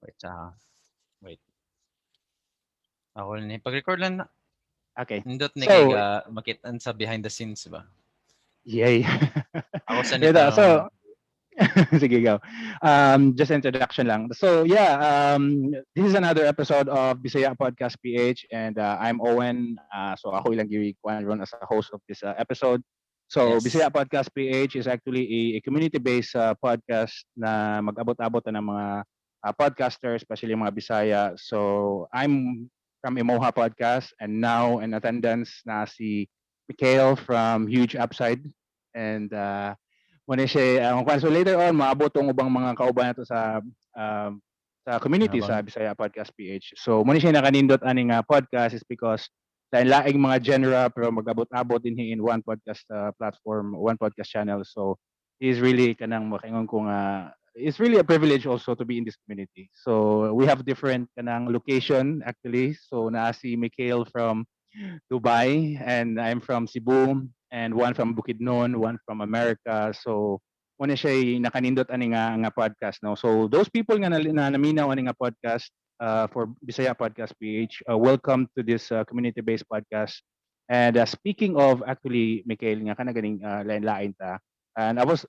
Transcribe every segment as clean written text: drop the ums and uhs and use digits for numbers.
Wait, wait. Ako ni pag-record lang na. Okay. Nindot ni So, kay ga makitaan sa behind the scenes ba. Yay. Ako sa Ito, nito. So, sige, go. Just introduction lang. So, yeah, this is another episode of Bisaya Podcast PH and I'm Owen. So, ako ilang gi-kuan ron as a host of this episode. So, Bisaya Podcast PH is actually a community-based podcast na mag-abot-abot na ng mga podcasters, especially mga Bisaya. So, I'm from Imoha Podcast and now in attendance na si Mikhail from Huge Upside. And mao siya ang kwan. So later on maabot tong ubang mga kauban nato sa community sa Bisaya Podcast PH. So mao siya nakanindot ani nga podcast is because lain-laing mga genre pero mag-abot-abot din in one podcast platform, one podcast channel. So is really kanang makaingon ko nga it's really a privilege also to be in this community. So we have different kanang location actually. So naa si Mikhail from Dubai and I'm from Cebu and one from Bukidnon, one from America. So mao na siya nakanindot ani nga podcast, no. So those people nga na naminaw ani nga podcast for Bisaya Podcast PH, welcome to this community-based podcast. And speaking of actually Mikhail nga kana ganing lain-lain ta. And I was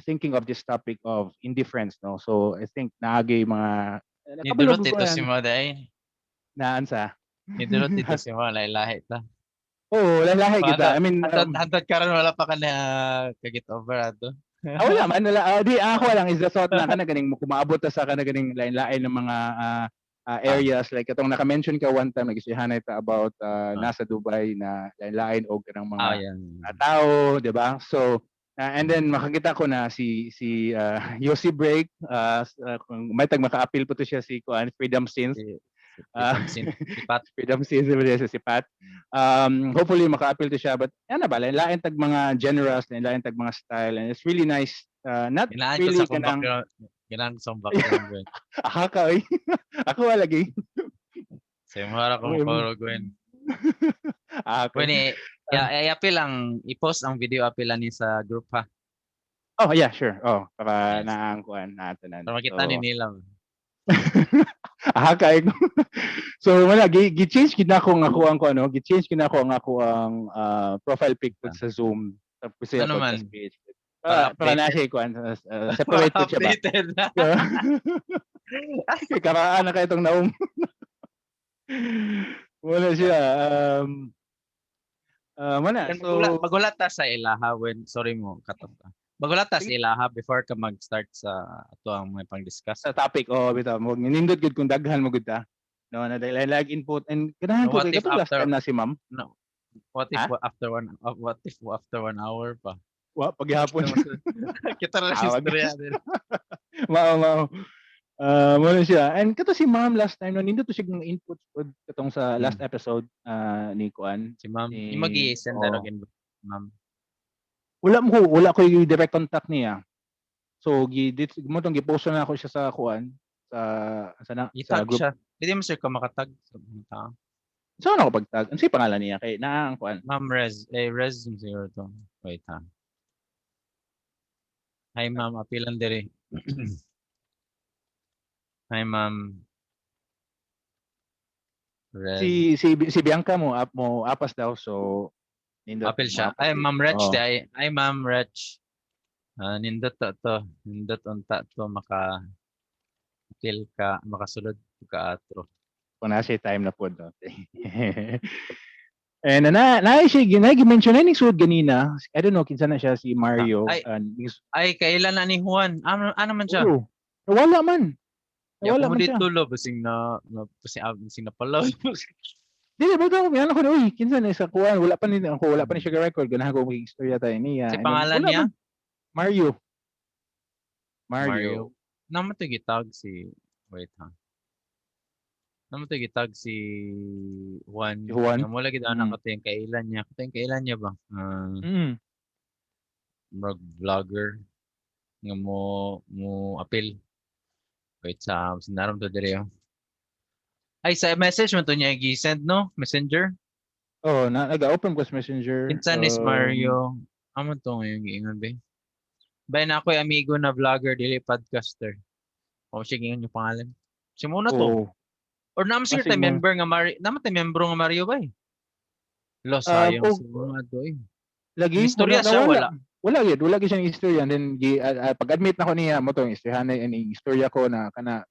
thinking of this topic of indifference, no. So I think naagay mga Nidulot dito si mo day. Naan sa Nidulot dito si mo lahi ta. Oo, lahi kita. I mean, Hantod hantod karon wala pa ka na ka-get over ato. Ah, wala man, wala. Di ako lang is the thought na kana ganing kumaabot ta sa kana ganing lain-lain ng mga areas like katong naka-mention ka one time nag-isihanay ta about nasa Dubai na lain-lain og kanang mga tao, di ba? So and then makakita ko na si Yossi Break, kung may tag maka-appeal po to siya si kuan Freedom Synth. Si Pat. Freedom Synth ba siya si Pat. Hopefully maka-appeal to siya, but ano ba, lain tag mga genres, lain tag mga style and it's really nice, not Ginaan ko really sa akong kanang background. Ginaan ko sa akong background, Gwen. Aha ka oy. Ako wala lagi. Sa imong ko Uy, mo Gwen. Ah, okay. Gwen, i-appeal ang i-post ang video appeal ni sa group ha. Oh, yeah, sure. Oh, para naang kuan natin. Para makita So, ni nila. Aha kay. So wala gi-change gid nako ang ako ang ano, gi-change gid nako ang ako ang profile pic pud sa Zoom sa Bisaya Ano man? Podcast PH. Para Para na updated. siya kuan separate pud siya ba. Updated na. Kay karaan na kay itong naum. Wala siya wala. So Magulat ta sa ilaha when, sorry mo cut off ka. Magulat ta sa ilaha before ka mag-start sa ato ang mga pang-discuss. Sa topic, oh, bitaw mo nindot gud kung daghan mo gud ta. No, na like input and ganahan ko What kay if katong last after time na si ma'am. No. What if Ha? What if after 1 hour pa? Wa paghapon. Kita na Ah, wag. istorya din. Mao mao. Mao na siya. And kato si ma'am last time, no, nindot to siya ng inputs pod katong sa last episode ni kuan. Si ma'am, Ni yung mag-i-send oo. na invite, ma'am. Wala ko yung direct contact niya. So gi dit mo tong gi-post na ako siya sa kuan sa na, sa I-tag group. siya. Pwede mo sir ka makatag sa mga tao. Saan ako pagtag? Ano siya pangalan niya kay naa ang kuan? Ma'am Rez, eh Rez siguro to. Wait ha. Hi ma'am, apilan diri. Hi ma'am. Rez. Si Bianca mo up mo apas daw, so nindot Apil siya. mo apas Ay, din. Ma'am Rech, Oo. di ay, ay Ma'am Rech. Ah, nindot to to. Nindot unta to maka apil ka, makasulod ka atro. Kung nasa time na po, no. And na siya ginay mention na ning sud ganina. I don't know kinsa na siya, si Mario. Ah, ay. Ay, kailan na ni Juan? Ano, ano man siya? Oo. Nawala man. Ya, Nawala mo man siya. dito lo basing na basing, basing na palaw. Dili ba daw ano ko, uy, kinsa na sa kuan, wala pa ni ako, wala pa ni siya record, ganahan ko mag-istorya tayo niya. Si And then, pangalan wala niya? man. Mario. Mario. Mario. Namo to gitag si, wait ha. Namo to gitag si Juan. Si Juan? Nga mula gid anak ko yung kailan niya. Kato yung kailan niya ba? Ah, murag vlogger nga mo mo apil. Wait sa sinaram to diri oh. Ay, sa message mo to niya gi-send, no? Messenger. Oh, na nag-open ko sa Messenger. Kinsa ni Mario? Amo to ngayon giingon be. Bay na ako'y amigo na vlogger dili podcaster. Oh, sige, yung pangalan. Si muna to. Oh. Or naman siguro Basig tayo mo. Member nga Mario, naman tayo membro nga Mario ba eh. Lo, sayang Oh, si mga to eh. Lagi Istorya siya, wala. Wala gyud, wala gyud siya ng istorya, and then gi, pag-admit na ko niya mo to istoryahan ini istorya ko na kana,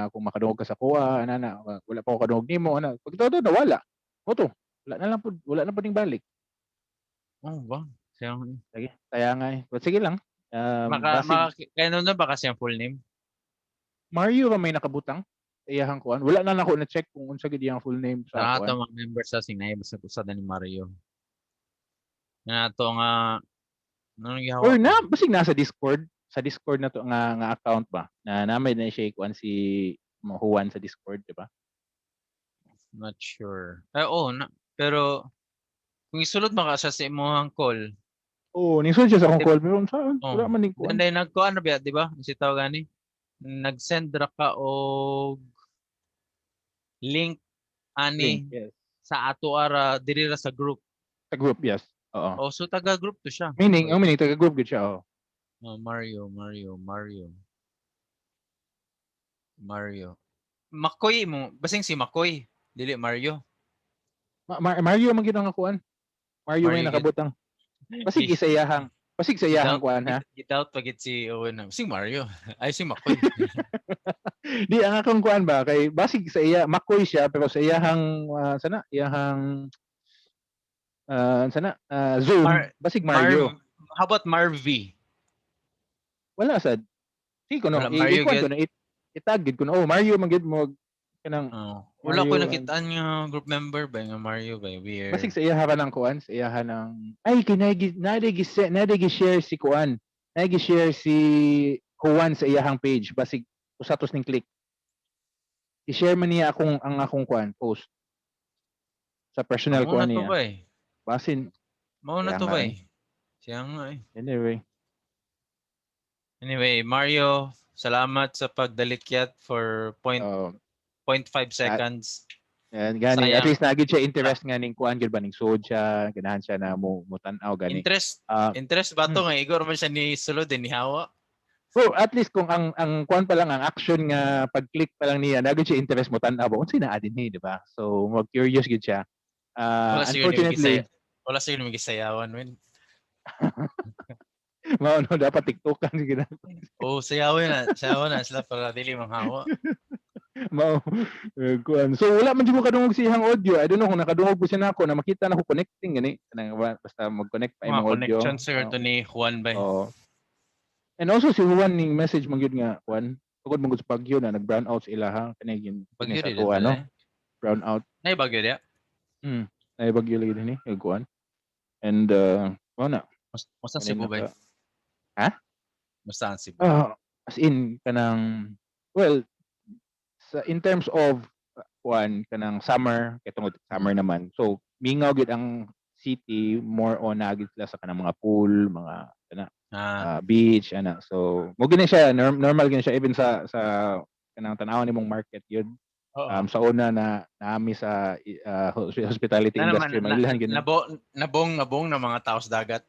kung makadungog ka sa kuha ana na wala pa ko kadungog nimo ana pag todo nawala mo to, wala na lang pud, wala na pud ning balik. Oh, ba? Sayang eh. Lagi kaya nga eh, but sige lang, Maka, basig, maka, kaya nun na ba kasi ang full name? Mario ra may nakabutang sa iyahang kuan, wala na nako na check kung unsa gid iyang full name sa Sa kuan. ato mga members sa Sinay, basta usa na ni Mario. Nga ato nga, ano gihawa? Or na basig nasa Discord, sa Discord na to nga nga account ba na namay na siya kuan si Juan sa Discord, di ba? Not sure. Eh, oh, na, pero kung isulod man ka siya sa imong call, Oo, nisulod siya sa akong call pero unsa Oh. wala man ning kuan. Then nagko ano ba, di ba? Si tawag gani. Nag-send ra ka og link ani Link, yes. sa ato ara diri ra sa group. Sa group, yes. Oo. Oh, so taga group to siya. Meaning, oh, meaning taga group gud siya, oh. Oh, Mario, Mario, Mario. Mario. Makoy mo, basing si Makoy, dili Mario. Mario man gid ang kuan. Mario may Mario gid. nakabutang. Basig isa iyahang. Basig sa iyahang kuan ha. Gidoubt pagit si Owen na. Basing Mario. Ay, si Makoy. Di ang akong kuan ba kay basig sa iya Makoy siya pero sa iyahang sana iyahang sana Zoom basig Mario. How about Marvy? Wala sad. Sige ko no, Wala, Mario ikuan gid. ko no, itag gid ko no. Oh, Mario man gid mo kanang Oh, wala ko Mario nakitaan nga group member ba nga Mario ba, weird. Basig sa iyaha ng kuan, sa iyaha ng ay kinay nadi share si kuan. Nadi share si Juan sa iyahang page basig usa tos ning click. I-share man niya akong ang akong kuan post sa personal Mao kuan na to niya. ba eh. Basin Mao na Kaya to nga ba eh. eh. Siya nga eh. Anyway. Anyway, Mario, salamat sa pagdalikyat for point 0.5 seconds. And gani at Sayang. least nagid siya interest nga ning kuan gyud ba ning sud siya, ganahan siya na mo tan-aw gani. Interest interest ba to nga igor man siya ni sulod eh, ni hawa? So at least kung ang kuan pa lang, ang action nga pag-click pa lang niya, nagid siya interest mo tan-aw ba unsay naa dinhi, di ba? So mag curious gyud siya. Wala siguro ni Unfortunately, wala siguro ni gisayawan men. Mao no, dapat TikTokan sige na. Oh, sayawin na, sayawan na sila para dili manghawa. Mao kuan. So wala man jud ko kadungog sa iyang audio. I don't know kung nakadungog ko siya nako na makita na ko connecting gani. Kanang basta mag-connect pa Mga imong audio. connection siguro to ni Juan ba. Oo. And also si Juan ning message man gyud nga kuan tungod man gud sa bagyo na nag-brown out sa ilaha kani yun Bagyo sa di kuan, no? no? Brown out. Nay bagyo diya. Ay bagyo lagi dinhi kay kuan. And mao na. Musta Kanina Cebu ba? Ha? Musta ang Cebu? As in kanang, well, sa in terms of kuan kanang summer kay tungod summer naman. So mingaw gyud ang city, more on na gyud sila sa kanang mga pool, mga kana beach ana. So mo gini siya normal gini siya even sa kanang tan-awon nimong market yun. Oo. Sa una na naami sa hospitality Na naman, industry, mailhan gyud. Nabong nabong na mga tao sa dagat.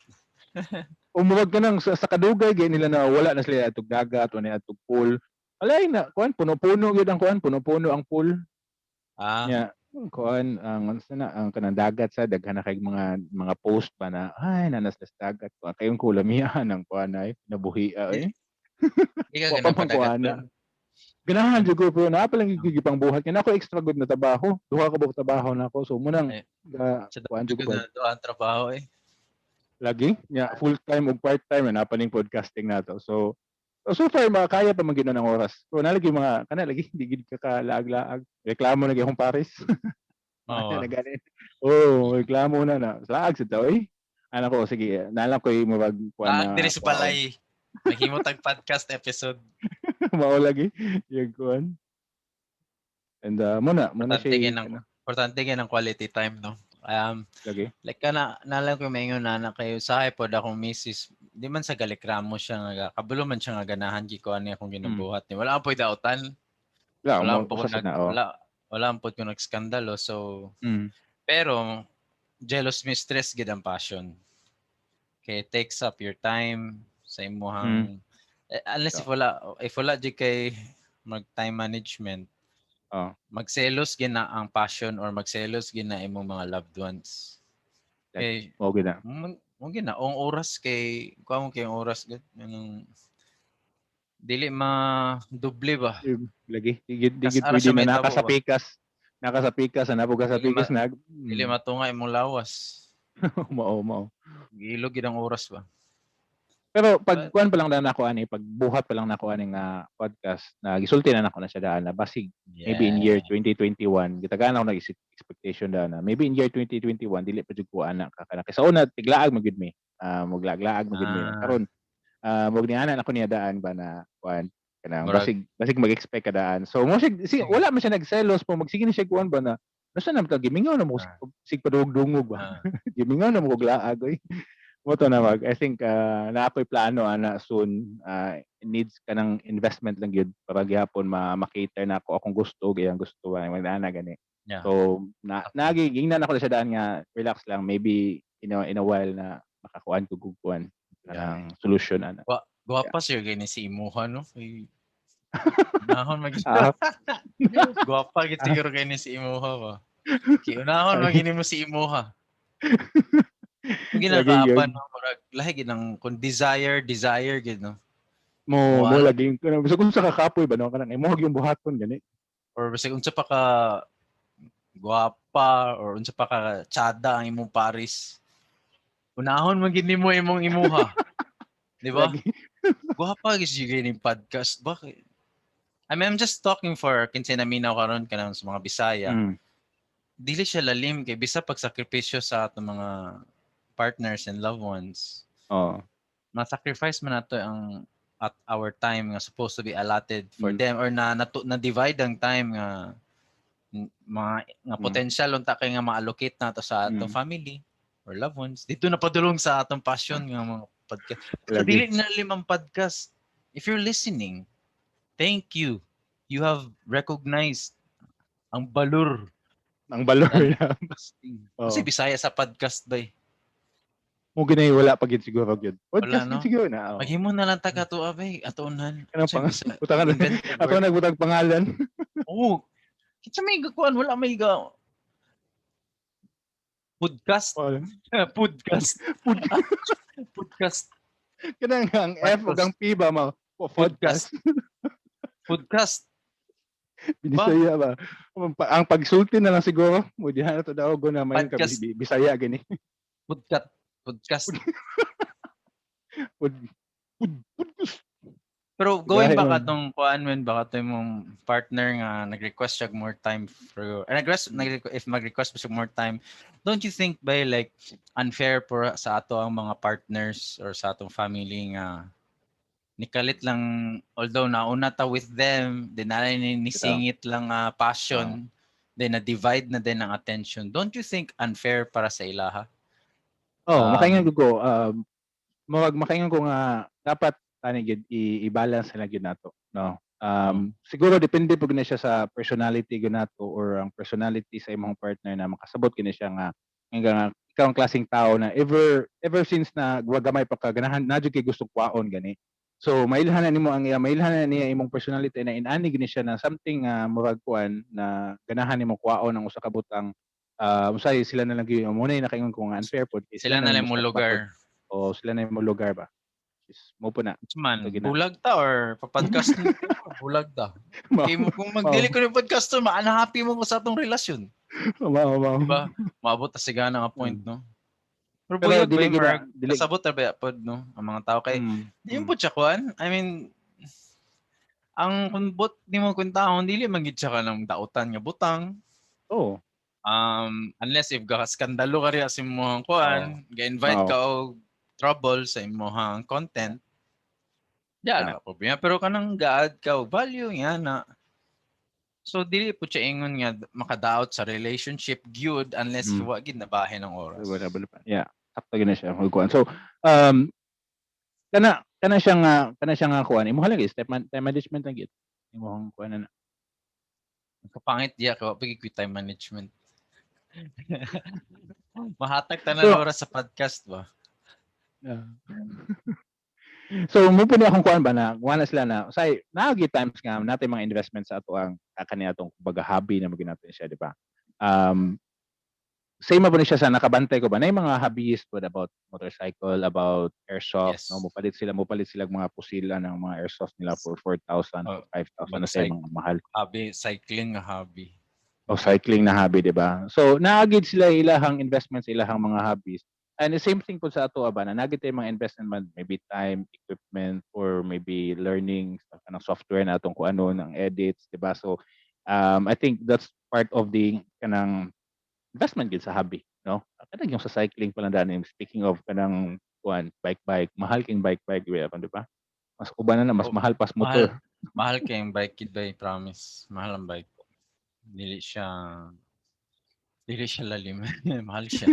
Umuwag ka nang sa kadugay gyud nila na wala na sila atog dagat, wala na atog pool. Alay na kuan, puno-puno gyud ang kuan, puno-puno ang pool. Nya kuan ang unsa na ang kanang dagat sa daghan na kay mga post pa na ay nanas sa dagat kuan kayong kulamihan ang kuan ay nabuhi ay. Di ka Wa ganang pa man padagat kuana. man. Ganahan jud ko pero naa pa lang gyud gipang buhat kay nako extra good na trabaho. Duha ka buok trabaho nako. So munang Eh, ga sa kuan jud ko dagat na duha ang trabaho eh. Lagi nya full time ug part time na pa ning podcasting nato. So so far makaya pa man gyud ng oras. So nalagi mga kana lagi di gid ka kalaag-laag. Reklamo na gyud akong Paris. Oo. Na gani. Oh, reklamo na na. Laag sa tao eh. Ana ko sige, nalang ko murag kuan Laag na diri sa balay. Naghimo tag podcast episode. Mao lagi yung kuan. And muna Importante siya gyud ang importante gyud ang quality time, no. Lagi. Like kana nalang ko maingon na na kayo sa pod akong misis, di man sa galikramo siya nga kabulo man siya nga ganahan gi ko ani akong ginabuhat ni. Wala po dautan. Wala, Wala mo po ko usa nag na, oh. wala po ko nagskandalo, so pero jealous mistress gid ang passion. Kay it takes up your time sa imuhang eh, unless if wala jud kay Mag time management. Oh. Magselos gina ang passion or magselos gina imong mga loved ones. Kay Mao gyud na. Mo gina ang oras kay kuha mo kay ang oras gud anong dili ma doble ba? Lagi di Kas gid ara pwede siya na may naka tabo sa ba? pikas. Naka sa pikas, ana ka sa Dili pikas na. Dili matunga imong lawas. Mao mao. Giilog gid ang oras ba? Pero pag kuan pa lang na nako ani, pag buhat pa lang nako ani nga podcast na gisulti na nako na siya daan na basig maybe in year 2021 gitagaan ako nag expectation daan na maybe in year 2021 dili pa jud ko ana ka kana kay sa una tiglaag man gud mi, muglaag-laag man gud mi. Karon mog ni ana nako niya daan ba na kuan kanang basig mag-expect ka daan, so mo siya si, wala man siya nagselos po, magsige ni siya kuan ba na nasa na ta gimingaw na mo sig padugdungog ba, gimingaw na mo og laag oy. Mo to na mag I think na ako'y plano ana soon, needs ka ng investment lang gyud para gihapon ma makita na ako akong gusto gayang gusto ba ana gani. So na nagi gingnan ako sa daan nga relax lang, maybe in a while na makakuan ko og kuan kanang solution ana. Gwapa siya gani si imuha, no? Kay unahon mag Gwapa gid siguro gani si imuha ba. Kay unahon man gini mo si imuha. Kung Lagi ginakaapan gyud. no, murag lahi gid ang kung desire desire gid, no? Mo mo Wa. Lagi kanang bisag unsa ka kapoy ba, no, kanang imo yung buhaton gani. Or bisag unsa pa ka gwapa or unsa pa ka tsada ang imong pares. Unahon man gid nimo imong imuha. Di ba? Lagi. Gwapa gid siya gini podcast ba? I mean, I'm just talking for kinsay naminaw karon kanang sa mga Bisaya. Dili siya lalim kay bisa pagsakripisyo sa atong mga partners and loved ones. Ma-sacrifice man nato ang at our time nga supposed to be allotted for them or na divide ang time nga mga nga potential unta kay nga ma-allocate nato sa atong family or loved ones. Dito na padulong sa atong passion nga mga podcast. So, Lagi. dili na limang podcast. If you're listening, thank you. You have recognized ang balor. Ang balor na. Kasi Bisaya sa podcast ba eh. Mo ginay wala pa gid siguro gyud. Podcast Wala, no? gid siguro na. Oo. Maghimo na lang taga tuwa ba eh. Atunan. Kanang Sa Bisaya. Butangan Invented ato word. nagbutang pangalan. Oo. Kinsa may gakuan, wala may ga podcast. Podcast. Podcast. Kanang ang F ug ang P ba mo podcast. Podcast. Bisaya ba? Ang pagsulti na lang siguro. Mo diha na to daw go na may ka Podcast. Bisaya gani. Podcast. Podcast. Pod pod podcast. Pero going Gahi back man. atong kuan men, baka to imong partner nga nag-request siya og more time for nag-request, if mag-request pa siya more time, don't you think by like unfair for sa ato ang mga partners or sa atong family nga nikalit lang, although nauna ta with them, then na ni nisingit lang passion, then na divide na din ang attention? Don't you think unfair para sa ilaha? Oh, makaingon ko mawag makaingon ko nga dapat tani gyud i-balance na gyud nato, no? Siguro depende pud na siya sa personality gyud nato or ang personality sa imong partner na makasabot gyud na siya nga nga ikaw ang klaseng tao na ever since na gamay pa ka ganahan na jud kay gusto kwaon gani. So mailhan na nimo ang iya, mailhan na niya imong personality na inani gyud ni siya na something nga murag kuan na ganahan nimo kwaon ang usa ka butang, usay sila na lang gyud mo na nakaingon ko nga unfair pod kay Sila na lang mo mo lugar. O sila na mo lugar ba. Is mo po na. Man, Sige na. bulag ta or pa-podcast ni bulag ta. Kay mo kung magdili ko ng podcast to, ma-unhappy mo ko sa atong relasyon. Mao mao. Diba? Maabot ta sigana nga point, no? Pero Pero buyag ba dili yung gid marag, dili kasabot ra ba pod, no? Ang mga tao kay di mo po siya kuan. I mean, ang kung bot ni mo kwentahon dili man gid siya ka ng dautan nga butang. Oh. Unless if ga skandalo ka riya sa imong kuan, ga-invite ka og trouble sa imong content. Yeah, Ana. na problema. Pero kanang ga-add ka og value nga na. So dili po siya ingon nga makadaot sa relationship gyud unless wa gid nabahin ang oras. Wala wala pa. Yeah. Sakto gid na siya mag kuan. So kana siya nga kuan. Imo lang step man, time management lang gid. Imong kuan na. Kapangit diya ka pag time management. Mahatag tanan So- oras sa podcast ba? Yeah. So mo pud akong kuan ba na wala sila na say naagi times nga natin mga investment sa ato ang kani atong kumbaga hobby na magin natin siya, di ba? Same ba ni siya sa nakabantay ko ba na yung mga hobbyist po about motorcycle, about airsoft, no, mo palit sila mga pusila ng mga airsoft nila for 4,000, Oh, 5,000 na sa mga mahal. Hobby, cycling nga hobby. O cycling na hobby, di ba? So naagid sila ilahang investments, ilahang mga hobbies. And the same thing po sa ato ba na naagid tayo mga investment man, maybe time, equipment, or maybe learning sa kanang software na atong kung ano ng edits, di ba? So I think that's part of the kanang investment gid sa hobby, no? Kanang yung sa cycling pa lang dani, speaking of kanang kuan, bike bike, mahal king bike bike, di ba? Mas uban na, mas Oh, mahal pas motor. Mahal kay bike kid bay, promise. Mahal ang bike. Dili siya lalim. Mahal siya.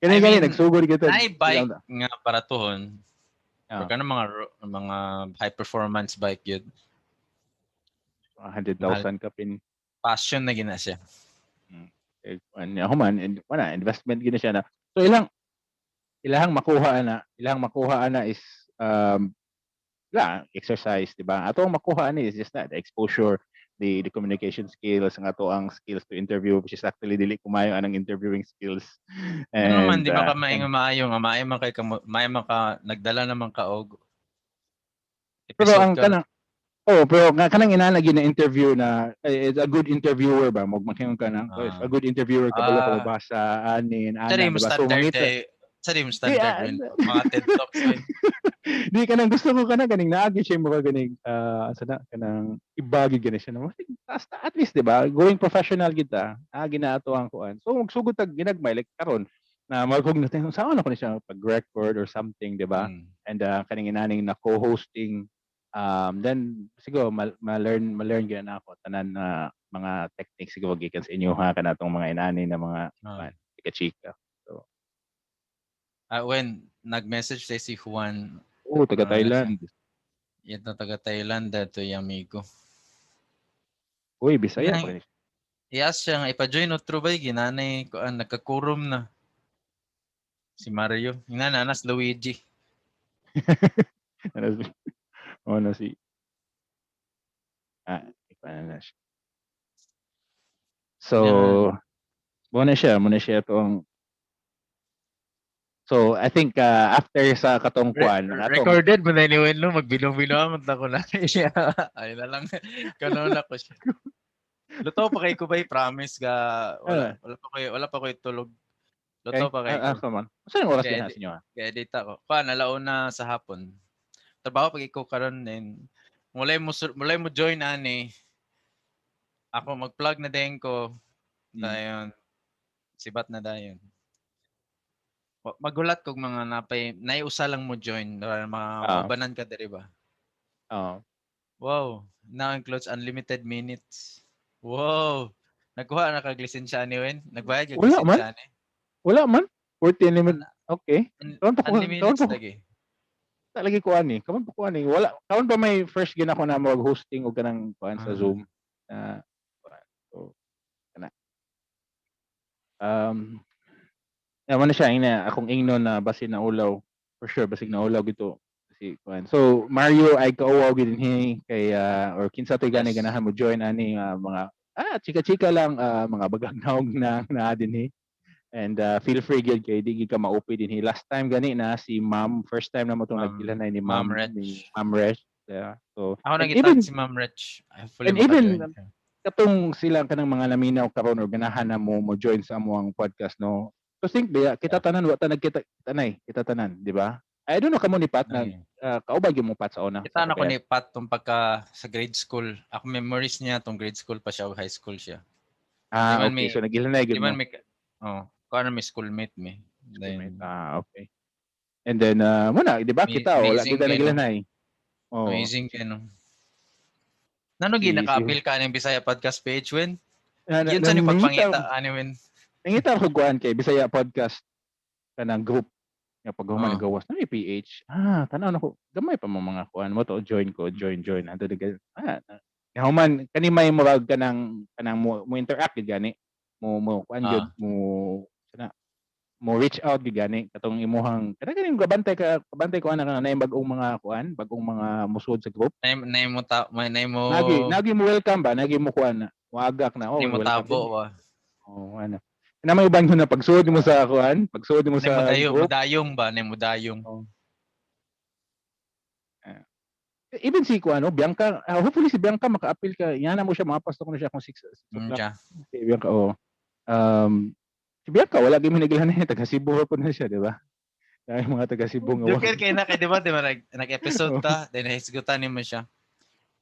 Kani I gani mean, nagsugod kita. Naay bike nga baratuhon. Ah. Or kanang mga high performance bike yun. 100,000 kapin. Passion na gina siya. Eh, ano human and wala investment gid na siya na. So ilang makuha ana is la exercise, di ba? Ato ang makuha ani is just that the exposure, the communication skills, ang ato ang skills to interview, which is actually dili kumayo anang interviewing skills. Ano naman, And, di ba ka maayo maayo nga maayo man kay kamo, maayo man ka nagdala naman ka og Pero episode ang ka. kanang. Oh, pero nga kanang inana gyud na interview na eh, it's a good interviewer ba mo makingon ka na. Oh, if a good interviewer ka balo ka mabasa anin ana, Sa mo di ba? So standard mangita eh. Sa mo standard rin. Mga TED Talks rin. Di kanang gusto ko kana ganing naagi siya mo ganing asa na kanang ibagi gani siya na basta at least, di ba, going professional kita, agi na ato ang kuan. So magsugod tag ginagmay like karon na maghug natin saan ako ni siya pag-record or something, di ba? And kaning inaning na co-hosting, then siguro ma-learn gyud na ako tanan na mga techniques siguro gikan sa inyo ha, kanatong mga inani na mga chika-chika. Ah, when nag-message say si Juan, Oh, taga Ah, Thailand. Yan na taga Thailand dato yung amigo. Uy, Bisaya pa rin. I-ask siya nga ipa-join otro ba ginanay kuan nagkakurum na. Si Mario. Ingana anas Luigi. Ano oh, no, si ipa na siya. So, muna siya itong. So, I think after sa katong kuan, atong Recorded mo na anyway, no? Magbilong-bilong ako na. Ay na lang. Kanon ako siya. Luto pa kay ko ba, promise ka. Wala, wala pa ko tulog. Luto pa kay Ah, ko. Come on. Saan yung oras Kaya din sa inyo? Ah? Kaya edit ako. Pa, nalauna sa hapon. Trabaho pag ikaw karon then mulay mo join ani. Ako mag-plug na din ko. Dayon. Sibat na dayon. Magulat kog mga napay naiusa lang mo join or mga ubanan ka diri ba. Oo. Wow, now includes unlimited minutes. Wow. Nagkuha na kag lisensya ni Wen? Nagbayad kag Wala man. lisensya ni? Wala man. 40 limit. Okay. Kaon pa ko, Unlimited kaon pa ko, lagi. Lagi ko ani. Kaon pa ko ani. Wala, kaon pa may first gina ko na mag-hosting og kanang kuan sa Zoom. Na so kana. Yeah, mo na siya ina akong ingnon na basin na ulaw. For sure basig na ulaw gito si kuan. So Mario ay kauwaw gid dinhi kay or kinsa toy gani ganahan mo join ani mga chika-chika lang, mga bagagnaog na na dinhi. And feel free gyud kay di gid ka maupi dinhi. Last time gani na si Ma'am, first time na mo tong nagkilhanay ni Ma'am Ma'am Rech. ni Ma'am Rech. Yeah. So Ako and nagitag si Ma'am Rech. Hopefully and even maka-join siya. Katong sila kanang mga naminaw karon or ganahan na mo mo join sa among podcast, no. To think ba kita tanan wa ta nagkita tanay, kita tanan, di ba? I don't know kamo ni Pat na Ay. Kaubay gyud mo Pat sa una. Kita sa na ko Cagayan. ni Pat tong pagka sa grade school. Ako memories niya tong grade school pa siya o high school siya. Ah, Di man okay. may So nagilhanay gyud di man mo. may oh, kuno may schoolmate mi. Schoolmate. Then Ah, okay. And then muna, di ba kita wala amazing kita kay no. nagilhanay. Oh. Amazing kay no. Nano gi naka-appeal ka ning Bisaya podcast page when? Yun sa ni pagpangita ani when. Nangita ko kuan kay Bisaya podcast kanang group nga pag human gawas na may PH. Ah, tanaw na ko gamay pa mo mga kuan mo to join ko, join join anto de human kani may murag kanang mo interact gid gani mo kuan gyud mo sana Mo reach out gyud gani katong imuhang kada ganing gabantay ka, kabantay ko ana nga naay bag-ong mga kuan, bagong mga musod sa group. Nay mo ta, may nay mo Nagi mo welcome ba, nagi mo kuan na waagak na, oh, nay mo welcome tabo din. ba. Oh, ano na may uban na pagsuod mo sa kuan, pagsuod mo Nay mo sa dayo, group. Mudayong ba, nay mo dayong. Even si kuan, no, Bianca, hopefully si Bianca maka-appeal ka yana mo siya, makapasto ko na siya kung 6 o'clock. Siya. Si Bianca, oh. Si Bianca wala gyud minigilhan niya, taga Cebu po na siya, di ba? Dahil mga taga Cebu nga Joker kay na kay di ba nag-episode ta, then nahisgutan nimo siya.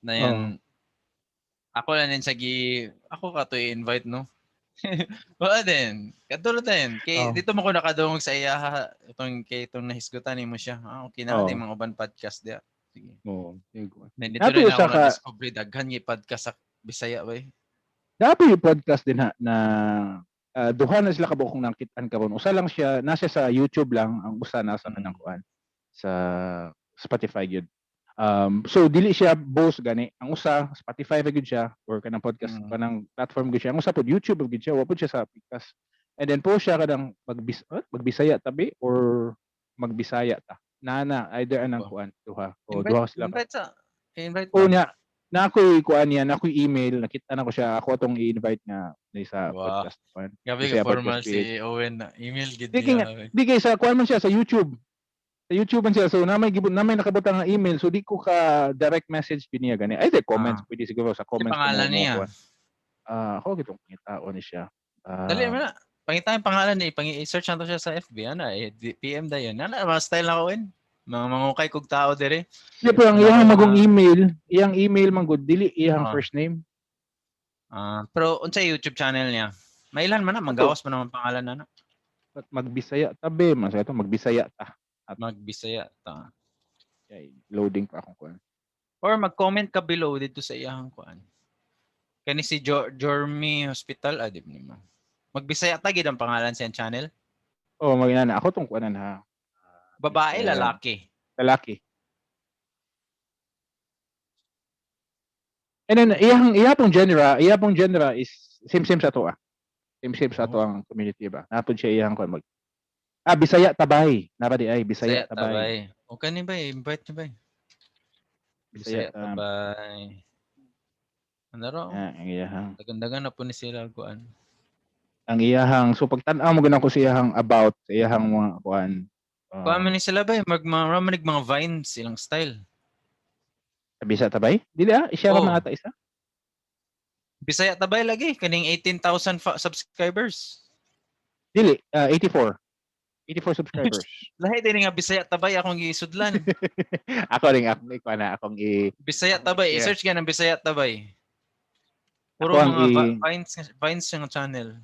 Na yan. Ako lang din sa gi ako ka to i-invite, no. Wala din. Kadto din. Kay dito mo ko nakadungog sa iya itong kay itong nahisgutan nimo siya. Ah, okay na din mga uban podcast dia. Sige. Oo. Sige. Then dito Nato rin usa ako na-discover daghan gyud podcast sa Bisaya bay. Dapat yung podcast din ha na duha na sila kabuok kong nakitaan karon. Usa lang siya, nasa sa YouTube lang, ang usa nasa kanang kuan sa Spotify gyud. So dili siya both gani. Ang usa Spotify ra gyud siya or kanang podcast kanang platform gyud siya. Ang usa pod YouTube gyud siya, wa pod siya sa podcast. And then po siya kanang magbisaya tabi or magbisaya ta. Nana either anang kuan duha. O Invite, duha sila. invite sa invite O ba? niya na ako'y kuan niya, na ako'y email, nakita na ko siya, ako atong i-invite nga na sa podcast kuan. Gabi Bisaya ka formal Podcast si Owen na email gid Di kay niya. Di kay sa kuan man siya sa YouTube. Sa YouTube man siya. So na may gibot na may nakabutang nga email, so di ko ka direct message piniya gani. Ay, di comments, pwede siguro sa comments ko Pangalan mo niya? kuan. Ah, ako gitong pangitaon ni siya. Dali man na. Pangita yung pangalan niya, i-search na to siya sa FB ana, eh, PM dayon. Ana mga style na ko, Owen. Mga mangukay kog tao dire. Di pero ang Ano iyang ba magong email, iyang email man gud dili iyang first name. Ah, pero unsa YouTube channel niya? Mailan man na, magawas man naman pangalan na. At magbisaya tabi, man sa ito magbisaya ta. Magbisaya ta. Ay, loading pa akong kuan. Or mag-comment ka below dito sa iyang kuan. Kani si Jormy Hospital, ah, di ba nimo. Magbisaya ta gid ang pangalan sa iyang channel. Oh, maginana ako tong kuanan ha. Babae, Bisaya. Lalaki? Lalaki. And then iyang iya pong genre, iya pong genre is same same sa ato ah. Same same sa ato ang community ba. Napod siya iyang kuan mag Ah, Bisaya Tabay. Nara di ay Bisaya Bisaya Tabay. Tabay. O kani ba, invite niyo ba? Bisaya Bisaya Tabay. Ano raw? Ah, ang iyahang Dagandagan na po ni sila kuan. Ang iyahang, so pagtan-aw mo ganun ko sa iyahang about, sa iyahang mga kuan. Kuan man ni sila ba, mag mga manig mga vines silang style. Sa Bisaya Tabay? Dili ah, siya ra Oh. man ata isa. Bisaya Tabay lagi kaning 18,000 subscribers. Dili, 84. 84 subscribers. Lahi din nga Bisaya Tabay akong gisudlan. Ako rin akong ikuan na akong i Bisaya Tabay, Yeah. i-search ka ng Bisaya Tabay. Puro Ako ang mga vines nga channel.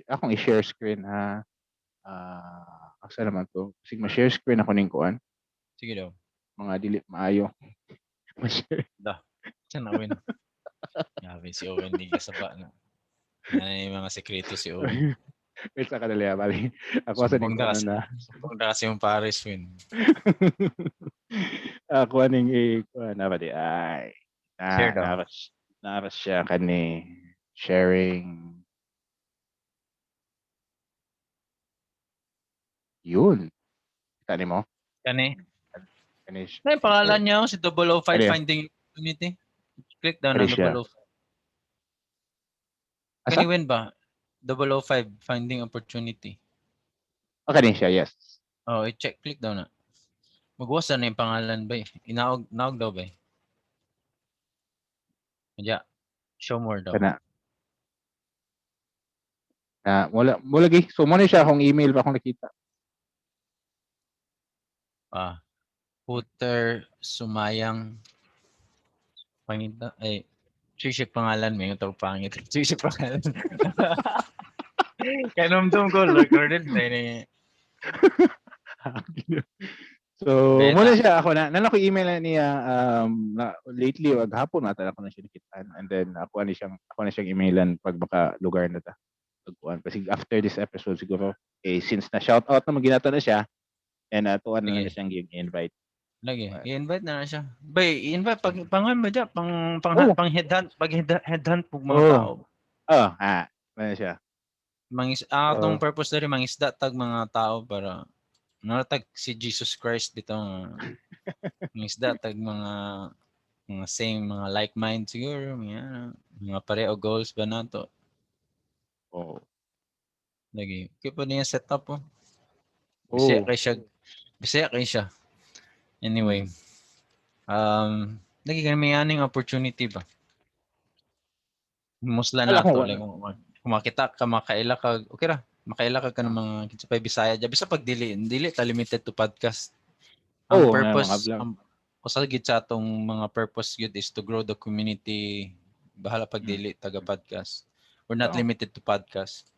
Akong i-share screen ha. Asa naman to? Sige, ma-share screen ako ning kuan. Sige daw. Mga dili maayo. Ma-share. Saan na Owen? Grabe si Owen di kasaba na. Ay, mga sekreto si Owen. Wait sa kadali ha, bali. Ako sa ning Sumbong na kuan kasi. na. Sumbong na kasi yung Paris win. Ako aning i kuan na ba di ay. Na, Share daw. Naras siya kani sharing. Yun. Kita nimo? Kani? Kani Ano yung pangalan niya? Si 005 Kani. Finding Opportunity. Click down Kani ang siya. 005. Asa? Kani win ba? 005 Finding Opportunity. Oh, kani siya, yes. Oh, i-check. Click down na. Magwasa na yung pangalan ba eh. Inaog, naog daw ba eh. Yeah. Show more daw. Kana. Na wala wala gi. So mo na siya akong email pa akong nakita. Ah. Puter Sumayang Pangita ay Trishik pangalan may ito pangit. Trishik pangalan. Kanumdum ko recorded na ni. So, Beta. mo na siya ako na nana ko email na niya na, lately wag hapon na ako na siya nakitaan and then ako na siyang emailan pag baka lugar na ta. Pagkuan kasi after this episode siguro eh since na shout out na maginato na siya and atuan na Sige. na siyang i-invite. Lagi, Right. i-invite na na siya. Bay, i-invite pag pangan mo dyan, pang pang Oh. pang headhunt, pag headhunt pug mga Oh. tao. Oh, ano siya. Ang atong Oo. Purpose diri, mangisda tag mga tao para tag si Jesus Christ dito nga mangisda tag mga same, mga like mind siguro, mga pareho goals ba nato. Oh. Lagi. Okay pa niya setup, oh. Bisaya Oh. kay siya. Bisaya kay siya. Anyway. Lagi kami aning opportunity ba? Musla Wala na ko, to wala. Like, kung makita ka, makaila ka, okay ra. Makaila ka kanang mga kinsa pay Bisaya dya. Bisa pag dili, dili ta limited to podcast. Ang Oo, nga, purpose, mga vlog. Ang usa gid sa atong mga purpose gyud is to grow the community. Bahala pag dili taga podcast. We're not Oo. Limited to podcast.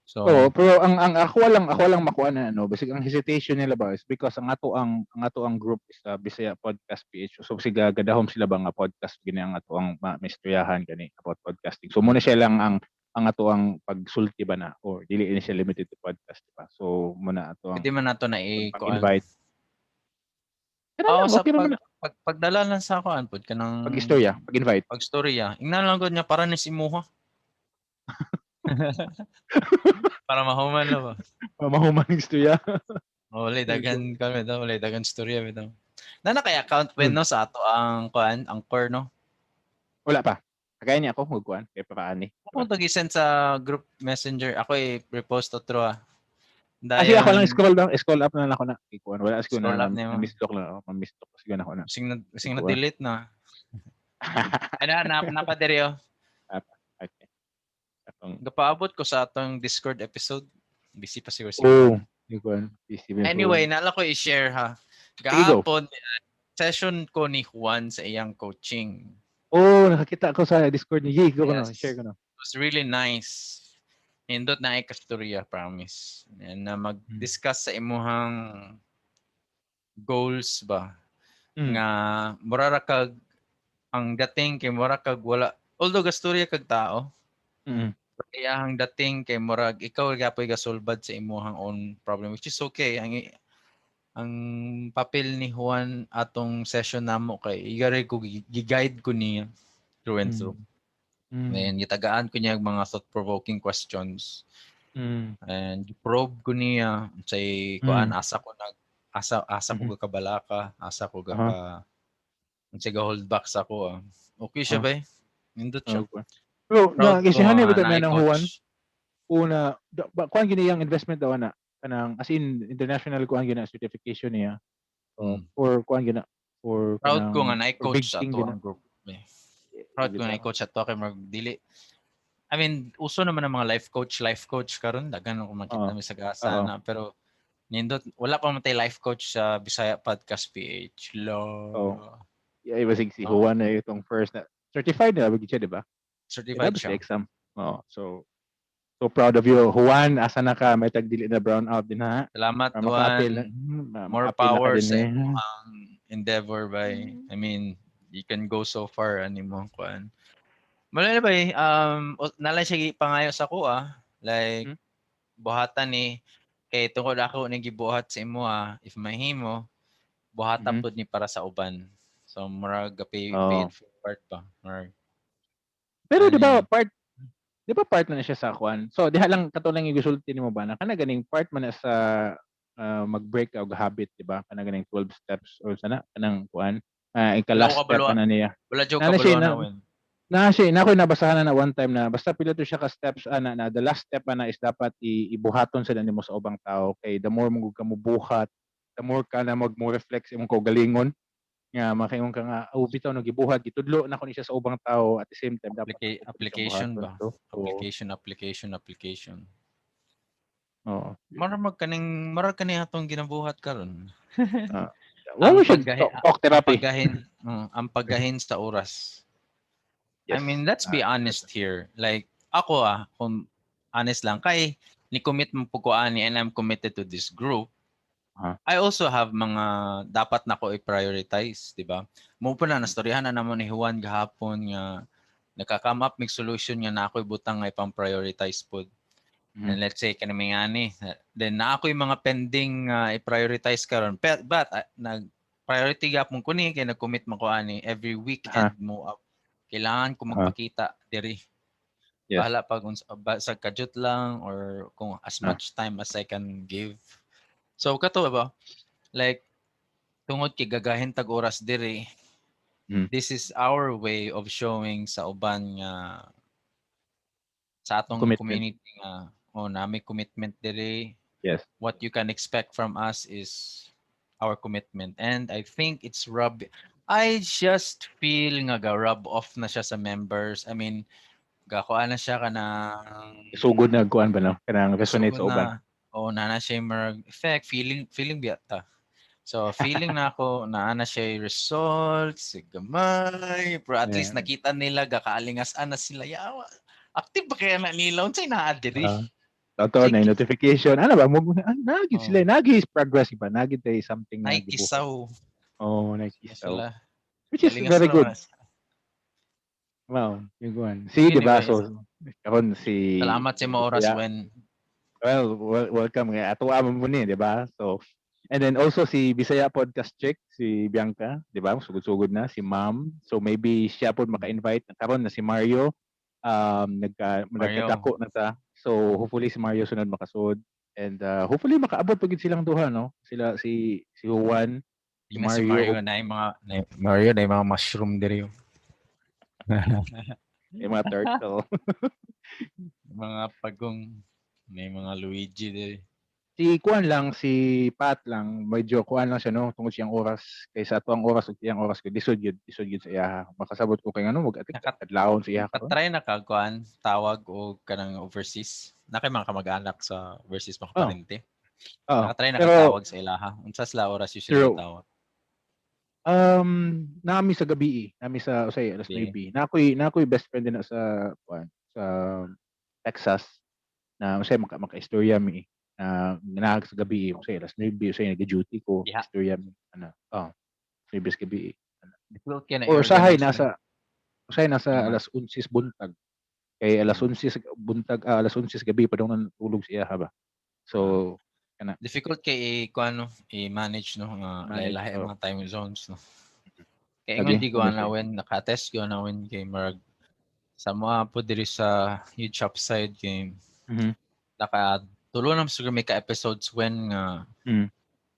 So, Oo, pero ang ako lang makuha na ano, basic ang hesitation nila ba is because ang ato ang group is Bisaya Podcast PH. So siga gadahom sila ba nga podcast gini ang ato ang maistoryahan gani about podcasting. So muna siya lang ang ato ang pagsulti ba na or dili ni siya limited to podcast, di ba? So muna ato ang Pwede man nato na i-kuan. Invite. Kana Oo, lang, sa okay naman na. Pagdala lang sa kuan pod kanang Pag-istorya, pag-invite. Pag-storya. Ingnan lang gud niya para ni si imuha. Para mahuman na ba? Mahuman ang istorya. Oh, wala dagan kami daw, wala dagan storya bitaw. Na kay account when no sa ato ang kuan, Anchor, no. Wala pa. Kagaya niya ako magkuan kay paraan ni. Ako tagi-send sa group messenger. Ako i-repost to through ah. Kasi ako lang scroll down, scroll up na lang ako na. Ikuan wala siguro Scroll na, up nimo. na mislock lang ako, ma-mislock siguro ako na. Bising na Ikuan. delete na. Ano na napa diri, oh. Okay. Atong Gapaabot ko sa atong Discord episode. Busy pa siguro si Oh, ikuan. Busy ba? Anyway, nala ko i-share ha. Sige, go. Gahapon, session ko ni Juan sa iyang coaching. Oh, nakakita ko sa Discord ni Yay, go ko na, Yes. share ko na. It was really nice. Nindot na ay kasturya, promise. And na mag-discuss sa imuhang goals ba nga mura ra kag ang dating kay mura kag wala, although gasturya kag tao, kaya ang dating kay murag ikaw gapoy gasulbad sa imuhang own problem, which is okay. Ang papel ni Juan atong session namo kay igare ko gi-guide ko niya through and through. Then gitagaan ko niya og mga thought-provoking questions and probe ko niya say kuan, asa ko nag asa asa ko gakabalaka, asa ko gaka unsay ga hold back sa ako, ah. Okay siya ba, eh? Nindot siya. Okay. Pero Proud na ko kisihan nga ni ba naay ng Juan? coach. Una, ba, kuan gini yang investment daw na kanang as in international kuan gina certification niya or kuan gina or Proud ko kanang nga naay for big coach sa thing ato gina. ang group, eh. Proud ko nga naay coach ato kay mag dili, I mean, uso naman ang mga life coach karon, daghan ako makita mi sa gasa na, pero nindot wala pa man tay life coach sa Bisaya Podcast PH. Lo. Oo. Yeah, basig si Oh. Juan na itong first na certified na ba siya, di ba? Certified Tapos siya. Exam. Oh, so proud of you, Juan. Asa na ka? May tagdili na brown out din ha. Salamat, Para maka-appeal na, Juan. More maka-appeal na ka power din sa eh. imong endeavor by, I mean, you can go so far ani mo kuan. Wala na ba eh, nalay siya pangayo sa ko ah. Like buhatan ni kay tungod ako ni gibuhat sa imo ah, if mahimo buhatan pud ni para sa uban. So murag pay, Oo. paid forward pa. Murag Pero ano di ba yun? Part di ba part na siya sa kuan? So diha lang kato lang yung gisulti nimo ba na kana ganing part man na sa mag-break og habit, di ba? Kana ganing 12 steps or sana kanang kuan. Ika Wala last ko step kabalo, na niya. Wala joke Nana siya, kabalo na wen. Na siya na ako'y nabasahan na one time na basta pila to siya ka steps ana na the last step ana is dapat ibuhaton sila nimo sa ubang tao kay the more mo ka mobuhat, the more ka na mag mo reflect sa imong kaugalingon nga makaingon ka nga, "Oh, bitaw no gibuhat, gitudlo na ko ni siya sa ubang tao." At the same time dapat ako pud siyang Application buhaton ba? to. Oo. Application, application, application. Oo. Mura mag kaning mura kani atong ginabuhat karon. Well, Ang we should talk ang therapy. paggahin, ang paggahin sa oras. I mean, let's be honest here. Like ako ah, kung honest lang kay ni commit mo po ko ani and I'm committed to this group. I also have mga dapat na ko i-prioritize, di ba? Mo pa na nastoryahan na naman ni Juan gahapon nga naka-come up mig solution nga na ako'y butang nga ipang prioritize pod. And let's say kanami ani, then na ako'y mga pending i-prioritize karon. But nag priority gapon ko ni kay nag-commit man ko ani every weekend mo up. Kailangan ko magpakita diri. Bahala pag ba, sa kadyot lang or kung as much time as I can give. So kato ba, like tungod kay gagahin tag oras diri, this is our way of showing sa uban nga sa atong Commitment. Community nga oh, nami commitment diri. What you can expect from us is our commitment, and I think it's rub I just feel nga ga rub off na siya sa members. I mean, gakuha na siya kanang Sugod na kuan ba, no? Kanang resonate sa sugod uban. Na. Oh, na siya yung murag effect, feeling biya ta. So feeling na ako naa na siya yung results, gamay, pero at least nakita nila gakaalingas-an na sila. Yawa. Active ba kaya na nila? Unsay naa diri? Ah. Totoo na yung notification. Ano ba? Mo nagit sila, nagi progress ba? Nagi tay something na gibuhat. Nakikisaw. Oh, nakikisaw. Sila. Which is Alingas very ra good. man. Wow, yung kuan. Si, di ba? Anyways. So karon si Salamat sa mo oras Yeah. when Well, welcome nga. Ato mo ni, di ba? So, and then also si Bisaya Podcast Chick, si Bianca, di ba? Sugod-sugod na si Ma'am. So maybe siya pod maka-invite karon na si Mario. Mario. Nagkadako na ta. So hopefully si Mario sunod makasud and hopefully makaabot pag silang duha, no? Sila si Juan, Di na si Mario. Mario na yung mga na, Mario na yung mga mushroom diri. Yung mga turtle. Mga pagong, may mga Luigi diri. Si Kuan lang, si Pat lang, medyo kuan lang siya, no, tungod siyang oras kaysa ato ang oras ug iyang oras ko lisod gyud sa iyaha. Makasabot ko kay ngano mag atik adlawon sa iyaha karon. Patry na ka kuan tawag og kanang overseas. Na kay mga kamag-anak sa overseas, mga kaparente. Oo. Nakatry na Pero ka tawag sa ilaha? Unsa sila oras usually True. tawag? Nami sa gabi eh. Nami sa usay alas Gabi. 9. Nakoy best friend din na sa kuan sa Texas na usay maka istorya mi na naag sa gabi eh. Usay alas 9, usay nag-duty ko, istorya mi ana. Oh. 9 sa gabi eh. Difficult kay na Or usahay i-organize, no? nasa alas 11 buntag. Kay alas 11 sa buntag, alas 11 sa gabi pa daw natulog siya ba. So kana. Difficult kay i kuan, no, i-manage, no, nga Manage, lahi-lahi ang oh. mga time zones, no. Kay Lagi, ingon di ko lagi ana siya. When nakatest ko na when kay marag sa mga po diri sa YouTube side kay naka tulo na siguro may ka episodes when nga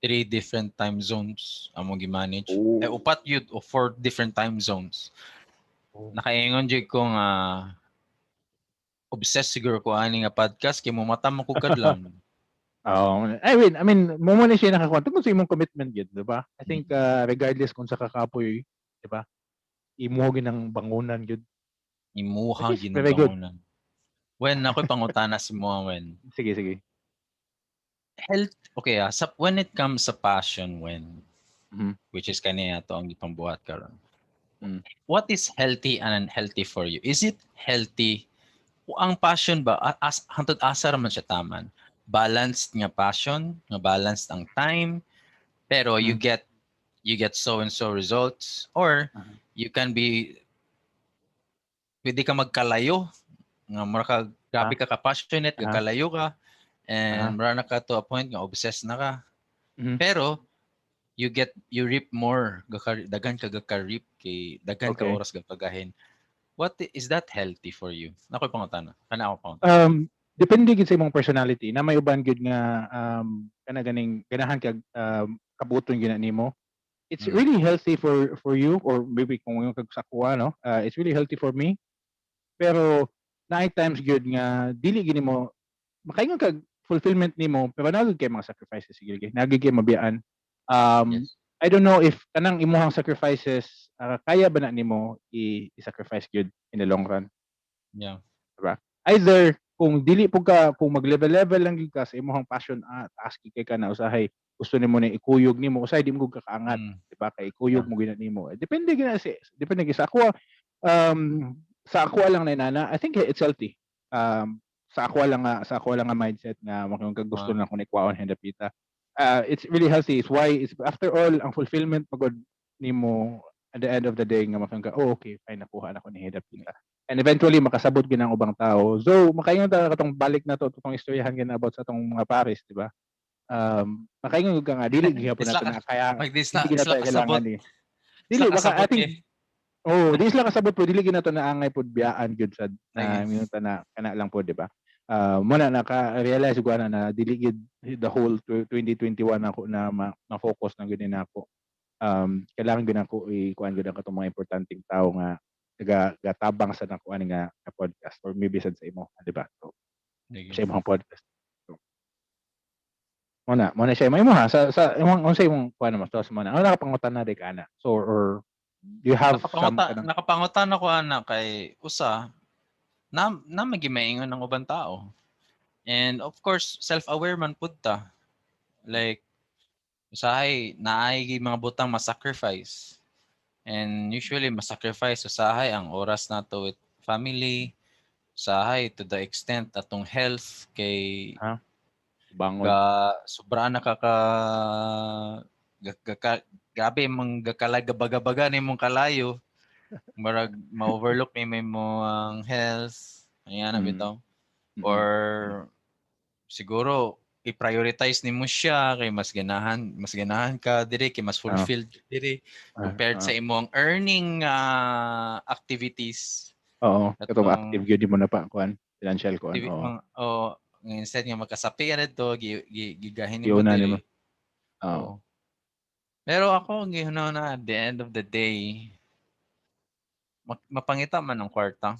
three different time zones among gi-manage. Oh. Eh, upat yun o four different time zones. Oh. Nakaingon jud ko nga obsessed siguro ko ani nga podcast kay mumata mo ko kadlawon. Oh, I mean, mo na siya nakakuha. Tungkol sa imong commitment gyud, di ba? I think regardless kung sa kakapoy, di ba? Imuha gyud ang bangunan gyud. Imuha Which is gyud very good. bangunan. When ako'y pangutana si mo when Sige, sige. Health, okay, sa when it comes sa passion, when which is kani ato ang gipambuhat karon. What is healthy and unhealthy for you? Is it healthy o ang passion ba as hantod asa ra man siya taman? Balanced nga passion, nga balanced ang time, pero you get so and so results, or you can be pwede ka magkalayo nga mura ka grabe ka ka-passionate, kalayo ka and mura na ka to a point nga obsessed na ka. Pero you reap more, daghan ka gaka-reap kay daghan ka oras gakagahin. Is that healthy for you? Nakoy pangutana. Kana ako pangutana. Depende gid sa imong personality. Na may uban gid nga kana ganing ganahan kag kabuton gyud na nimo. It's really healthy for you or maybe kung yung kag sakuha, no? It's really healthy for me. Pero naay times gyud nga dili gini mo makaingon kag fulfillment nimo, pero naa gyud kay mga sacrifices sige gyud. Naa gyud kay mabiyaan. I don't know if kanang imuhang sacrifices kaya ba na nimo i-sacrifice gyud in the long run. Diba? Either kung dili po ka, kung mag-level-level lang gyud ka sa imuhang passion, taas gyud kay ka na usahay gusto nimo na ikuyog nimo, usahay di mo gyud ka kaangat, di ba? Kay ikuyog mo gyud na nimo. Depende gyud na si depende gyud sa ako lang na inana, I think it's healthy. Sa ako lang nga mindset nga makong gusto na akong ikwaon hindapita. It's really healthy. It's why it's after all ang fulfillment pagod nimo at the end of the day nga makang ka, "Oh, okay, fine, nakuha na ko ni hindapita." And eventually makasabot gyud ang ubang tao. So makaingon ta katong balik na to tong istoryahan gyud about sa atong mga pares, di ba? Makaingon gyud ka nga dili gihapon Isla nato na kaya Mag disla hindi gyud isla nato kasabot. kailangan ni. Dili Isla baka I kasabot think eh. Oh, di sila kasabot po, dili ginato na angay pod biyaan gyud sad na Lagi. Minuta na kana lang po, di ba? Mo na naka-realize ko na na dili gyud the whole 2021 ako na ma-focus na gyud ni nako. Kailangan gyud ako i-kuan gyud ang katong mga importanteng tao nga gatabang sa nako ani nga podcast or maybe sad sa imo, di ba? So, Lagi. Sa imong podcast. So, mo na siya imo ha sa imong, unsa imong kuan mo so mo na. Ano nakapangutan na di ka ana? So or do you have some Nakapanguta, kanang nakapangutan ako ana kay usa na magimaingon ng ubang tao. And of course, self-aware man pud ta. Like usahay naay gi mga butang ma-sacrifice. And usually ma-sacrifice usahay ang oras nato with family, usahay to the extent atong health kay bangon? Ga sobra na ka ka ga, ga, grabe mong gakalagabaga nimong kalayo, murag ma-overlook ni mo ang health, ayan na bitaw, or siguro i-prioritize nimo siya kay mas ganahan ka diri kay mas fulfilled diri compared sa imong earning activities. Oo, katong Katong active gyud mo na pa kuan, financial kuan. Oo. Oh, instead nga magkasapi ka nito, gigahin nimo Giuna diri. Nimo. Oo. Oo. Pero ako, gihuna na at the end of the day, mapangita man ang kwarta.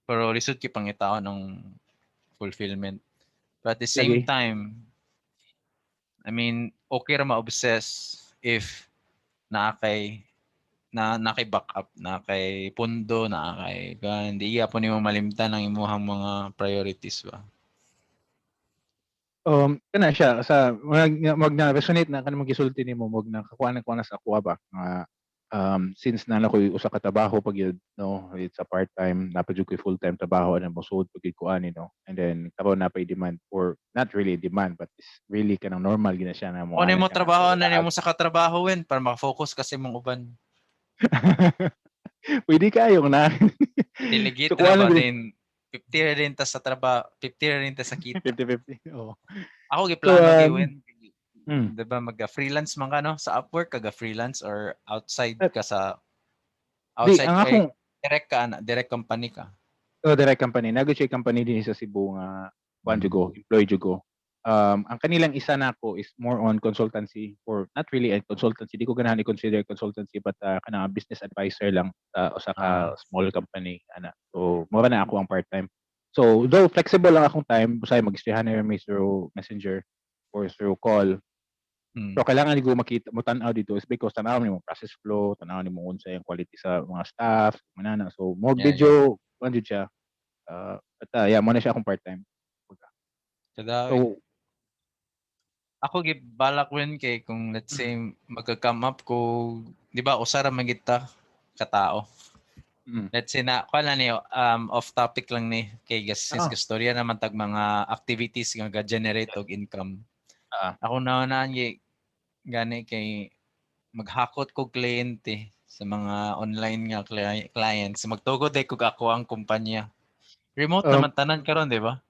Pero lisod kay pangitaon ng fulfillment. But at the same Lagi. Time, I mean, okay ra ma-obsess if naa kay backup, naa kay pundo, naa kay gan, di po nimo malimtan ang imuhang mga priorities ba. Kana siya sa mag na resonate na kanang gisulti nimo, mag na kakuan na kuan na sa akuha ba nga since na na koy usa ka trabaho pag yun, no, it's a part time, naa pa jud koy full time trabaho na mosuod pag ko ani, no, and then karon naa pay demand, or not really demand but it's really kanang normal gina siya na mo Kung ana mo siya nga trabaho na nimo sa katrabaho win para maka-focus kasi mong uban. Pwede kayo na Delegate So, ra kuha ba na din 50 ra rin ta sa trabaho, 50 ra rin ta sa kita. 50-50, oo. Ako giplano So, giwin. 'Di ba magga freelance man ka, no? Sa Upwork ka ga freelance or outside ka sa Di, outside ang kay akong direct ka ana, direct company ka. Oh, direct company. Naa siya company din sa Cebu nga kuan jud ko, employed jud ko. Ang kanilang isa nako is more on consultancy, or not really a consultancy. Di ko ganahan i-consider consultancy but kanang business advisor lang sa usa ka small company ana. So mura na ako ang part-time. So though flexible lang akong time, usahay mag-istoryahan na mi through messenger or through call. So kailangan ko makita mo tan-aw dito is because tan-aw nimo process flow, tan-aw nimo unsa yung quality sa mga staff, manana. So more video kuan jud siya. But yeah, mo na siya akong part-time. Kada So ako gibalak win kay kung let's say magka-come up ko, di ba usa ra man gid ta katao. Let's say na kuan lang ni, off topic lang ni kay since gastorya naman tag mga activities nga ga-generate og income. Ako na gi gani kay maghakot ko kliyente sa mga online nga clients. Magtugod ay kog ako ang kumpanya. Remote naman tanan karon, di ba?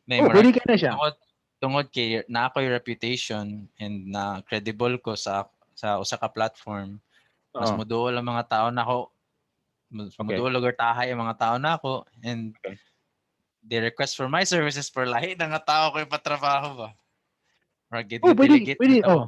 Na Oh, pwede ka na siya. Tungod kay na ako'y reputation and na credible ko sa usa ka platform, mas muduol ang mga tao nako, mas muduol og tahay ang mga tao nako and they request for my services for lahi na nga tao ko ipatrabaho ba. Murag Oh, pwede, delegate pwede, na to. Oh.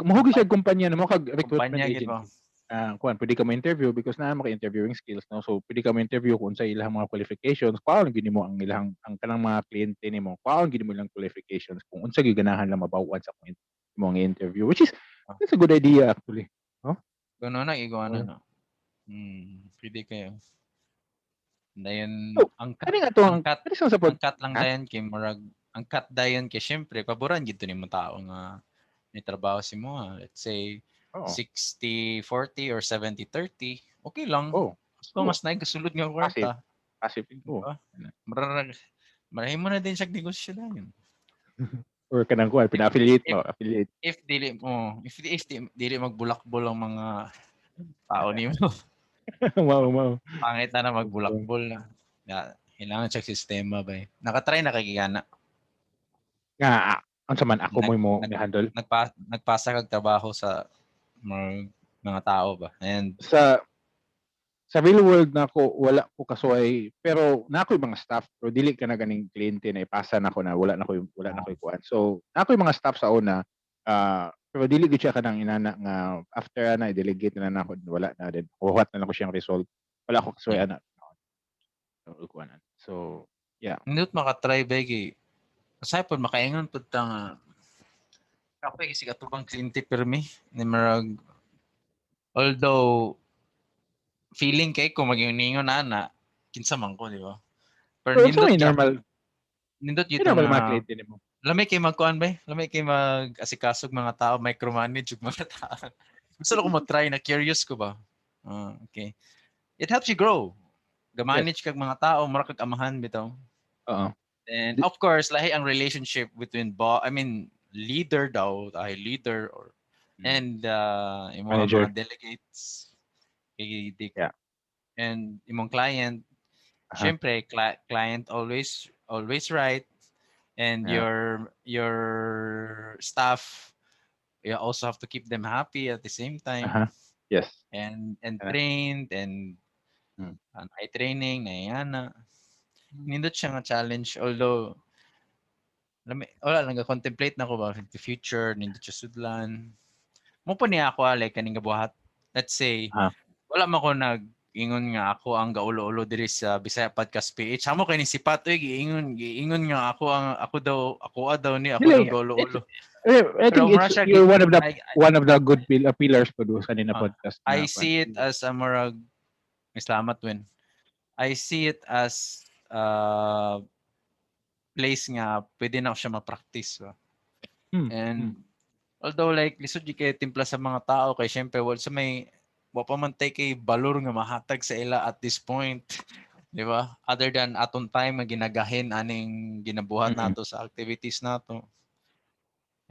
Mahug siya kumpanya na mo kag recruitment Kumpanya gid ba? agency. Ah, kuan, pwede ka mo interview because naa mo interviewing skills, no. So pwede ka mo interview kung sa ilang mga qualifications, kuan gyud nimo ang ilang ang kanang mga kliyente nimo, kuan gyud nimo ilang qualifications kung unsa gyud ganahan lang mabaw-an sa kung mo ang interview, which is that's a good idea actually. Kuno na igawa na Oh. no. Pwede kayo. Dayon Oh, ang cut, Kani nga to ang ang cut, kani sa pod ang cut lang Ha? Dayon kay murag ang cut dayon kay syempre paboran gid to nimo tao nga may trabaho si mo, ah. Let's say Oo. 60-40 or 70-30, okay lang. As long as naay kasulod nga Passive. kwarta. Passive income. Diba? Mararag marahimo na din siya negosyo dayon. Or kanang kuan pina-affiliate mo, affiliate. If dili mo, if dili magbulakbol ang mga tao nimo. Mao mao. Pangit na na magbulakbol na. Ya, kailangan siya sistema ba eh. Nakatry na kay gana. Nga unsa man ako mo handle Nagpasa kag trabaho sa mga tao ba. And sa Sa real world na ako, wala ko kasuway, pero na ako yung mga staff, pero dili ka na ganing kliyente na ipasa na ako na wala na ko kuan. So, na ako yung mga staff sa una, pero dili gud siya kanang inana nga after ana i-delegate na nako, wala na din. Huwat na lang ko siyang result. Wala ko kasuway ana. So, kuan. So, yeah. Nindot maka-try ba kay asay pod makaingon pud ta nga kapoy kasi katubang kliyente pirmi ni marag, although feeling kay ko mag-ingon ana, kinsa man ko, di ba? Pero nindot siya, normal nindot yun normal mga kliyente nimo. Lamay kay magkuan ba? Lamay kay mag asikasog mga tao, micromanage ug mga tao. Gusto ko mo try na, curious ko ba? Ah, okay. It helps you grow. Ga-manage kag mga tao, mura kag amahan bitaw. Oo. And of course, lahi ang relationship between I mean, leader daw, ay leader or and imong manager, mga delegates kay di, and imong client. Syempre, client always always right, and your staff, you also have to keep them happy at the same time. And trained and ay training na yana. Nindot siya nga challenge, although lami, wala lang, contemplate na ko ba the future, nindot siya sudlan. Mo pa niya ako like kaning gabuhat. Let's say wala man ko nag ingon nga ako ang gaulo-ulo diri sa Bisaya Podcast PH. Hamo kay ni si Pat oy, giingon giingon nga ako ang ako daw, ako daw ni ako Dili, daw gaulo-ulo. I Pero think mura it's siya you're one of the one of the good pillars po do sa nina podcast na I see it as a murag, salamat win. I see it as place nga pwede na ako siya ma-practice ba. And although like lisod gyud kay timpla sa mga tao kay syempre wala sa may wa pa man tay kay balor nga mahatag sa ila at this point, di ba? Other than atong time nga ginagahin aning ginabuhat nato sa activities nato.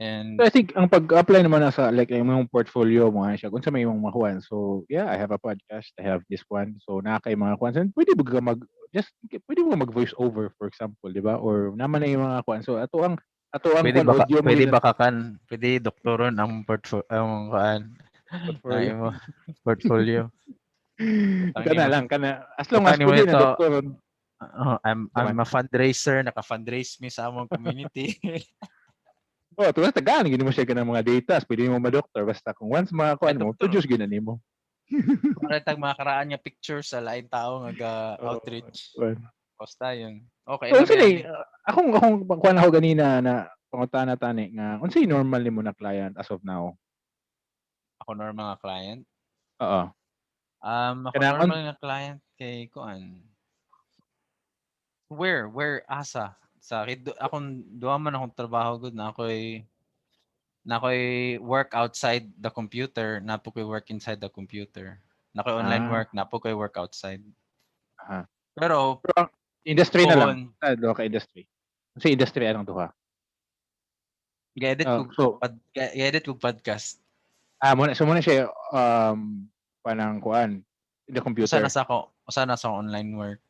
And So I think ang pag-apply naman na sa like imong portfolio mo siya kung sa may imong makuan. So yeah, I have a podcast, I have this one. So naa kay mga kuan. So, pwede ba ka mag just pwede mo mag voice over, for example, di ba? Or naman na yung mga kuan. So ato ang pwede kuan, ba ka, audio mo pwede yun ba ka kan pwede doktoron ang portfolio, ang kuan portfolio. Ay, mo portfolio. Kana lang kana as long as Butang nimo pwede na ito. doktor. Oh, I'm a fundraiser, naka-fundraise mi sa among community. Oh, tuwa tagaan gini mo siya kanang mga data, pwede mo ma-doctor basta kung once mga kuan Ay, mo, doktor. produce gyud na nimo. Para tag mga karaan nga picture sa lain tao nga ga Oo, outreach. kuan. Basta yun. Okay. So, Na unsa ba ni yan? akong kuan ako ganina na pangutana tani nga unsay normal nimo na client as of now? Ako normal nga client. Oo. Ako Kanang normal nga client kay kuan. Where? Where asa? Sa akong duha man akong trabaho gud na ako'y work outside the computer, na po ko'y work inside the computer. Na ako'y online work, na po ko'y work outside. Pero Pero ang industry na lang. Pohon, Ah, duha ka industry. Unsay industry anong duha? Ga-edit Ah, ko so ga-edit kog podcast. Ah, mo na, so mo na siya panang kuan the computer. Usa na sa akong online work.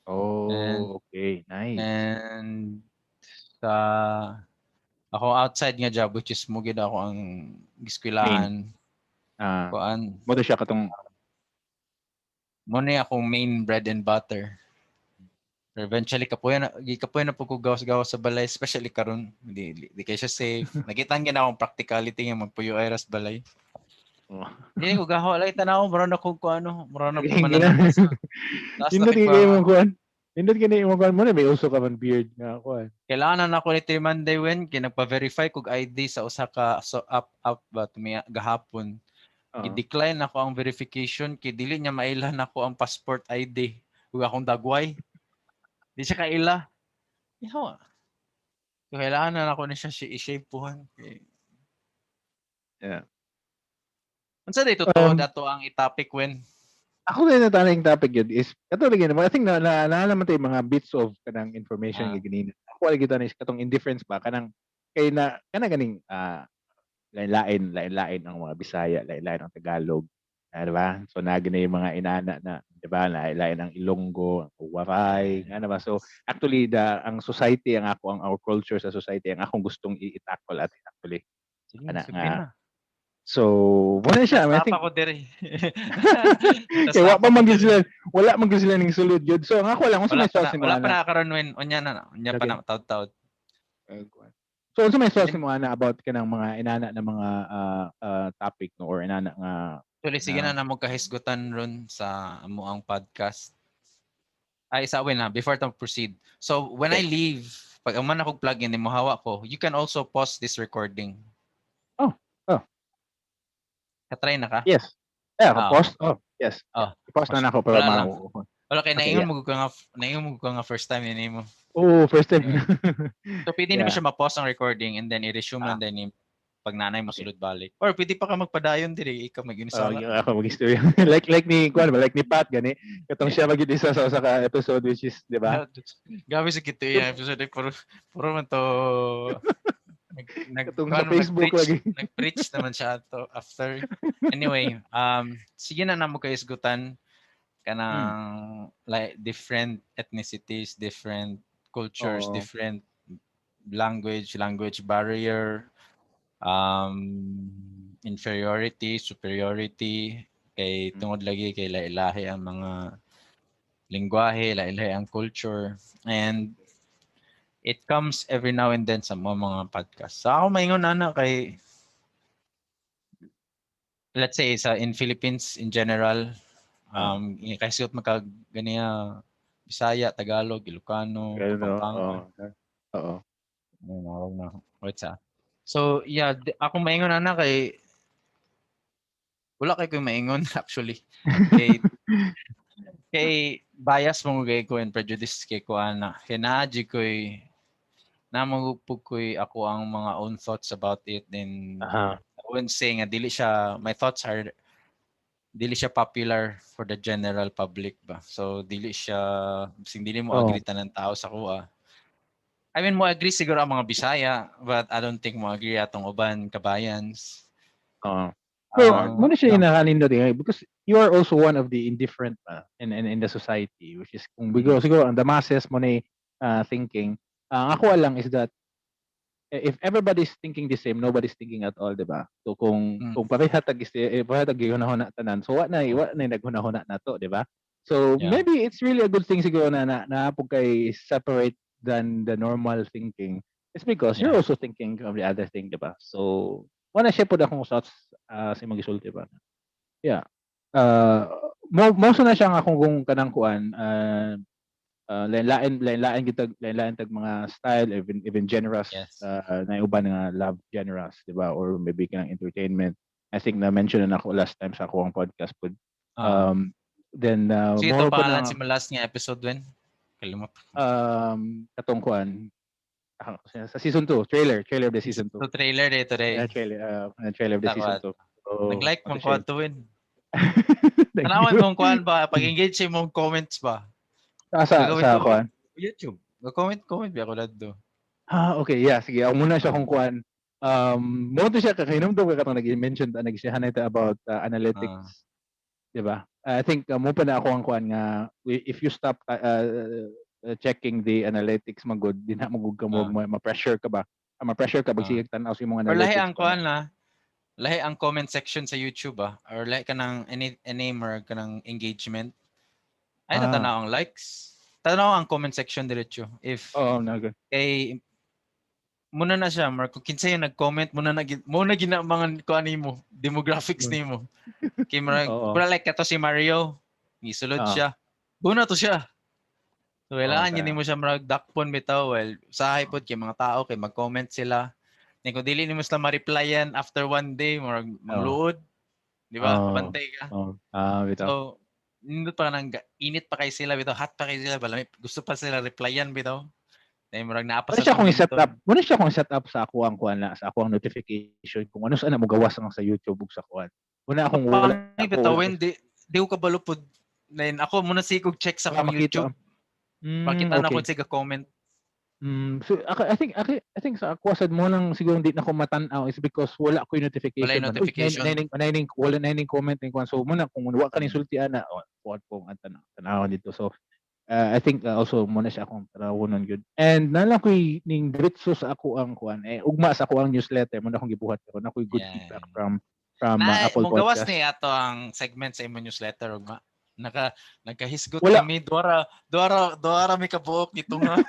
Oh, okay. Nice. And sa ako outside nga job, which is mo gid ako ang giskwilahan kuan Mo to siya katong mo ni akong main bread and butter. Pero eventually kapuya na po ko gawas-gawas sa balay, especially karon di kay siya safe. Nakita gyud akong practicality nga magpuyo ay ras balay. Hindi ko gaho lagi tanaw, mura na ko ano, mura na ko Hindi mananapas. Taas na Nindot kay kay pa- imong kuan. Nindot kay imong kuan mo na may uso ka man beard nga kuan. Kailangan na nako ni Monday when kay nagpa-verify kog ID sa usa ka so app ba tumiya gahapon. Oo. I-decline ako ang verification kay dili niya mailhan ako ang passport ID ug akong dagway. Di siya kaila. Yawa. So, kailangan na nako ni siya i-shave puhan. Kay Unsa day totoo dato ang i-topic when? Ako na natalang topic yun is kato lagi naman I think na naalaman tayo mga bits of kanang information nga ganina. Ako lagi to is katong indifference ba kanang kay na kana ganing lain-lain lain-lain ang mga Bisaya, lain-lain ang Tagalog. Di ba? So nagi na yung mga inana na, di ba? Lain-lain ang Ilonggo, ang Waray, ano ba? So actually the ang society ang ako ang our culture sa society ang akong gustong i-tackle at actually. Sige, Ana sige nga. na. So, mao na siya. I Stop think ako diri. kay wa pa man gyud sila, wala man gyud sila ning sulod gyud. So, ang ako lang, unsa Wala may pa thoughts na, nimo wala pa ana? Na karon when unya na unya pa na taud-taud. So, unsa may thoughts nimo ana about kanang mga inana na mga topic, no, or inana nga Actually, sige na mo kahisgutan ron sa amo ang podcast. Ay, sa na before ta proceed. So, when I leave, pag aman ako plug in mo hawa ko, you can also pause this recording. Oh. Ka-try na ka? Yes. Yeah, Ah. pause. Oh, yes. Oh, I-pause na nako para Wala lang. ma Wala kay naingon mo ka nga naingon mo ka nga first time ni mo. Oh, first time. So pwede nimo siya ma-pause ang recording and then i-resume lang din pag nanay mo sulod balik. Or pwede pa ka magpadayon diri ikaw Oh, mag-unisala. yeah, ako mag-istorya. Like ni kuan ba, like ni Pat gani. Katong siya magyud isa sa usa ka episode which is, di ba? Gabi sa kito yung episode eh, puro puro man to nag Katong sa kuan, Facebook nag-preach, lagi. Nag-preach naman siya ato after. Anyway, sige na namo kahisgutan kanang like different ethnicities, different cultures, Oo. Different language, language barrier, inferiority, superiority, kay tungod lagi kay lahi-lahi ang mga lingwahe, lahi-lahi ang culture, and it comes every now and then sa mga podcast. So ako maingon ana kay let's say sa in Philippines in general, kay suot maka ganiya Bisaya, Tagalog, Ilocano, Ganun, no? Kapampangan. Oo. Oo. Ano, nawag na ako. Wait sa. So, yeah, ako maingon ana kay wala kay ko maingon actually. Kay bias mo kay ko and prejudice kay ko ana. Kay naa ko'y namangupog ko'y ako ang mga own thoughts about it, then I wouldn't say nga dili siya, my thoughts are dili siya popular for the general public ba. So dili siya sing dili mo Oo. Agree tanan tao sa kuha. I mean, mo agree siguro ang mga Bisaya, but I don't think mo agree atong uban kabayans. Oo. So, mo na siya No. inakanindot eh, because you are also one of the indifferent in the society, which is kung bigo siguro ang the masses mo na thinking. Ang ako lang is that if everybody's thinking the same, nobody's thinking at all, di ba? So kung kung pareha tag eh, pareha tag gihunahuna tanan, so wa na naghunahuna na to, di ba? So maybe it's really a good thing siguro na na kay separate than the normal thinking. It's because you're also thinking of the other thing, di ba? So wala siya pod akong thoughts sa imong gisulti ba. Yeah. Mo so na siya nga kung kanang kuan lain-lain lain-lain kitag lain-lain tag mga style, even genres, na uban nga love genres, di ba, or maybe kanang entertainment. I think na mention na nako last time sa akong podcast pod. Then Sige, more ito po pangalan na si mo last nga episode when? Kalimot. Katong kuan sa season 2, trailer of the season 2. So trailer dito today. Yeah, trailer of the season 2. So, Nag-like mong ano siya? kuan to win. Thank Tanawan you. mong kuan ba pag-engage sa imong comments ba? Ah, sa Gagawin sa ko. kuan. YouTube. Comment comment ba ako ladto. Ah, okay. Yeah, sige. Ako muna siya kung kuan. Mo to siya kakahinumdum kay katong nag-mention ta nagsihan ito about analytics. Di ba? I think mo pa na ako ang kuan nga if you stop checking the analytics magud di na magud ka mo ma-pressure ka ba? Ah, ma-pressure ka pag sige tan-aw sa imong Or lahi analytics ang ba. kuan na. Lahi ang comment section sa YouTube ah. Or lahi ka ng any more ka ng engagement. Ay natanaw ang likes. Tanaw ang comment section diretso. If Oo, na good. Kay muna na siya Mark, kung kinsa yung nag-comment muna na mo na gina mga kuan nimo demographics nimo kay murag pura like kato si Mario gisulod siya muna to siya, so kailangan yun nimo siya murag dakpon bitaw. Well, usahay pod kay mga tao kay mag-comment sila. Then kung dili nimo sila ma-replyan after one day, murag mangluod, di ba? Bantay ka. Oo. Ah, bitaw. So nindot pa nang init pa kay sila bitaw, hot pa kay sila, balami gusto pa sila replyan bitaw. Then murag naa pa Muna sa siya kung i-set komento. up. Muna siya kung set up sa ako ang kuan na sa ako ang notification kung ano sa na mo gawas ang sa YouTube ug sa kuan. Muna akong wala Pangit ako bitaw when di ko kabalo pod. Then ako muna sige kog check sa Wala akong makita. YouTube. Makita na Okay. ko sige comment. So ako, I think sa ako sad mo lang siguro hindi na ko matan-aw is because wala ko yung notification. Wala yung man. Uy, notification. Nine, wala nine comment ning kuan. So muna kung wa ka ning sultian na oh, kuan ko ang tan-aw dito. So I think also muna siya akong tanawonon gyud. And nalang ko'y ning diretso sa ako ang kuan eh ugma sa ako ang newsletter mo na akong gibuhat karon. Ako'y good feedback from From Na, Apple mogawas Podcast. ni ato ang segment sa imong newsletter ugma. Nakahisgot Wala. kami duara mi kabuok dito nga.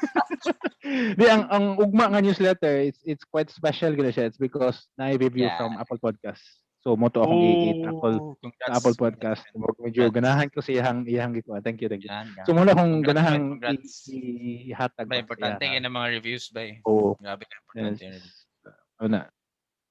Di ang ugma nga newsletter, it's quite special gina siya. It's because na review from Apple Podcast. So mo to akong i-tackle Oh, sa congrats. Apple Podcast. Medyo Congrats. ganahan ko sa iyang gikuha. Thank you, thank you. Yan, yan. So muna kong Congrats, ganahan man, congrats. ihatag Ba, ba, importante yeah. yeah, mga reviews ba eh. Oo. Grabe ka importante yung Yes. reviews. Ano na.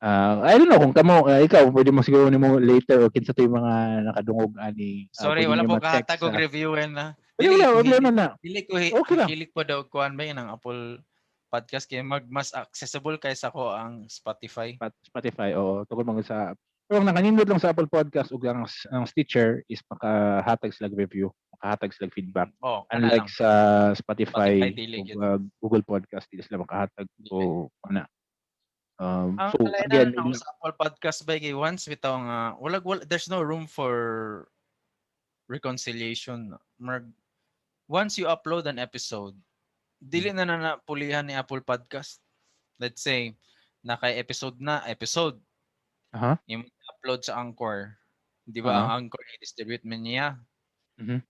I don't know kung kamo, ikaw, pwede mo siguro nimo later or kinsa to yung mga nakadungog ani. Sorry, pwede wala niyo po ma-text kahatag og review na. Wala, wala, problema na. Dili ko Okay lang. hilig po daw kuan ba yun ang Apple Podcast kay mag mas accessible kaysa ko ang Spotify. Spotify, oo, tungkol man sa, pero ang nakanindot lang sa Apple Podcast ug ang Stitcher is makahatag sila review, makahatag sila feedback. Oh, kana Unlike lang. sa Spotify, Spotify, dili ug gyud. Google Podcast, dili sila makahatag. So, ana. Ang So again, again, ako sa Apple Podcast ba kay once bitaw nga wala, there's no room for reconciliation. Merg, once you upload an episode, dili na na pulihan ni Apple Podcast. Let's say naka episode na episode. Yung upload sa Anchor. Di ba ang Anchor i-distribute man niya?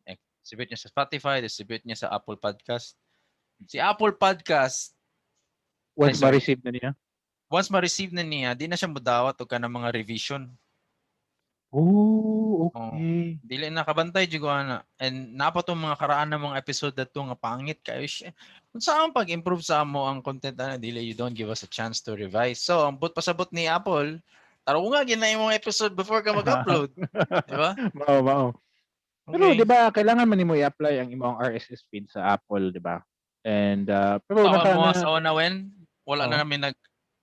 Eh, distribute niya sa Spotify, distribute niya sa Apple Podcast. Si Apple Podcast, once Ay, sorry. ma-receive na niya. Once ma-receive na niya, di na siya mudawat og kanang mga revision. Oh, okay. Dili na kabantay jud ko ana. And napa tong mga karaan ng mga episode dato nga pangit kayo siya. Kung saan pag-improve sa amo ang content ana, dili, you don't give us a chance to revise. So, ang but pasabot ni Apple, taro nga gina imong episode before ka mag-upload, di ba? Mao, mao. Pero Okay. 'di ba kailangan man nimo i-apply ang imong RSS feed sa Apple, 'di ba? And pero Ako naka mo na, sa una when wala na Oo. namin nag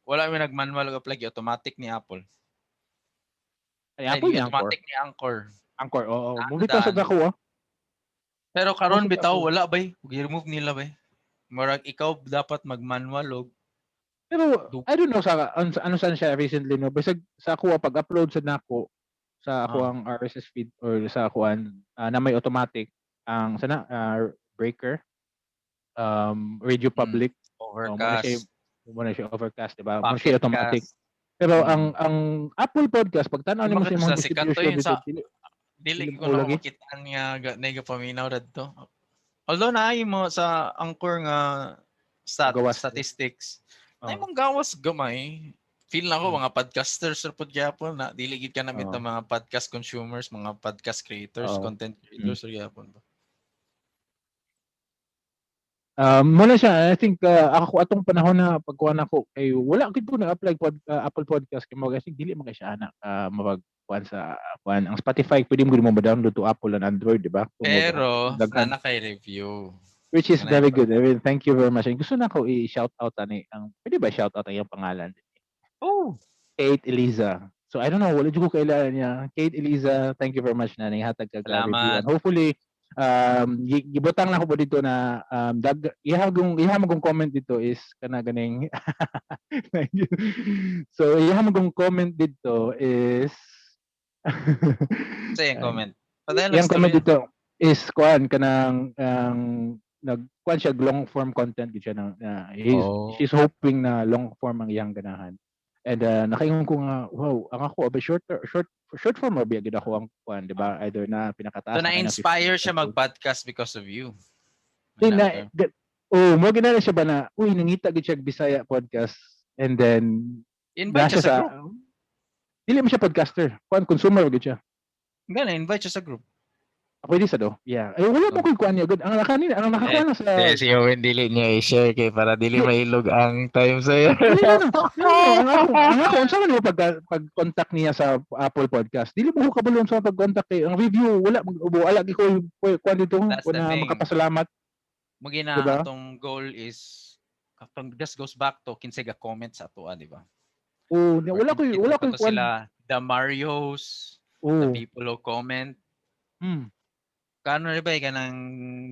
wala kami nag-manual og apply, automatic ni Apple. Ay, Ay, Apple di ni Anchor. automatic ni Anchor. Anchor, oo. Ah, Mubitaw sa daan. dako ah. Pero karon Mabitaw bitaw ako. wala bay, gi-remove nila bay. Murag ikaw dapat mag-manual og Pero I don't know sa ano saan siya recently, no. Basta sa ako pag-upload sa nako sa ako ang RSS feed or sa akuan na may automatic ang sana Breaker, Radio Public, oh, muna siya, Overcast, muna siya Overcast, di ba? Muna Pocket siya automatic. Cast. Pero ang Apple Podcast, pag tan-aw nimo sa Bakit imong sa sikat to distribution yun dito, dili Dili dili ko mo na lagi. makitaan nga nega paminaw radto. Although naay mo sa Anchor nga Gawas. statistics. Oh. Nay mong gawas gamay. Feel na ko mga podcasters ra pud gyapon na dili gid ka namit Oo. ang mga podcast consumers, mga podcast creators, Oo. content creators ra gyapon ba. Muna siya, I think ako atong panahon na pagkuha nako kay wala gid ko nag-apply Apple Podcast kay mo, I think dili man kay siya ana mapag kuan sa kuan ang Spotify, pwede mo gud mo ma-download to Apple and Android, di ba? Tungod, Pero daghan. sana kay review. Which is Wala very pa. good. I mean, thank you very much. And gusto na ko i-shout out ani ang, pwede ba shout out ang iyang pangalan? Oh, Kate Eliza. So I don't know, wala jud ko kailangan niya. Kate Eliza, thank you very much na hatag kag review. Salamat. And hopefully gibutang na ko po dito na dag iha magong comment dito is kana ganing. Thank you. So iha magong comment dito is Sa iyang comment. Padayon Iyang lang comment storya. dito is kuan kanang ang nag kuan siya long form content gid siya na Oh. she's hoping na long form ang iyang ganahan. And nakaingon ko nga, wow, ang ako abi short form ra biya gid ako ang kuan, di ba? Either na pinakataas So na kanang na-inspire 15 siya mag-podcast because of you. Di, Wala na, ka. oh, mo ginana siya ba na, uy, nangita gid siya og Bisaya podcast and then Invite na siya sa group. Dili man siya podcaster. Kuan, consumer gid siya. Gana, invite siya sa group. Pwede sa do. Yeah. Ay, wala mo koy kuan niya gud. Ang nakanin, ang nakakuha na sa Si Owen dili niya i-share kay para dili mailog ang time sa'yo. Dili, no, no. No, ang ako unsa man mo pag contact niya sa Apple Podcast. Dili mo ko kabalo unsa pag contact kay ang review wala mag ubo ala gi ko kuan dito That's ko the na thing. makapasalamat. Mugina Diba? atong goal is katong just goes back to kinsay ga comment sa atoa, di ba? Oh, wala ko Or kuan. sila the Marios, the Oh. people who comment. Kano rin ba eh, kanang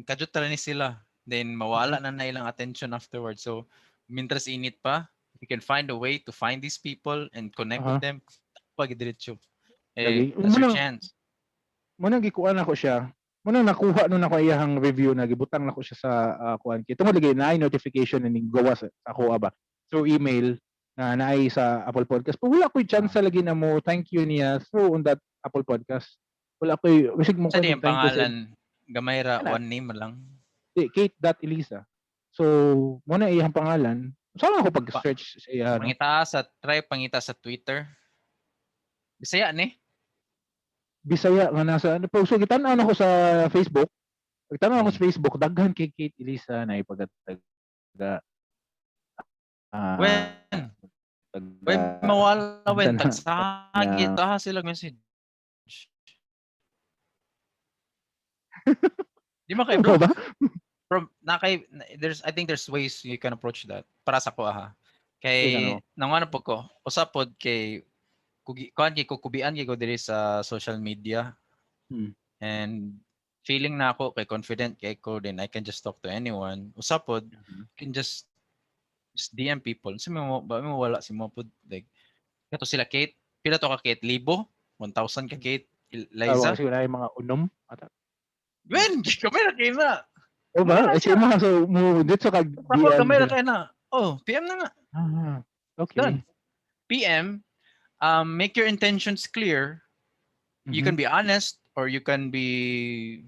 kajut ra ni sila. Then mawala na na ilang attention afterwards. So mintras init pa, you can find a way to find these people and connect with them. Pag diretso. Lagi. Eh, that's your chance. Mo nang gikuan ako siya. Mo nang nakuha nun ako iyahang review na gibutang nako siya sa kuan kay tungod lagi naay notification na ning gawas sa ako ba through email. Na naay sa Apple Podcast. Pero wala ko'y chance lagi na mo thank you niya through on that Apple Podcast. Wala ko'y bisig mo Sa di ang thank you sa pangalan? Gamay ra, Wala. One name lang. Di, Kate.Elisa. So, mo na iyang pangalan. Saan ako pag-search sa iya, no? Pangita sa, try pangita sa Twitter. Bisaya ni. Bisaya nga nasa ano po. So gitan-aw ko sa Facebook. Pagtan-aw ko sa Facebook, daghan kay Kate Elisa na ipagataga. When when mawala when sana- tagsagi ta sila message. Di ba kay Ano bro? ba? From na kay there's I think there's ways you can approach that para sa ko ha. Kay Sige, ano? nangano po ko, usa pod kay kugi kuan kay kukubian kay ko diri sa social media. And feeling na ako kay confident kay ko, then I can just talk to anyone. Usa pod can just DM people. Sa mo ba mo wala si mo pod, like kato sila Kate, pila to ka Kate? Libo? 1,000 ka Kate Liza? Liza? Siguro ay mga unom ata. When kami na kay na. O ba? Wala Eh, siya mo so mo dito ka Ako DM kamay na sila. kay na. Oh, PM na nga. Ah, okay. Done. PM, make your intentions clear. You can be honest or you can be,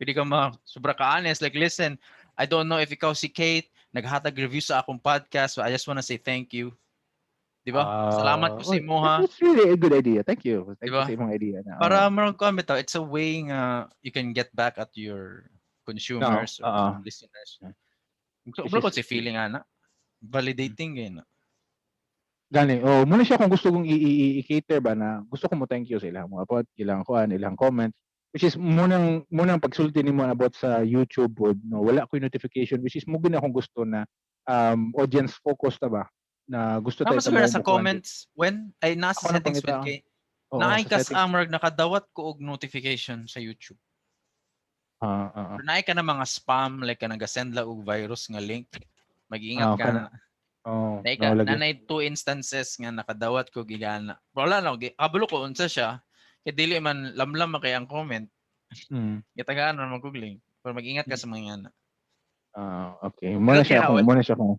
pwede ka ma sobra ka honest, like, "Listen, I don't know if ikaw si Kate naghatag review sa akong podcast, so I just wanna say thank you." Di ba? Salamat ko sa Oh, imo ha. it's really a good idea. Thank you. Thank Diba? you sa imong idea na. Para marang comment, it's a way nga you can get back at your consumers or Oo. Listeners. Yeah. So, Which bro, is- si feeling ana. Validating gay na. Gani, oh, muna siya kung gusto kong i-cater ba na gusto ko mo thank you sa ilang mga pod, ilang kuan, ilang comment, which is munang pagsulti nimo about sa YouTube pod, no, wala ko yung notification, which is mo gina akong gusto na audience focus ta ba na gusto Tama tayo siguro mo sa kuan. Comments when ay nasa Ako na settings when pangita. kay Oo, naay sa kas settings. amrag nakadawat ko og notification sa YouTube. Ah. Pero naay ka na mga spam, like ka nagasend la og virus nga link. Mag-ingat Ah, ka. kana. Oh, Naay ka no, lagi. nanay two instances nga nakadawat ko gigana. Pero wala na kabalo ko unsa siya. Kay dili man lamlam man kay ang comment. Gitagaan man mag link. Pero mag-ingat ka sa mga ngana. Ah, okay. Muna Pero siya kaya, akong, muna siya akong.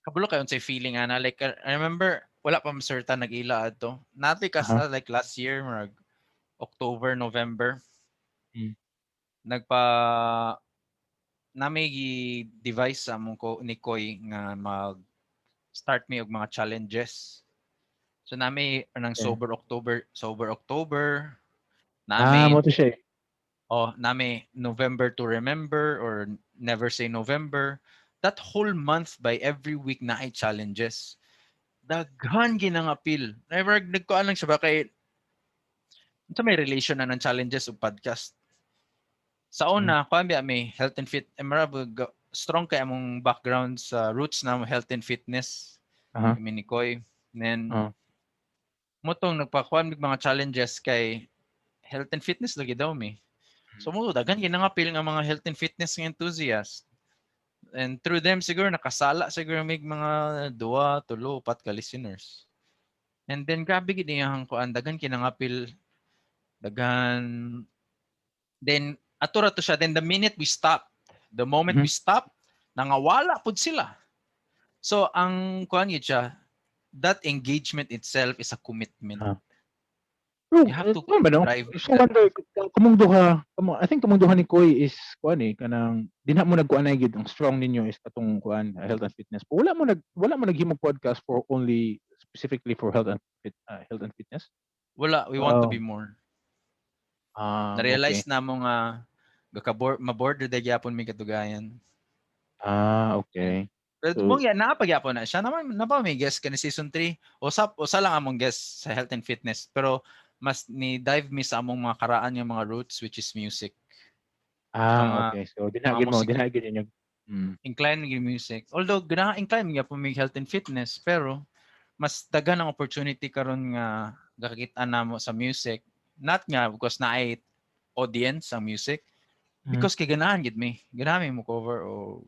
Kabalo kayo unsay feeling ana, like I remember wala pa certain nag-ila adto. Nati ka sa like last year murag October, November. Nagpa nami gi device sa among ko ni Koy nga mag start mi og mga challenges. So nami nang sober October, sober October. Ah, Nami mo to siya eh. Oh, nami November to Remember or Never Say November. That whole month by every week na ay challenges. Daghan ginang appeal. Never nagkuan lang siya ba kay unsa may relation na ng challenges ug podcast. Sa una, kuan biya may health and fit, strong kay among background sa roots na health and fitness. Kami ni Koy. Then motong nagpakuan mig mga challenges kay health and fitness lagi daw mi. So mo daghan ginangapil nga mga health and fitness nga enthusiast. And through them siguro nakasala siguro mig mga duha, tulo, upat ka listeners. And then grabe gid iyang kuan, daghan kinangapil, daghan. Then ato ra to siya, then the minute we stop, the moment we stop, nangawala pud sila. So ang kuan gyud siya, that engagement itself is a commitment. Bro, You have to kuan ba no? drive So wonder kamong duha, kamo, I think kamong duha ni Koy is kuan eh, kanang dinha mo nagkuan na gyud ang strong ninyo is katong kuan, health and fitness. Pero wala mo naghimo podcast for only specifically for health and fitness. Wala, we want to Oh. be more. Ah, Na-realize okay. na mo nga gakabor maborder da gyapon mi katugayan. Ah, okay. Pero So- mong ya naapagyapon na siya naman na pa may guest kani season 3. Usap usa lang among guest sa health and fitness, pero mas ni dive mi sa among mga karaan nga mga roots, which is music. Ah, okay. So dinha mga gyud mo, musika. Dinha gyud ninyo. Incline gyud music. Although ganahan incline gyapon mi health and fitness, pero mas daghan ang opportunity karon nga gakakita namo sa music. Not nga because naay audience ang music, because kay ganahan gid mi. Ganahan mi mo cover o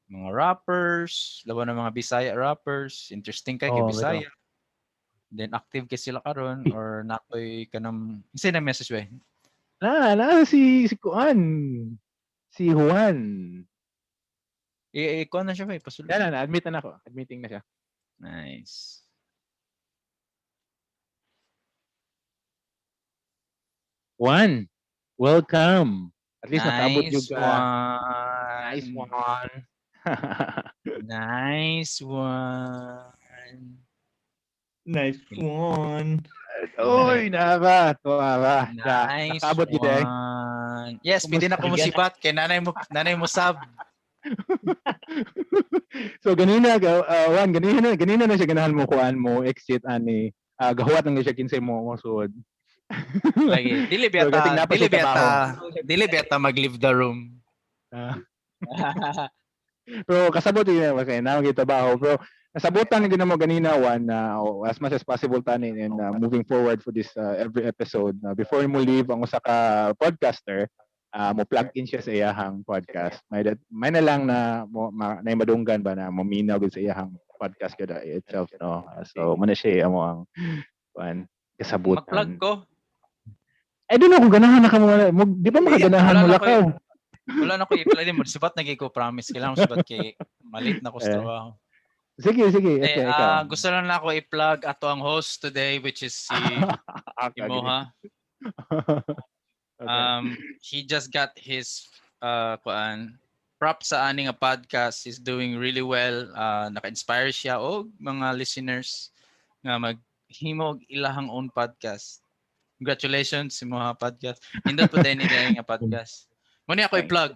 mga rappers, laban ng mga Bisaya rappers, interesting kay kay Oo, bitaw. Bisaya. Then active kay sila karon or natoy kanang isa na message ba? Na, na si si Kuan. Si Juan. I kuha na siya ba, ipasulod. Yan na, admit na ako. Admitting na siya. Nice. Juan, welcome. At least nakaabot Nice yung ka. one. Nice one. Nice one. Nice one. Uy, na ba? Tuwa ba? Nice Nakaabot yun eh. one. Yes, pwede na ko mo Kumusta? sibat kay nanay mo sab. So ganina Juan, ganina na siya ganahan mo kuan mo exit ani. Gahuwat lang siya kinsay mo mo suod. Lagi. Dili So, biyata, gating na pa dili siya biyata, dili biyata mag-leave the room. Pero kasabot yun kasi na kita trabaho, pero nasabutan gyud mo ganina, Juan, na oh, as much as possible tanin and moving forward for this every episode na before mo leave ang usa ka podcaster, mo plug in siya sa iyahang podcast. May na lang na mo ma, na madunggan ba na mominaw gud sa iyahang podcast kada itself, no? So mo na siya amo ang kuan kasabutan. Mag-plug ko. I don't know kung ganahan na ka mo, di ba makaganahan Wala mo na lakaw? Wala na ko i-plug mo. Sibat na ko, promise. Kailangan mo sibat kay malit na ko sa Eh. trabaho. Sige, sige. Eh, Okay, ikaw. Gusto lang na ako i-plug ato ang host today, which is si Imoha. Okay. He just got his kuan, props sa ani nga podcast. He's doing really well. Naka-inspire siya og mga listeners nga maghimo og ilahang own podcast. Congratulations sa mga podcast. Nindot po din ni nga podcast. Muna ako i-plug.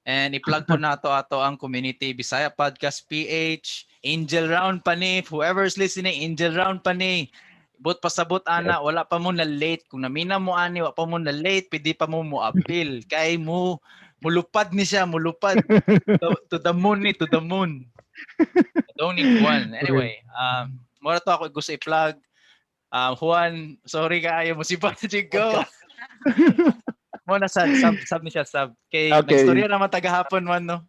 And i-plug po nato ato ang community Bisaya Podcast PH, Angel Round pa ni, whoever's listening, Angel Round pa ni. But pasabot ana, wala pa mo na late. Kung namina mo ani, wala pa mo na late, pwede pa mo mo appeal. Kay mo mulupad ni siya, mulupad to the moon ni, to the moon. Don't need one. Anyway, mura to ako gusto i-plug. Juan, sorry kaayo mo si go. Mo na sub sub sub ni siya sub. Kay nagstorya naman tagahapon man, no.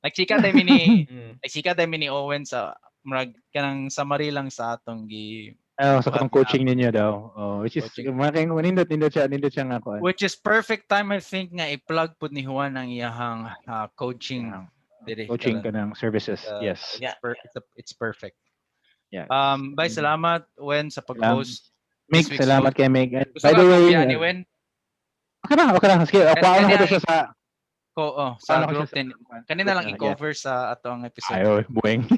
Nagchika tayo ni nagchika tayo ni Owen sa murag kanang summary lang sa atong gi Oh, sa katong coaching ninyo daw. Oh, which is Coaching. mga kay nindot siya nga kuan. Which is perfect time, I think, nga i-plug pud ni Juan ang iyahang coaching dire. Coaching kanang services. Yes. It's perfect. Bye, salamat Wen sa pag-host. Mick, This week's salamat kay Mick. And Gusto by the ka way, kopya ni Wen? Okay na, okay na. Sige, kuhaan ko to siya sa Ko oh, sa kuhaan ko group siya sa din. Kanina lang i-cover sa ato ang episode. Ayo, buwing.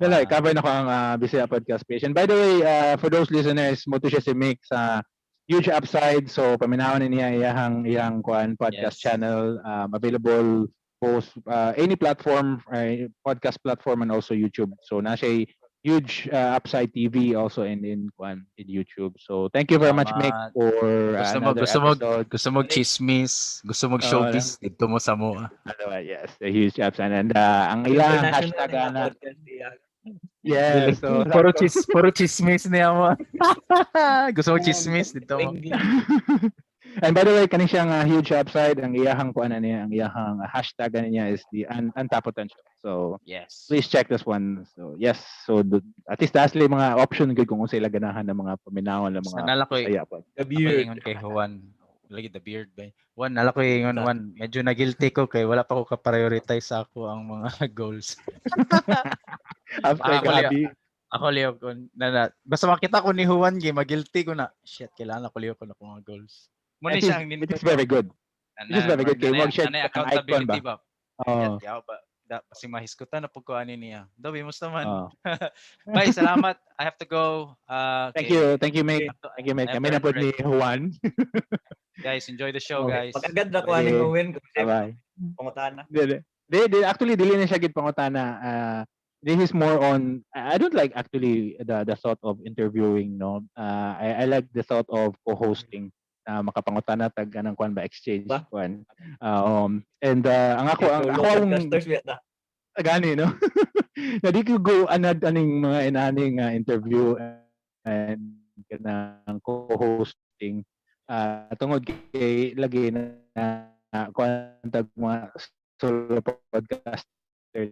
Dala, cover na ko ang Bisaya Podcast page. And by the way, for those listeners, mo to siya si Mick sa Huge Upside. So, paminawon ni niya iyahang kuan podcast channel, available both any platform, podcast platform and also YouTube. So, na siya Huge Upside TV also in kuan in YouTube. So, thank you very much, Mick, Salamat. for Gusto mo another episode. gusto mo chismis, gusto mo Oo, showbiz dito mo sa mo. Ano ba, yes, the Huge Upside. And ang ilang International hashtag na ana. podcast iya. Yes, so Puro chismis niya mo. Gusto mo chismis dito mo. And by the way, kani siyang Huge Upside, ang iyahang kuan na niya, ang iyahang hashtag na niya is the untapped potential. So please check this one. So yes, so at least that's mga option good kung unsay ila ganahan ng mga paminawon ng mga Nala ko saya po. The ako beard. ingon kay Juan. Lagi the beard ba? Juan, nala ko ingon Juan, medyo na guilty ko kay wala pa ko ka-prioritize sa ako ang mga goals. After Ah, wala. Gabi. Ako liyo ko na basta makita ko ni Juan gi magilty ko na. Shit, kailangan ako liyo ko na akong mga goals. Muna It siya ang is very good. It is very good kay Nanay mo share nanay ang icon ba? accountability ba? Oh. Yaw ba? Da, kasi mahiskutan na pud ko ani niya. Daw, musta man. Oh. Bye, salamat. I have to go. Thank Okay. you. Thank you, Mick. Thank you, Mick. I have Kami na to po ni Juan. Guys, enjoy the show, Okay. guys. Pag agad na kuha ni Okay. Owen, kasi Bye-bye. pangutana. Di, actually, dili na siya gid pangutana. This is more on I don't like actually the thought of interviewing, no. I like the thought of co-hosting na makapangutana tag anang kuan ba, exchange Ba? kuan. And ang ako ang Solo ako ang podcasters biya ta. gani, no, na di ko go anad aning mga inaning interview and kanang co-hosting tungod kay lagi na kuan tag mga solo podcaster.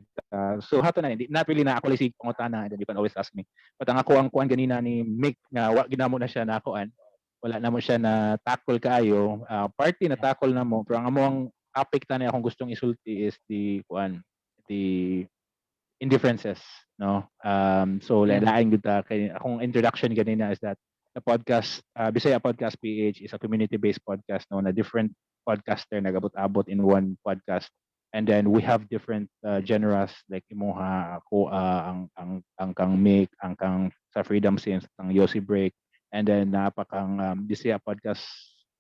So hato na hindi not really na ako lang si pangutana, and then you can always ask me. But ang ako ang kuan ganina ni Mick nga wa ginamo na siya na kuan, wala na mo siya na tackle kaayo, party na tackle na mo, pero ang amo ang topic tani akong gustong isulti is the kuan, the the indifferences, no? So lain gud ta kay akong introduction ganina is that the podcast, Bisaya Podcast PH, is a community-based podcast, no, na different podcaster nagabot-abot in one podcast, and then we have different genres like imuha, ako, ang kang Mick, ang kang sa Freedom Scenes, ang Yossi Break, and then naa pa kang Bisaya Podcast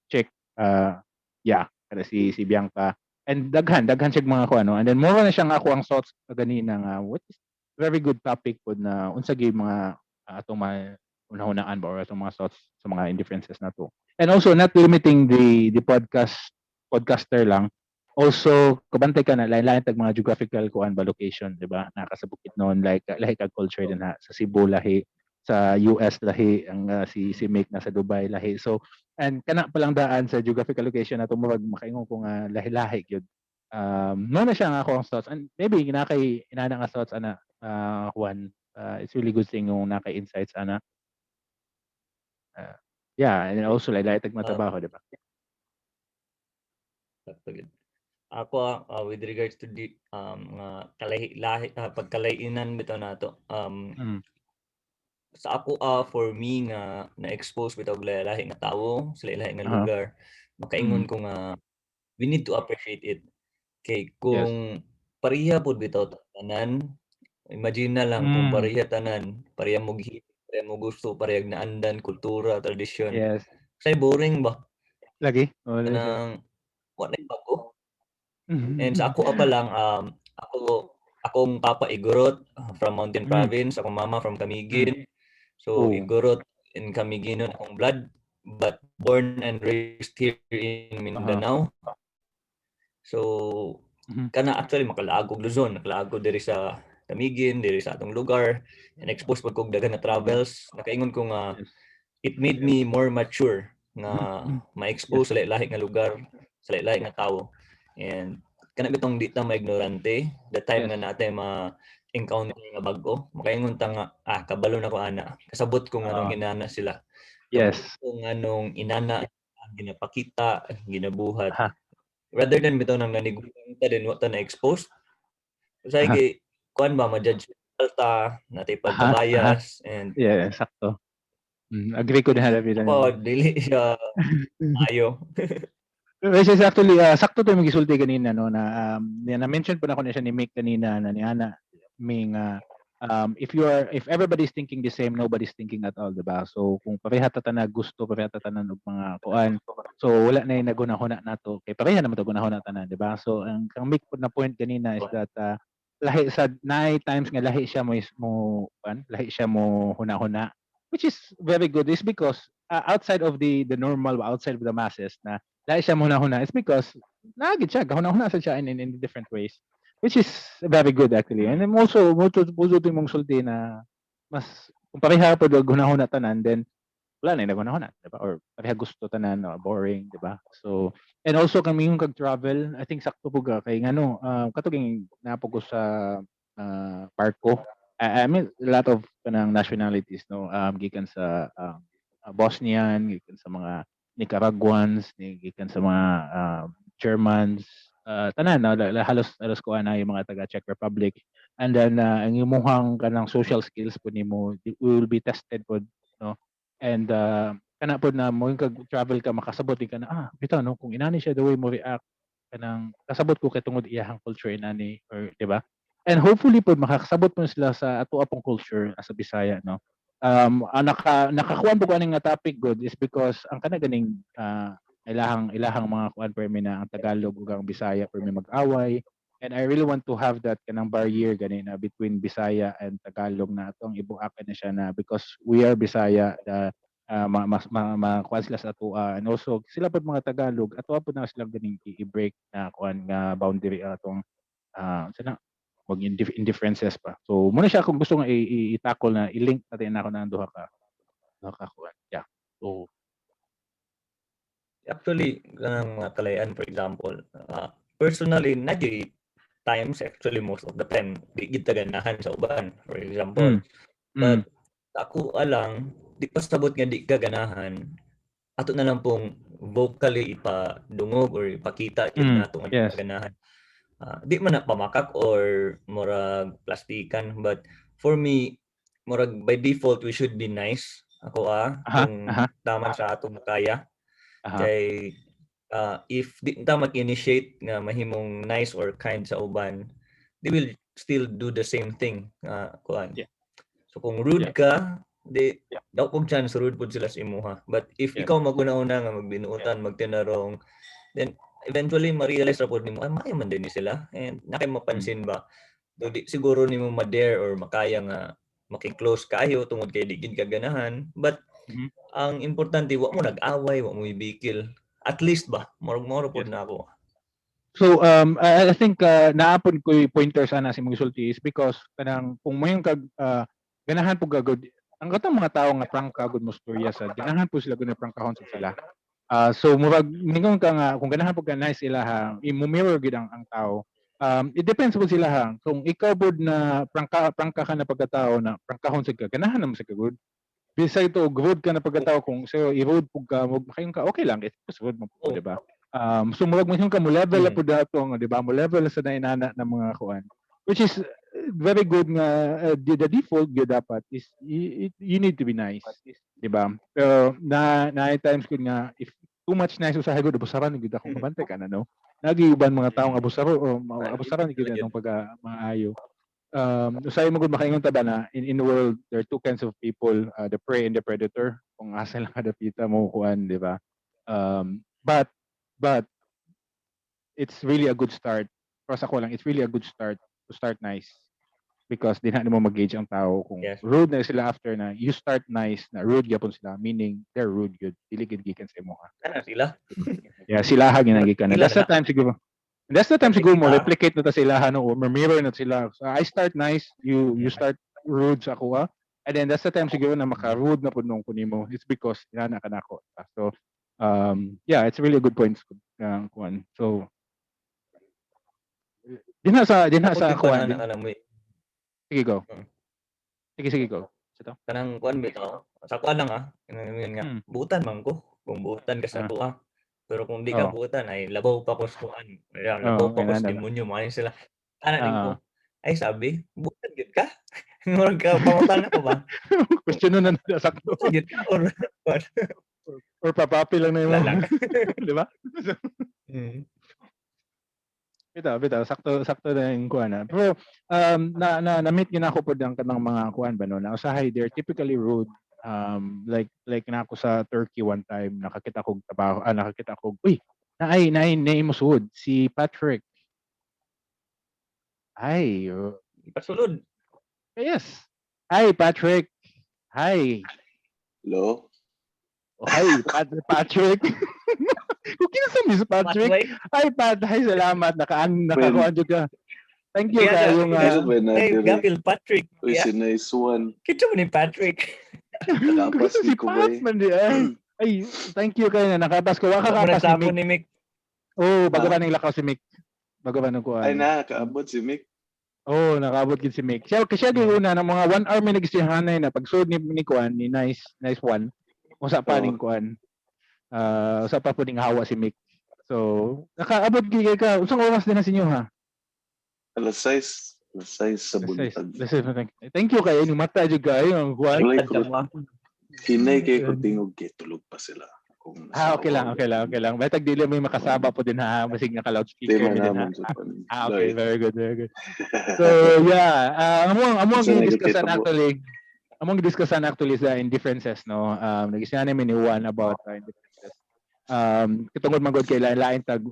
Chick, yeah, kada si Bianca, and daghan daghan siya mga ko ano. And then more na siya nga ako ang thoughts ganina nga what is very good topic pod na unsa gyud mga atong mga unahunaan ba or atong mga thoughts sa mga indifferences na to. And also not limiting the podcaster lang, also kabantay ka na lain-lain tag mga geographical kuan ba, location, di ba? Naka sa Bukidnon, like lahi kag culture din ha, sa Cebu lahi, sa US lahi, ang si Mick nasa Dubai lahi. So and kana pa lang daan sa geographical location nato, murag makaingon ko nga lahi-lahi gyud. No na siya nga ako ang thoughts, and maybe na kay inana nga thoughts ana, Juan. It's really good thing yung naka insights ana. Yeah, and also lahi-lahi tag mga trabaho, di ba? Sakto gyud. Ako, with regards to the nga kalahi lahi, pagkalainan bitaw nato, sa ako, for me nga na-expose bitaw og lahi-lahi nga tawo sa lahi-lahi nga lugar, makaingon ko nga we need to appreciate it. Kay kung pareha pud bitaw tanan, imagine na lang kung pareha tanan, pareha mo gihilig, pareha mo gusto, parehag naandan, kultura, tradisyon. Say boring ba? Lagi. Oh, lagi siya. Kanang wa nay bago. And sa ako pa lang, ako, akong papa Igorot, from Mountain Province, akong mama from Camiguin. So Igorot and Camiguinon akong blood, but born and raised here in Mindanao. So kana actually makalaag og Luzon, nakalaag ko diri sa Camiguin, diri sa atong lugar, and expose pud kog daghan na travels. Nakaingon ko nga it made me more mature nga ma-expose sa lahi-lahi nga lugar, sa lahi-lahi nga tawo. And kana bitong di ta maignorante, the time nga natay ma-encounter nga bag-o, makaingon ta nga, "Ah, kabalo na ko ana. Kasabot ko nganong inana sila. Kasabot ko nganong inana ang ginapakita, ginabuhat." Rather than bitaw nang nanigulang ta then wa ta na-expose. Usahay kay kuan ba, ma-judge ta, natay pagka-bias and Yeah, sakto. Agree ko din happy ako dili siya maayo. Which is actually sakto to yung gisulti kanina, no, na na-mention po na ko na siya ni Mick kanina na ni ana may nga if everybody's thinking the same, nobody's thinking at all, diba? So kung pareha ta tanan gusto, pareha ta tanan og mga kuan, so wala na yung nagunahuna nato kay pareha naman to gunahuna tanan, diba? So ang kang Mick po na point kanina is that lahi sa naay times nga lahi siya mo kuan, lahi siya mo huna-huna, which is very good, is because outside of the normal, outside of the masses na lahi siya mo huna-huna, it's because naagid siya gahuna-huna sa siya in different ways, which is very good actually. And then also mo to mong sulti na mas kung pareha pod og hunahuna tanan, then wala na yung naghunahuna, diba? Or pareha gusto tanan or boring, diba? So and also kami yung kag travel, I think sakto po ka kay ngano, katuging napo ko sa barko, I mean, a lot of kanang nationalities, no, gikan sa Bosnian, gikan sa mga Nicaraguans, gikan sa mga Germans, tanan, no, halos halos kuan na yung mga taga Czech Republic. And then ang imuhang kanang social skills po nimo will be tested pod, no? And kana pod na mo yung kag travel ka, makasabot din ka na, ah, bitaw, no, kung inani siya the way mo react, kanang kasabot ko kay tungod iyahang culture inani or, di ba? And hopefully pod makakasabot po sila sa ato apong culture as a Bisaya, no? Ang nakakuan po ko aning nga topic good is because ang kana ganing ilahang mga kuan permi na ang Tagalog ug ang Bisaya permi mag-away, and I really want to have that kanang barrier gani na between Bisaya and Tagalog na atong ibuakan na siya na because we are Bisaya, mas ma, kuan sila sa atoa, and also sila pod mga Tagalog, atoa pod na sila ganing i-break na kuan nga boundary atong sana wag indifferences pa. So muna siya kung gusto nga i-tackle na i-link natin ako na ang duha ka kuan. Yeah. So Actually, kanang mga kalayan, for example, personally, nagi times, actually most of the time, di gid ta ganahan sa uban, for example. But ako alang, di pa sabot nga di ka ganahan, ato na lang pong vocally ipadungog or ipakita gyud nato nga di ka ganahan. Di man na pamakak or murag plastikan, but for me, murag by default we should be nice ako kung taman sa atong makaya. Kay if di ta mag-initiate nga mahimong nice or kind sa uban, they will still do the same thing kuan. So kung rude ka, di daw kog chance rude pud sila sa imuha. But if ikaw maguna-una nga magbinuotan, magtinarong, then eventually ma-realize ra pud nimo, ay, maayo man din ni sila and na kay mapansin ba. So, di siguro nimo ma-dare or makaya nga maki-close kayo tungod kay di gid ka ganahan. But ang importante, wa mo nag-away, wa mo ibikil. At least ba, murag moro pud na ako. So I think naapon ko yung pointers ana sa imong gisulti is because kanang kung moingon kag ganahan po gagod ang katong mga tao nga prangka gud mo storya sa ganahan po sila gud na prangkahon sa sila. So murag mingon ka nga kung ganahan po ka nice ila ha, imo mirror gid ang tao. It depends po sila ha. Kung ikaw pod na prangka prangka ka na pagkatao na prangkahon sa ka, ganahan naman sa ka gud. Bisag ito rude ka na pagkatao, kung sayo i-rude pug ka mo makayon ka, okay lang, it's rude mo po, di ba? So murag mo ka mo level na pud ato nga, di ba? Mo level sa nainana ng mga kuan. Which is very good nga the default gyud dapat is you need to be nice, di ba? Pero na times gud nga if too much nice usahay gud, abusaran gud ako, kabantay ka na, no? Nagi uban mga taong abusaro o abusaran gud atong pag maayo. Usahay mo gud makaingon ta ba na in the world there are two kinds of people, the prey and the predator. Kung asa lang kadapita mo kuan, di ba? But it's really a good start. Pero sa ako lang, it's really a good start to start nice because di na mo mag-gauge ang tao kung rude na sila after na you start nice na rude gyapon sila, meaning they're rude good, dili gid gikan sa imo ha. Kana sila. Yeah, sila ha ginagikan na. Sila That's the na. Time siguro, that's the time siguro mo Ah. replicate na ta sila ha, no, or mirror na sila. So I start nice, you start rude sa ako ah. And then that's the time siguro na maka-rude na pud nung kunimo. It's because inana ka nako. So yeah, it's really a good point kuan. So dinha Ako sa gyud kuan. kuan ana mo Sige, go. Sige, sige, go. Ito. Kanang kuan bitaw. Sa kuan lang ah. Yun nga. Buutan man ko. Kung buutan ka sa kuha. Pero kung di ka buutan ay labaw pa ko sa kuan. Yeah, labaw pa ko sa inana ba? Demonyo mo sila. Ana din ko. Ah. Ay sabi, buutan gyud ka? Murag ka pangutan ako ba? Question na na sakto. Buutan gyud ka or Or papapi lang na wala imo. Lang. Di ba? Bitaw, bitaw, sakto sakto na yung kuan na. Pero na na na-meet gyud ako pod ang kanang mga kuan ba, no. Na usahay they're typically rude. Like na ako sa Turkey one time, nakakita kog trabaho, nakakita kog, uy, naay naay naay mo suod si Patrick. Ay, oh, Pasulod. Yes. Hi, Patrick. Hi. Hello? Oh, hi, Patrick. Kung kinsa mi si Patrick? Patrick. Hi, Pat. Hi, salamat. Nakaan nakakuan jud ka. Thank you Yeah, kayo nga. Ano ba na Hey, dire? Gapil Patrick. Uy, Yeah. si nice one. Kinsa mo ni Patrick? Nakapas Gusto si ni ko ba Pat eh. man di ay. Ay, thank you kayo na nakapas ko. Wa Wa mo ka kapas ni nasapon Mick. ni Mick. Oh, bago pa ning lakaw si Mick. Bago pa nung kuan. Ay na, kaabot si Mick. Oh, nakaabot gid si Mick. Siya kasi siya una ng mga 1 hour may nagsihanay na pagsud ni kuan ni nice nice one. Usa pa Oo. ning kuan. Usa pa po ning hawa si Mick. So, nakaabot gid kay ka. Unsang oras din na sa inyo ha? Alas 6. Alas 6 sa buntag. Alas 6. Thank you kayo ni mata jud kayo ang kuan. Walay ko, Tadya mo. hinay kay ko tingog kay tulog pa sila. Kung Ah, okay lang, okay lang, okay lang. Batag dili may makasaba po din ha, masig naka Di loudspeaker man mi din ha. naman sa pan. Ah, okay, very good, very good. So, yeah, among Sa gidiscussan negative po. actually, among gidiscussan actually sa indifferences, no. Nag-isyan namin ni Juan about indifferences. Kitungod man gud kay lain-lain tag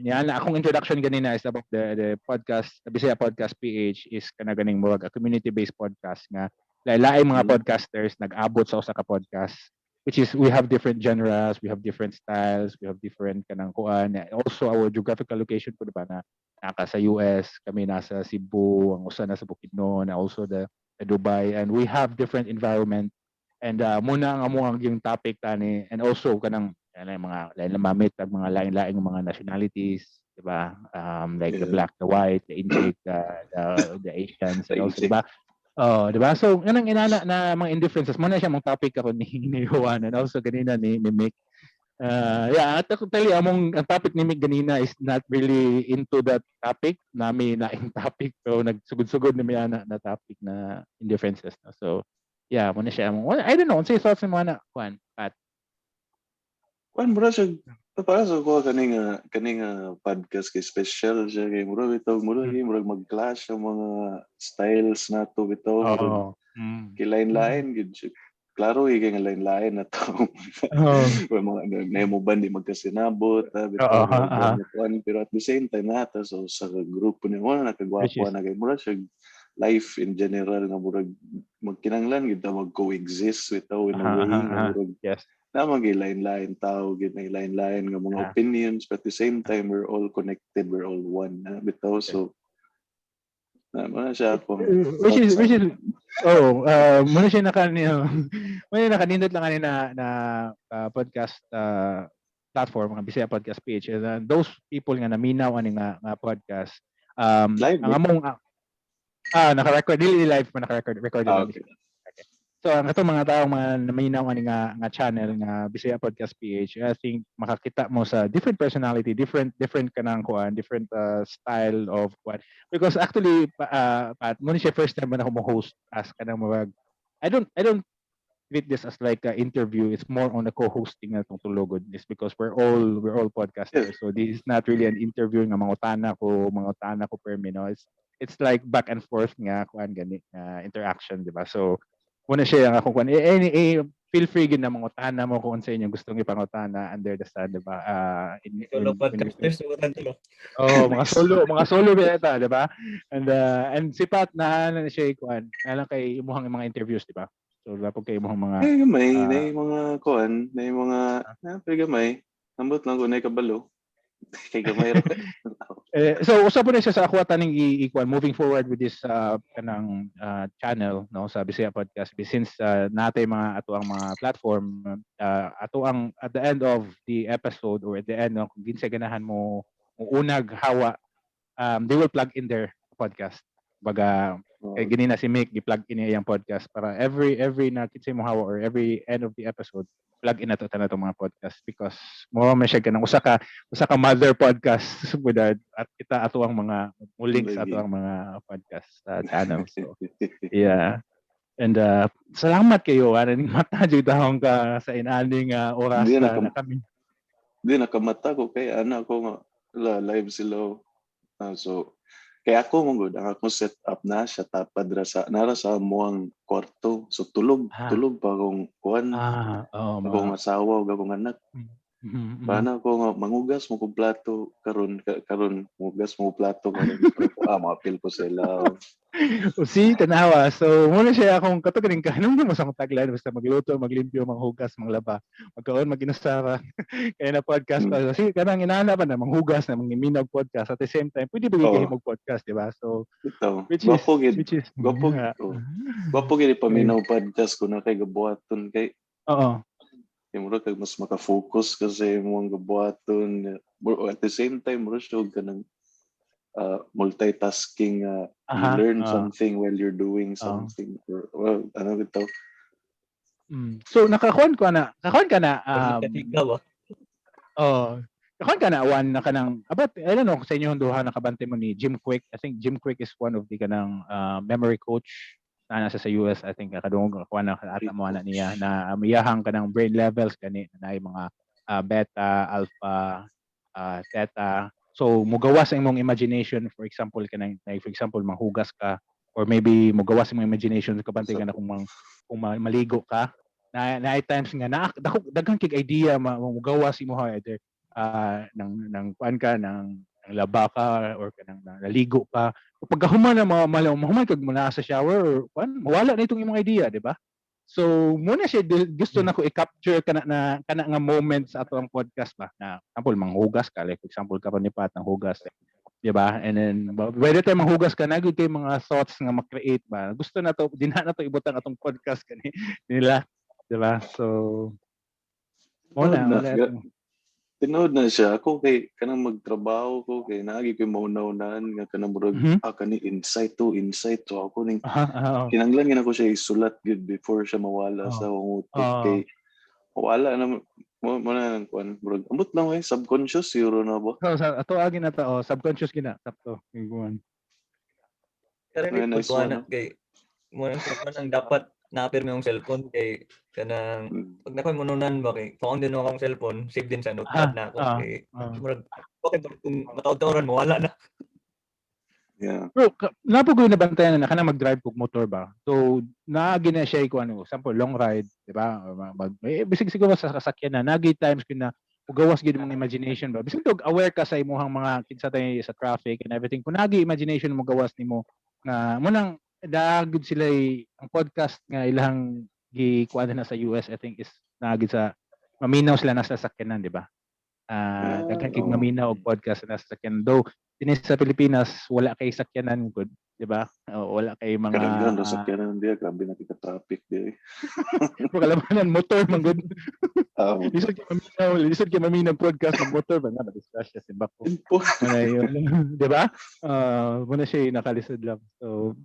niya na akong introduction ganina is about the podcast, the Bisaya Podcast PH is kana ganing murag a community-based podcast nga lain-lain mga podcasters nag-abot sa usa ka podcast, which is we have different genres, we have different styles, we have different kanang kuan. Also our geographical location po, diba, na naka sa US, kami nasa Cebu, ang usa nasa Bukidnon, and also the Dubai, and we have different environment. And muna ang among yung topic tani and also kanang kanang mga lain na mamit ag mga lain-laing mga nationalities, di ba? Like the black, the white, the Intsik, the Asians, and The also, di Intsik. ba? Oh, di ba? So, kanang inana na mga indifferences, muna siya mong topic ako ni Juan and also ganina ni Mick. Yeah, at ako tell you, among ang topic ni Mick ganina is not really into that topic. Nami laing topic pero nagsugod-sugod ni mi ana na topic na indifferences. No? So, yeah, muna siya. Among, well, I don't know, unsay thoughts mo ana, Juan, Pat? Kuan mura siya para sa ko kani nga podcast kay special siya kay mura bitaw mura kay murag mag-clash ang mga styles nato bitaw murag kay lain-lain gid siya. Klaro eh kay nga lain-lain na to. Or mga nemo ba di magkasinabot ha, bitaw murag kuan, pero at the same time nata so sa grupo ni mo nakagwapo na kay mura siya life in general nga murag magkinanglan gid ta mag-coexist bitaw in a way nga murag na lain-lain tao gid na lain-lain nga mga opinions, but at the same time we're all connected, we're all one na bitaw. So na mo na siya akong Which is thoughts. Which is oh, muna siya naka muna nakanindot lang ani na podcast platform nga Bisaya Podcast PH, and those people nga naminaw ani nga podcast Live, ang eh? Among naka-record, dili live pa, naka-record, recorded lang. So ang katong mga taong mga naminaw ani nga channel nga Bisaya Podcast PH, I think makakita mo sa different personality, different different kanang kuan, different style of kuan. Because actually Pat, mo ni siya first time na ako mo host as kanang murag I don't treat this as like a interview. It's more on the co-hosting na tong tulogod. It's because we're all podcasters. So this is not really an interview nga mangutana ko per no. It's like back and forth nga kuan gani nga interaction, di ba? So muna siya ang akong kuan. Eh, eh, feel free gid na mangutana mo kung unsa inyong gustong ipangutana under the sun, di ba? Solo podcasters, sugutan tulo. Oh, mga solo ba di ba? And si Pat na siya kuan. Alam kay imuhang mga interviews, di ba? So dapat kay imuhang mga Ay, gamay, na mga kuan, na mga na gamay. Ambot lang ko na kabalo. Kay gamay ra. Eh, so usa po na siya sa ako taning i-kuan moving forward with this kanang channel, no, sa Bisaya Podcast, since natay mga ato ang mga platform, ato ang at the end of the episode or at the end, no, kung ginsay ganahan mo mo unag hawa, they will plug in their podcast baga. Kay gini na si Mick, gi-plug in niya iyang podcast para every na kinsay mo hawa or every end of the episode, plug in na to tanan tong mga podcast because mo man siya kanang usa ka mother podcast with our, at kita ato ang mga mo link sa ato ang mga podcast channel. So yeah, and salamat kayo ana ning mata jud ahong ka sa inaning oras Hindi na, na kami. Di nakamata ko kay ana ko nga la live sila. Ah, so kaya ako mo gud ang akong set up na siya tapad ra sa nara sa amoang kwarto. So tulog tulog pa akong kuan, akong asawa ug akong anak. Paano ako nga mangugas mo kog plato karon karon mangugas mo kog plato karon. Maapil ko sila. O, see, tanawa. So, muna siya akong kato ganing kanong mo sa akong tagline basta magluto, maglimpyo, manghugas, manglaba, magkaon, maginusara. Kaya na podcast pa. Kasi kanang inana pa na manghugas na mangiminaw podcast at the same time, pwede ba kayo mag podcast, di ba? So, Ito. which is Gwapo gid. which is Gwapo. Oh. Gwapo gid ipaminaw podcast ko na kay gabuhaton kay kay mura kag mas maka-focus kasi imong gabuhaton. At the same time mura siya og kanang multitasking, you learn something while you're doing something or well, ano bitaw. So nakakuan ko na, nakakuan ka na Ikaw ah. Oh, kakuan ka na one na kanang about, I don't know kung sa inyo duha nakabante mo ni Jim Quick. I think Jim Quick is one of the kanang memory coach na nasa sa US. I think nakadungog kakuan na ata mo na niya na iyahang kanang brain levels gani na mga beta, alpha, theta. So mugawas ang imong imagination, for example kanang, like for example manghugas ka or maybe mugawas imong imagination, kabante ka na kung maligo ka na times nga na dako daghan kig idea mugawas imo ha, either nang kuan ka nang laba ka or kanang naligo ka. Pagkahuman na mahuman kag muna sa shower or kuan, mawala na itong imong idea, di ba? So muna siya gusto na ko i-capture kana na kana nga moment sa ato ang podcast ba na example manghugas ka, like for example karon ni Pat nang hugas, di ba? And then by the time manghugas ka na gud kay mga thoughts nga ma-create ba, gusto na to dinha na to ibutang atong podcast kani nila, di ba? So mo na Tinuod na, wala tinuod na siya. Ako kay kanang magtrabaho ko kay naagi ko'y maunaw-naan nga kanang murag kani insight to insight to ako ning aha aha oo. Kinanglan nga nako siya isulat gyud before siya mawala sa akong utok kay wala na. Mo na nang kuan, murag ambot lang eh, subconscious siguro na ba. So, sa ato agi na ta, oh, subconscious gina sakto. Iguan. Karon nice one, na kay mo nang ang dapat naapir mo yung cellphone kay kanang pag nakoy mununan ba kay kung din akong cellphone, save din sa notepad na ako kay murag okay ba kung mataod-taoran mo wala na. Yeah. Bro, napo ko nabantayan na kanang mag-drive kog motor ba. So, naagi na siya ko ano, sample long ride, di ba? Mag, eh, bisig siguro sa sasakyan na nagi times ko na gawas gid mong imagination ba. Bisag dog aware ka sa imuhang mga kinsa tay sa traffic and everything. Kung nagi imagination mo gawas nimo nga mo nang daagod sila ang podcast nga ilang gi kuan na sa US, I think is naagi sa maminaw sila nasa sasakyanan, di ba? Ah, daghan kay maminaw og podcast na nasa sasakyanan. Though dinhi sa Pilipinas wala kay sakyanan gud, di ba? O, wala kay mga Kadaghan ra sakyanan diya, grabe na kita traffic diya. Kalamanan motor man gud. Lisod kay maminaw, lisod kay maminaw podcast ng motor ba nga ma-discuss siya si Bako. Muna yun, di ba? Muna siya nakalisod lang. So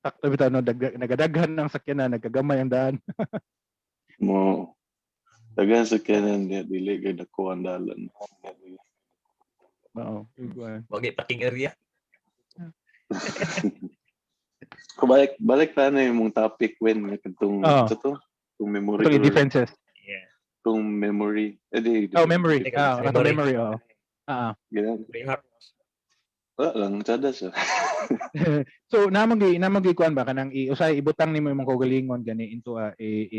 sakto bitaw no, nagadaghan ng sakyanan, nagkagamay ang daan. Mo daghan sakyanan diya, dili kay dako ang dalan. Oo, iguan. Wag parking area. Ko balik balik ta na yung mong topic when nga kadtong sa to kung memory or- defenses. Yeah. Kung memory eh di, Oh, memory. Ato memory. Memory, oo. Ganyan. Wala lang tsada siya. So namang namang kuan ba kanang usay ibutang nimo imong kaugalingon gani into a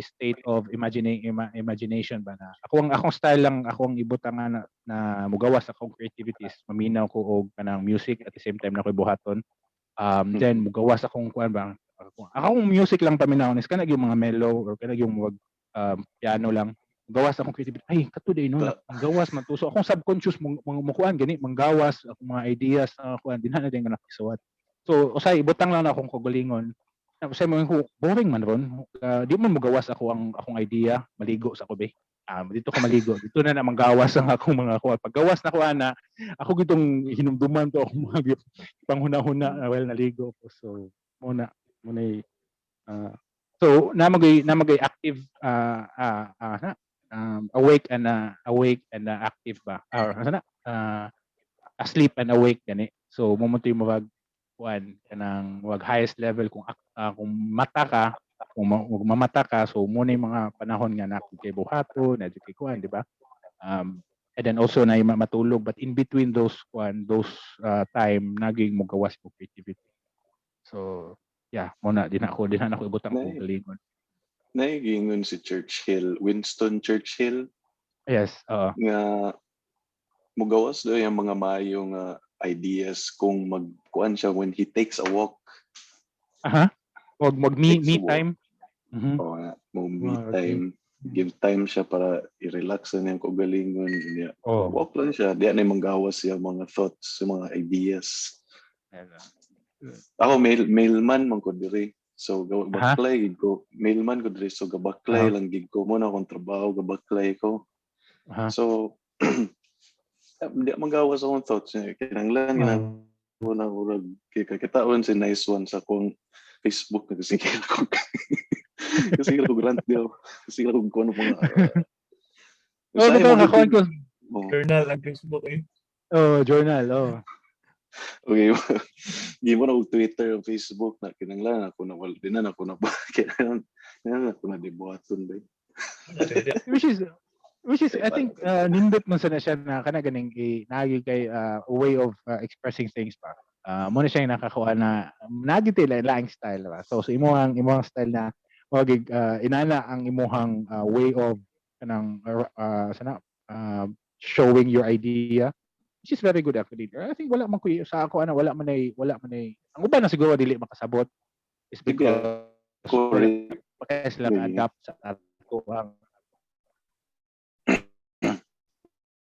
state of imagining imagination ba na ako ang akong style lang, ako ang ibutang nga na mugawas akong creativities, maminaw ko og kanang music at the same time na ako'y buhaton, then mugawas akong kuan ba, akong music lang paminaw is kanang yung mga mellow or kanang yung wag piano lang. Gawas akong creativity, ay kato day no, ang gawas man to. So akong subconscious mo mo kuan gani, manggawas akong mga ideas na kuan dinha na din nga nakisuwat. So usay ibutang lang na akong kaugalingon. Usay mo ko boring man ron. Di man mogawas ako ang akong idea, maligo sa ako be. Dito ko maligo. Dito na na manggawas ang akong mga kuan. Paggawas na ko ana, ako gitong hinumduman to akong mga panghuna-huna na well naligo ko. So muna muna so namagay active na awake and active ba or ano na asleep and awake gani. So mo mo murag kuan kanang wag highest level kung kung mata ka, kung mamata ka, so mo na yung mga panahon nga na kay buhato na kay kuan, di ba? And then also na matulog, but in between those kuan, those time naging mo gawas mo creativity. So yeah, mo na din na ako ibutang ko galingon. Naigingon si Churchill, Winston Churchill, Yes, oo. Nga mugawas daw yung mga mayo nga ideas kung magkuan siya when he takes a walk. Aha, wag mag me time. Oo nga, mo me time. Give time siya para i-relax na niyang kaugalingon. Niya. Walk lang siya. Di na yung manggawas siya mga thoughts, yung mga ideas. Ako, mailman man ko diri. So, baklay gid ko. Mailman ko diri. So, gabaklay lang gid ko. Muna akong trabaho, gabaklay ko. So, di manggawas akong thoughts niya. Kinanglan, kinanglan na murag kitaon si Nice One sa akong Facebook na kasi ko kasi ko grant diyo kasi ko kung ano mga Oh, bitaw kakuan ko. Oh. Journal ang Facebook eh. Oh, journal, oh. Okay. Di mo na og Twitter o Facebook na kinanglan ako na wala din na ako na kinanglan ako na dibuhaton ba. Which is I think nindot man sa na siya na kana ganing naagi kay way of expressing things pa. Mo na siya yung nakakuha na nagi tila laing style ba. So imuhang style na wag inana ang imuhang way of kanang sana showing your idea, which is very good actually. I think wala man ko sa ako ana, wala man ay ang uban na siguro dili makasabot is because Correct. wala sila ka-adapt sa ato ang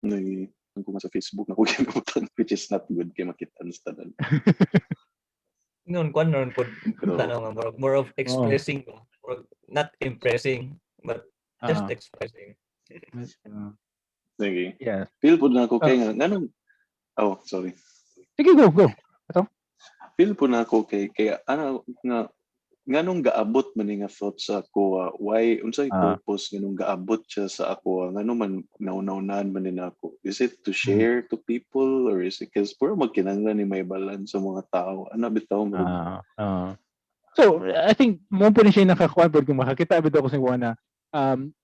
Nag ko sa Facebook na ko ginabutan, which is not good kay makita sa tanan. Noon kuan ron pod tanaw nga more, more of expressing ba? More, not impressing but just expressing. Sige. Yeah. Feel po na ako kay nga nganong. Oh, sorry. Sige, go, go. Feel po na ako kay kay ano nga Nganong gaabot man ni nga thought sa ako, why, unsay purpose nganong gaabot siya sa ako, ngano man nauna-unahan man ni nako? Is it to share to people or is it cause puro magkinahanglan ni may balance sa mga tao, ano bitaw mo? Ah, ah. So, I think mo po ni siya nakakuan pod kung makakita bitaw ko sa kuan na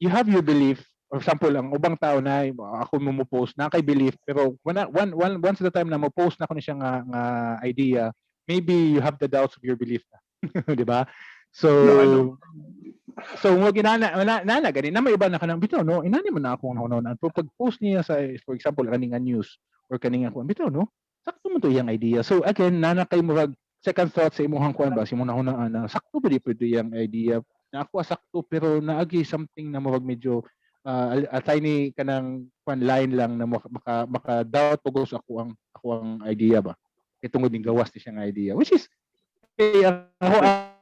you have your belief. For example, ang ubang tao na ako mo post na kay belief, pero when one, one once the time na mo post na ko ni siya nga idea, maybe you have the doubts of your belief na, di ba? So No, ano. So mo ginana na na gani na may iba na kanang bitaw, no, inani man na akong nauna pero pag post niya sa, for example, kani nga news or kani nga kuan, bitaw, no, sakto mo to iyang idea. So again, nana kay murag second thought sa imong kuan ba, sa imong nahuna na sakto ba di pwede iyang idea na ako, sakto, pero naagi something na murag medyo a tiny kanang kuan line lang na maka doubt pugos ako ang idea ba kay tungod ning gawas ni siya nga idea, which is kay ako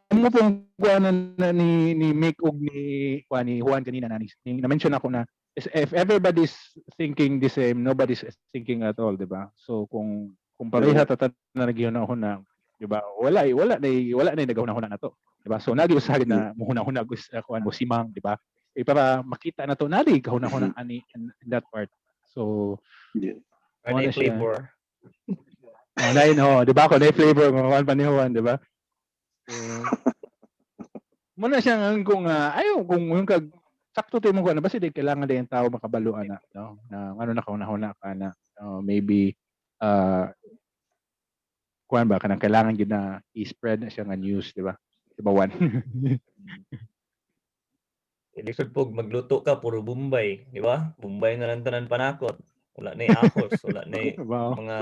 amo pong kuan na ni Mick og ni kuan ni Juan kanina na ni, na-mention ako na is if everybody's thinking the same, nobody's thinking at all, di ba? So kung pareha ta na naghihuna-huna, di ba? Wala eh, wala na nagahuna-huna na to, di ba? So nagi usag na muhuna-huna gus kuan mo simang, di ba? Eh, para makita na to nadi kahuna-huna ani in that part. So Or Wala na siya. flavor. Oh, na oh, di ba? Kung na flavor mga kuan pa ni Juan, di ba? So, muna siya ang kung ayo kung yung kag sakto to imong kuan basta di kailangan din ang tao makabalo ana, no, na ano na kahuna-huna ka na maybe kuan ba kanang kailangan gid na i-spread na siya nga news, di ba? Di ba, Juan? Lisod pog magluto ka puro Bombay, di ba? Bombay na lang tanan panakot. Wala na ahos, wala na mga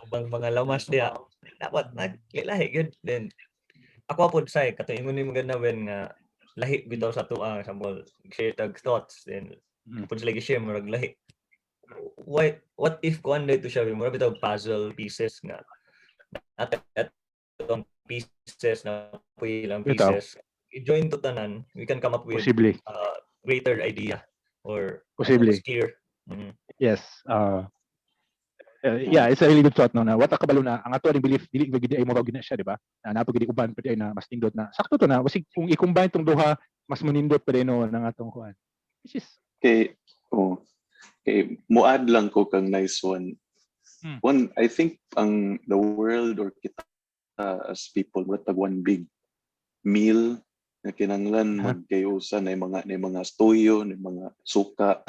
ubang mga lamas diha. Dapat naglahi gyud. Then ako pod say kato ingon ni maganda when nga lahi bitaw sa tuang, example, share tag thoughts, then pud sila gi-share murag lahi. Why, what if kuan dito siya, murag bitaw puzzle pieces nga at atong pieces na ilang Bitaw. Pieces i-join to tanan, we can come up with Posible. Greater idea or Posible. Mas clear. Yes. Yeah, it's a really good thought, no, na what kabalo na ang ato ring belief dili gid ay murag gina siya, di ba? Na napo gid uban pa di ay na mas nindot na. Sakto to na basig kung i-combine tong duha mas manindot pa din, no, ng atong kuan. Which is Kay, oh, kay muad lang ko kang nice one. One, I think ang the world or kita as people murag tag one big meal na kinanglan magkayusa na mga toyo, na mga suka,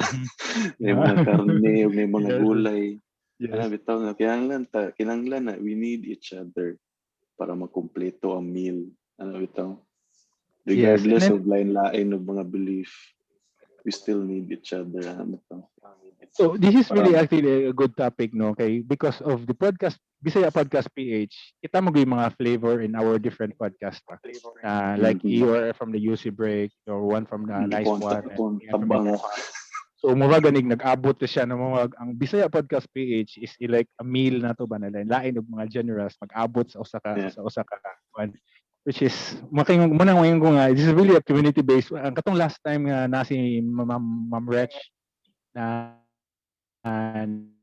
na mga karne, ug na mga gulay. Ano bitaw nga kinanglan ta kinanglan na we need each other para makumpleto ang meal. Ano bitaw? Regardless of lain-lain of mga belief, we still need each other. Ano bitaw? So this is really actually a good topic, no, kay because of the podcast Bisaya Podcast PH, kita mo yung mga flavor in our different podcast pa. Like you are from the UC Break or one from the Nice One. And Tabang. So mura ganig nag-abot na siya ng mga ang Bisaya Podcast PH is like a meal na to ba na lain og mga genres mag-abot sa usa ka sa usa ka kuan, which is making mo na ngayon ko nga this is really a community based. Ang katong last time nga na si Ma'am Rech na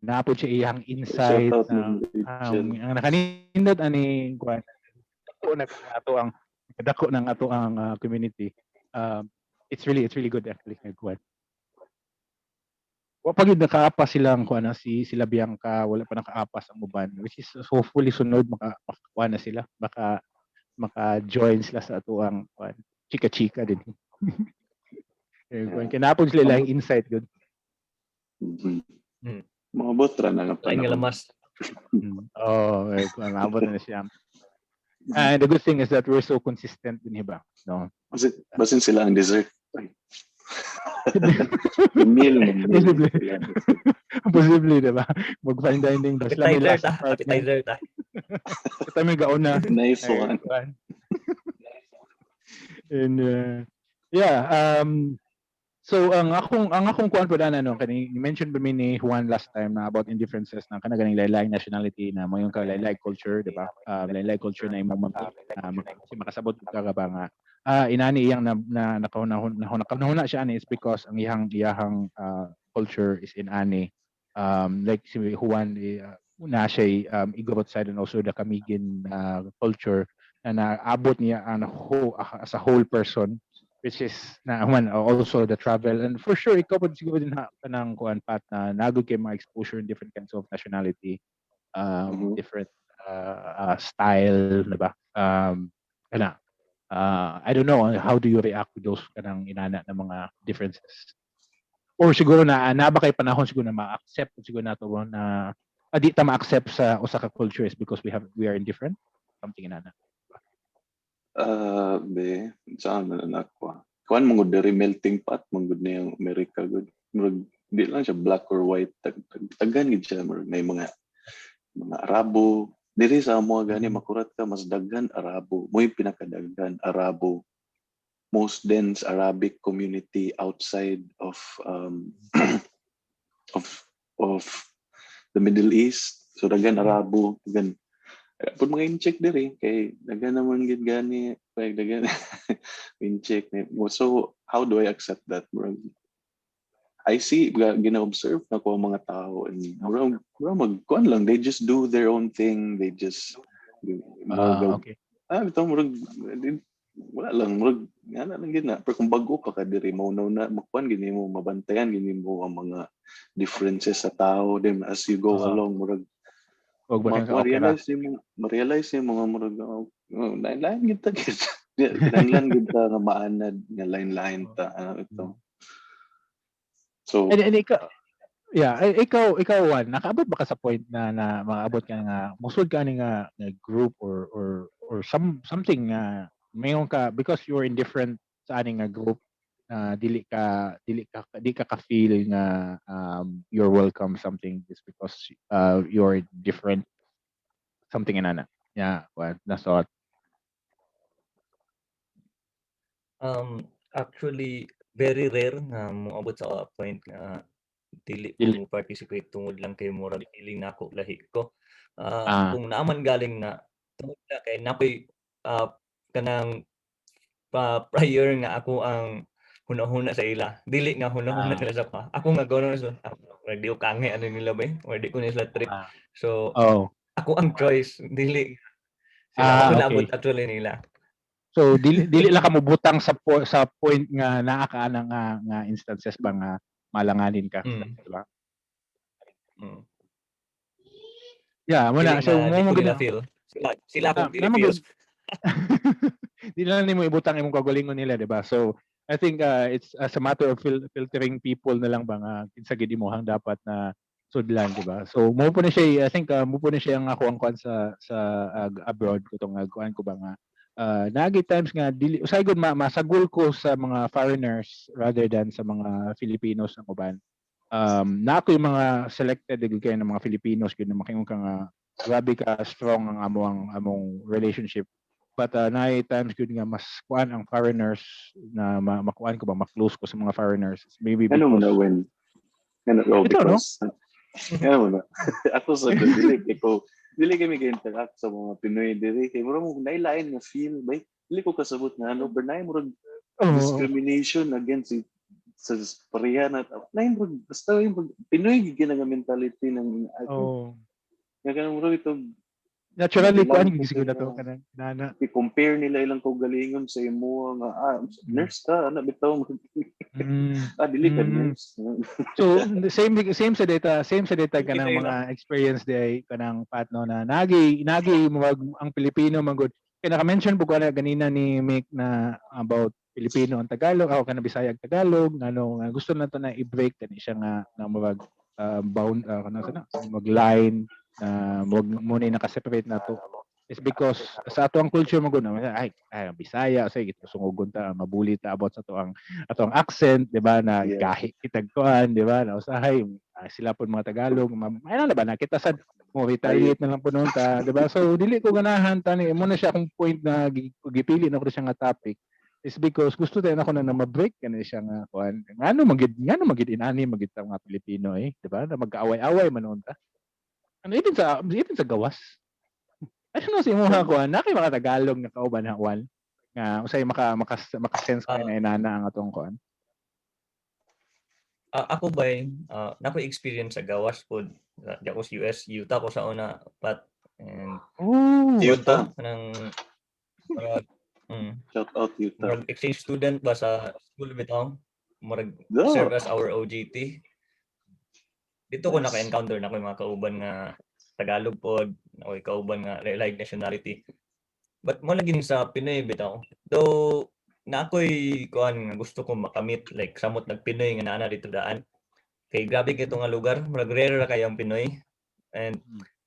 napod siya iyang insight Shout out na Ma'am Rachel. Ang nakanindot ani kuan dako na ato ang dako ng ato ang community. It's really good actually nga kuan. Wa pa gyud nakaapas silang kuan na si sila Bianca, wala pa nakaapas ang uban, which is hopefully sunod makakuan na sila, maka join sila sa ato ang kuan chika-chika din. Eh, kuan kinapod sila ilang insight good. Maabot ra na nga Lain nga panahon. lamas. Oh, eh, kuan maabot na siya. And the good thing is that we're so consistent din, ba? No. Basin sila ang dessert. Ay. The meal, man. Posible. Posible, di ba? Mag fine dining ba sila may Appetizer last ta, part na. Appetizer ta. Kita may gaon na. Nice one. Ay, and yeah, so ang akong kuan pa na, no, kani mention ba mi ni Juan last time na about indifferences na kana ganing lain nationality na mo yung ka lain culture, di ba? Lain culture na imong kasi makasabot ka ba nga inani iyang na nakahuna nakahuna siya ani is because ang iyahang culture is in ani, like si Juan eh, na siya Igorot side and also the Camiguin culture. na naabot niya ang whole, as a whole person, which is na man also the travel. And for sure ikaw pud siguro din ha kanang kuan, Pat, na nagud kay mga exposure in different kinds of nationality, different style, diba? Kana I don't know, how do you react to those kanang inana na mga differences? Or siguro na naa ba kay panahon siguro na ma-accept siguro nato na di ta ma-accept sa usa ka culture is because we are indifferent, something inana? Ah, be, saan man na ako? Kuan mo gud diri, melting pot man gud na yung America gud. Murag di lang siya black or white, taghan gid siya, murag may mga Arabo. Diri sa amo gani, makurat ka, mas daghan Arabo. Mo'y pinakadaghan Arabo. Most dense Arabic community outside of the Middle East. So daghan Arabo, daghan pud mga Intsik diri kay daghan naman gid gani, kay daghan Intsik. So how do I accept that? Murag I see, gina-observe na ko ang mga tao and murag magkuan lang, they just do their own thing, they just murag, bitaw, murag wala lang, murag nga na lang gid na. Pero kung bago pa ka diri, mo na makuan gini mo, mabantayan gini mo ang mga differences sa tao. Then as you go along, murag Wag ba siya okay ra? Ma-realize nimo, ma-realize nimo nga murag, oh, lain-lain gid ta gid. Kinahanglan gid ta nga maanad nga lain-lain ta, ano ito. So And ikaw, yeah, eh, ikaw Juan, nakaabot ba ka sa point na maabot ka nga musud ka ani nga group or something nga mayon ka because you're in different sa ani nga group na dili ka di ka ka-feel nga you're welcome, something is because you're different, something inana? Yeah, well, na thought. Actually, very rare nga moabot sa point nga dili ko Dili. Mo participate tungod lang kay murag feeling nako lahi ko. Kung naa man galing na tungod na kay nakoy kanang pa prior nga ako ang hunahuna sa ila. Dili nga hunahuna sila sa ako. Ako nga gano'n, so ako di ko kangi ano nila ba eh, or di ko nila trip. So ako ang choice, dili sila. Ako naabot actually nila. So dili lang ka mobutang sa point nga naa ka ana nga instances ba nga malanganin ka, di ba? Mm. Yeah, mo na. Dili So nga mo di mo ko nila gud feel. Sila akong dili na mo feel. gud. Di lang nimo ibutang imong kaugalingon nila, di ba? So I think it's as a matter of filtering people na lang ba nga kinsa gid imong dapat na sudlan, di ba? So mo po na siya, I think mo po na siya ang ako ang kuan sa abroad ko tong kuan ko ba nga naagi times nga dili usay gud masagol ko sa mga foreigners rather than sa mga Filipinos ang uban. Na ako yung mga selected gud kayo ng mga Filipinos gud na makingon ka nga grabe ka strong ang among relationship, but naay times gud nga mas kuan ang foreigners na makuan ko ba, ma-close ko sa mga foreigners, maybe Ano mo na because when ano, oh, Ito, no? because ano mo na ako sa dili ko dili kami ka-interact sa mga Pinoy diri kay murag mo nailain nga feel bay, dili ko kasabot nga ano, pero naay murag discrimination against it sa pareha na naay murag basta yung Pinoy gid nga mentality ng I think nga kanang murag ito. Naturally Ilang kuan po gid siguro na to sila. Kanang nana. I-compare nila ilang kaugalingon sa imo nga nurse ka ana bitaw, dili ka nurse. So same same sa data, same sa data kanang Kita mga experience day kanang Pat, no, na nagi murag ang Pilipino man gud kay naka-mention po ko na ganina ni Mick na about Pilipino ang Tagalog, ako kana Bisaya ang Tagalog, ngano nga gusto na to na i-break kani siya nga murag bound kana sa na mag line na murag mo na naka-separate na to is because sa ato ang culture mo gud na ay Bisaya say sungugon ta, mabuli ta about sa ato ang accent, di ba, na gahi kitag kuan, di ba, na usahay sila po mga Tagalog, ay na ba na kita sad mo retaliate na lang po noon ta, di ba? So dili ko ganahan tani mo na siya akong point na gipili na ko siya nga topic is because gusto tayo nako na ma-break kani siya nga kuan, ngano magid inani magid ta mga Pilipino eh, di ba, na magkaaway-away man noon ta, ano, even sa gawas. I don't know sa imong kuan na kay mga Tagalog nga kauban na kuan nga usay maka maka maka-sense kay na inana ang atong kuan. Ako ba nako experience sa gawas pod. Di ako sa US, Utah ko sa una, Pat. And Oh. Utah. Kanang Murag, Shout out Utah. Murag exchange student ba sa school bitaw. Murag No. serve as our OJT. Dito ko naka-encounter na ko yung mga kauban nga Tagalog pod, ako kauban nga like nationality. But mo lagi sa Pinoy bitaw. Though na ako'y kuan nga gusto ko makamit like samot nag Pinoy nga naa na dito daan. Kay grabe kay nga lugar, murag rare ra kayo ang Pinoy. And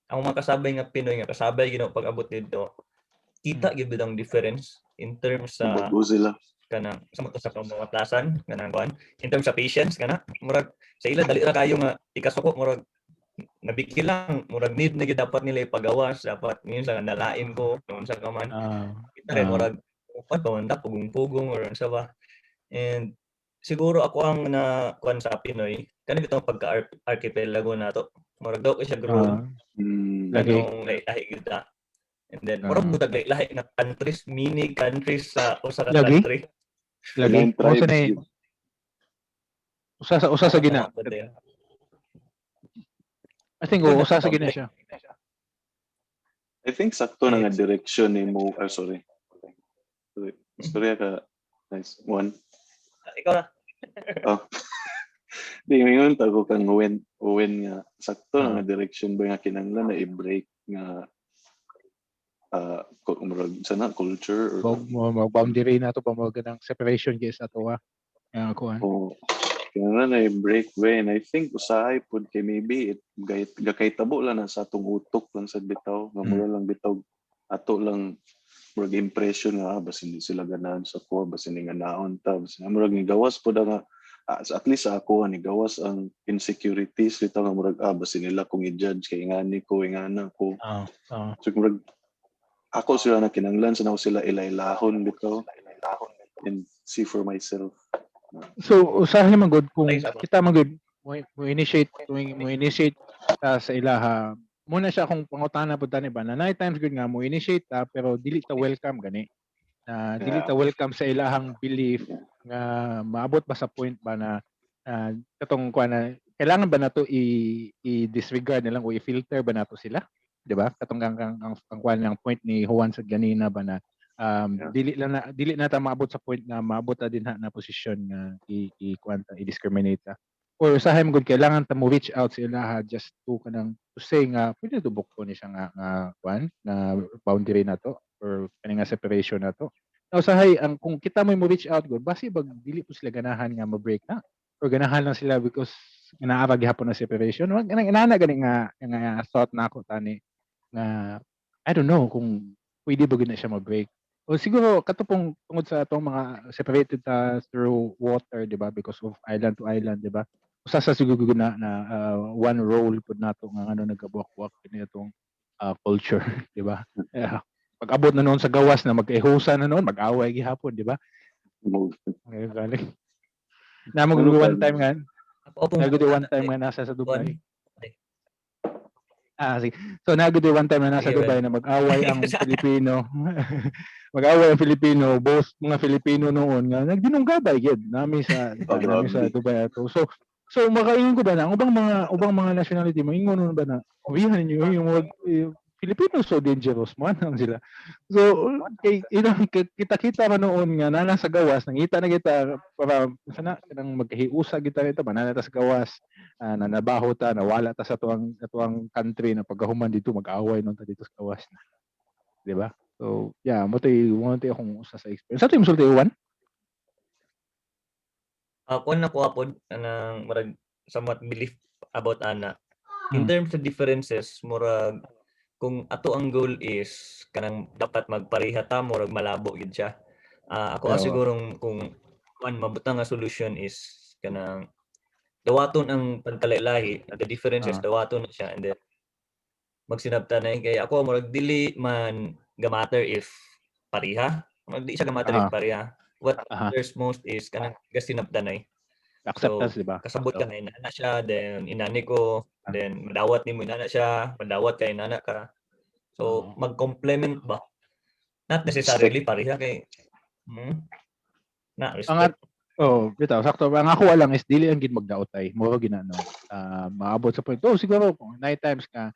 ang mga kasabay nga Pinoy nga kasabay ginoo pag-abot dito, kita gyud ang difference in terms sa Bago sila. Kanang samot sa pamamatasan kanang kuan in terms sa patience, kana murag sa ila dali ra kayo nga ikasuko, murag nabiki lang, murag need na gyud dapat nila ipagawas, dapat minsan nga nalain ko unsa ka man kita rin murag kuan pa man ta, pugong-pugong or unsa ba. And siguro ako ang na kuan sa Pinoy kani bitong pagka archipelago nato, murag daw ko siya grown Lagi. Kanang lahi-lahi gyud ta. And then murag butag lahi-lahi nga countries, mini countries sa usa ka Lagi. Country. Lagi. Nine Usa tribes na yun. usa sa gina. I think oh, usa sa gina siya. I think sakto na nga direction ni mo. Ah, sorry. Sorry. Sorry ka. Nice. One. Ikaw na. Oh. Di mingon ta ko kang Owen, Owen nga sakto na nga direction ba nga kinahanglan na i-break nga murag sana culture or Bog mo mo boundary na to pa mo ganang separation kay sa ato ah. Nga kuan. Oh, kinahanglan na i-break ba, and I think usahay pud kay maybe it gay gakaytabo lang na sa atong utok lang sa bitaw nga mura lang bitaw ato lang murag impression nga basin di sila ganahan sa ko, basin nga naon ta, basin murag ni gawas pud nga at least sa ako ni gawas ang insecurities bitaw nga murag basin nila kung i-judge kay ingani ko, ingana ko. So murag ako sila na kinanglan sa nako sila ilailahon bitaw and see for myself. So usahay man gud kung Ay, sama. kita man gud mo initiate tuwing mo initiate ta sa ilaha mo na siya akong pangutana pud tani ba na nine times gud nga mo initiate ta pero dili ta welcome gani na dili ta welcome sa ilahang belief nga maabot ba sa point ba na katong kuan na kailangan ba nato i i-disregard na lang o i-filter ba nato sila, di ba? Katong ang kuan ng point ni Juan sa ganina ba na dili lang na dili na ta maabot sa point na maabot ta din ha na posisyon nga i kuan ta, i-discriminate ta, or usahay man gud kailangan ta mo reach out sa ilaha just to kanang to say nga pwede tubok ko ni siya nga kuan na boundary na to or kani nga separation na to. Now usahay ang kung kita mo reach out gud, basi bag dili po sila ganahan nga ma-break na or ganahan lang sila because naa gihapon na separation. Wag kanang inana gani nga thought na ako tani nga I don't know kung pwede ba gud na siya ma-break o siguro katupong tungod sa atong mga separated ta through water, di ba, because of island to island, di ba? Usa sa siguro gud na one role pud nato nga ano nagabuak-buak kini atong culture, di ba? Yeah. Pag abot na noon sa gawas na magkahiusa na noon, mag-away gihapon, di ba? Ngayon galing na mag Ano one pa? Time nga Ako pong nagud one time nga nasa sa Dubai. Ah, sige. So nagud one time na nasa Sige, Dubai na mag-away ang Pilipino. Mag-away ang Filipino, both mga Filipino noon nga nagdinunggabay gyud nami sa Oh, nami sa grabe. Dubai ato. So makaingon ko ba na ang ubang mga nationality mo ingon ba na uwihan ninyo yung mga Filipino, so dangerous mo anang sila. So kay ilang kita-kita man noon nga na nasa gawas, nangita na kita para sana kanang magkahiusa kita ito ba na sa gawas, na nabaho ta, nawala ta sa tuang country na pagkahuman dito mag-away nun ta dito sa gawas na. Di ba? So, yeah, mo to'y akong usa sa experience. Sa ito yung musulti, Juan? Kuan na ko apod anang murag somewhat belief about ana. In terms of differences, murag kung ato ang goal is kanang dapat magpareha ta, murag malabo gid siya. Ako sigurong kung kuan mabutang nga solution is kanang dawaton ang pagkalahi, the differences, dawaton na siya and then magsinabtan na kay ako murag dili man ga-matter if pareha. Murag di siya ga-matter if pareha. What matters most is kanang gasinabtanay. Acceptance, di ba? Kasabot ka na inana siya, then inani ko, then madawat nimo inana siya, madawat ka inana ka. So mag-complement ba? Not necessarily pareha kay na Ang respect. Oh, bitaw sakto. Ang ako lang is dili ang gid magdaotay. Muro ginano. Maabot sa point. Oh, siguro kung nine times ka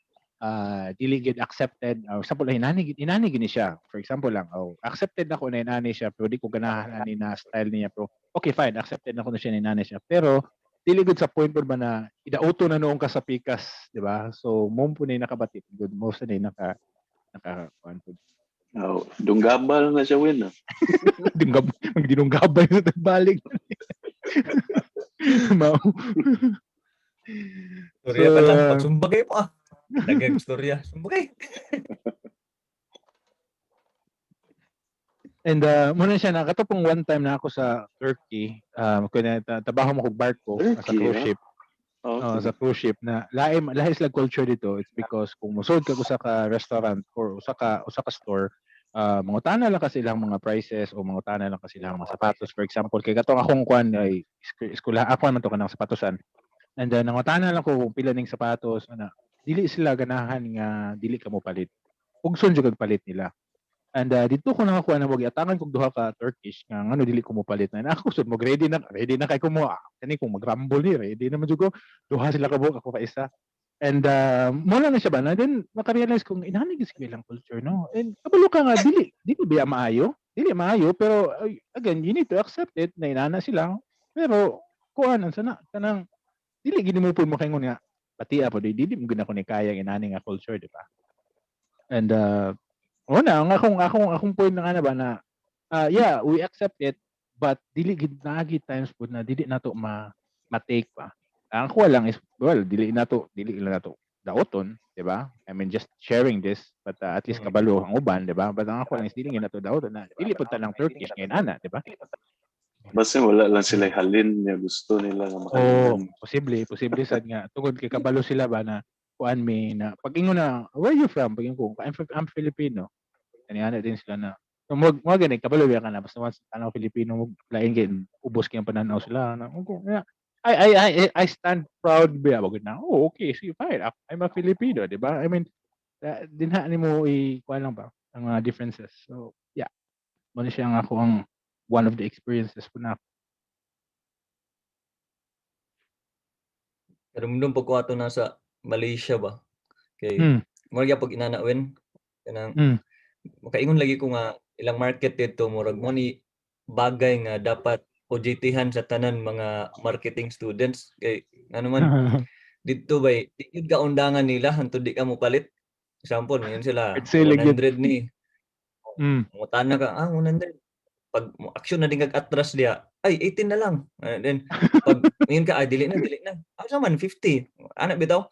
dili gid accepted. Example, inani gini siya. For example lang, oh, accepted na ko na inani siya pero di ko ganahan ani na style niya, pero okay, fine, accepted na ko na siya na inani siya. Pero dili gud sa point pud ba na idauto na noong ka sa pikas, di ba? So mo po na nakabati gud mo sa na naka naka kuan pud. Oh, dunggabal na siya win. Ah. Dinggab magdinunggabay sa tagbalik. Mao. Storya ka lang, pagsumbagay mo ah. Daghang storya, sumbagay. And muna siya na katong one time na ako sa Turkey, kunya trabaho mo kog barko sa Turkey, cruise ah? ship. Okay. Oh, sa cruise ship na lahi lahi sila culture dito. It's because kung mosud ka usa ka restaurant or usa ka store, mangutana lang kasi ilang mga prices o mangutana lang kasi ilang mga sapatos. For example, kay katong akong kuan ay eskwela ako man to kanang sapatosan. And then nangutana lang ko kung pila ning sapatos ana. Dili sila ganahan nga dili ka mo palit. Pugson jud kag palit nila. And dito ko nakakuha na wag atangan kog duha ka Turkish nga ngano dili ko mo palit na. Ako sud mo ready na kay ko mo. Ah, kani kung magrambol ni ready na man jud ko. Duha sila ka buok, ako pa isa. And mo lang na siya ba na then makarealize kung inani gyud siguro ilang culture, no. And kabalo ka nga dili dili biya maayo, dili maayo, pero again, you need to accept it na inana sila. Pero kuan ang sana kanang dili gid mo pud mo kaingon nga pati po di dili mo gid ako ni kaya inani nga culture, di ba? And una, ang akong point na nga na ba na yeah, we accept it, but dili gid naagi times pud na dili nato ma ma-take pa. Ang kuha lang is, well, dili lang nato daoton, di ba? I mean, just sharing this, but at least kabalo ang uban, di ba? But ang ako lang is dili nga nato daoton na dili pud tanang Turkish ngayon ana, di ba? Basta wala lang sila halin niya gusto nila nga Oh, makalinan. posible, posible sad nga tungod kay kabalo sila ba na kuan mi na pag ingon na where you from, pag ingon ko I'm Filipino. Kani ana din sila na so, mo gani kabalo biya ka na basta once tanaw Filipino mo lain kay ubos kay ang pananaw sila na okay, yeah. I stand proud biya bagud na. Oh, okay, see, fine. I'm a Filipino, di ba? I mean, dinha nimo i kuan lang ba ang mga differences. So, yeah. Mo ni siya ang ako ang one of the experiences po na. Karumdum pag ko ato nasa Malaysia ba. Kay murag gyapon inana win kanang makaingon lagi ko nga ilang market dito murag mo ni bagay nga dapat OJT-han sa tanan mga marketing students kay ano man didto bay di gyud ka undangan nila hantod di ka mopalit. Example, ngayon sila I'd say like yun. 100 ni. Mangutana ka, 100. Pag mo action na din kag atras diha, ay 18 na lang. And then pag ngayon ka, ay dili na, dili na. Asa man 50. Ana bitaw.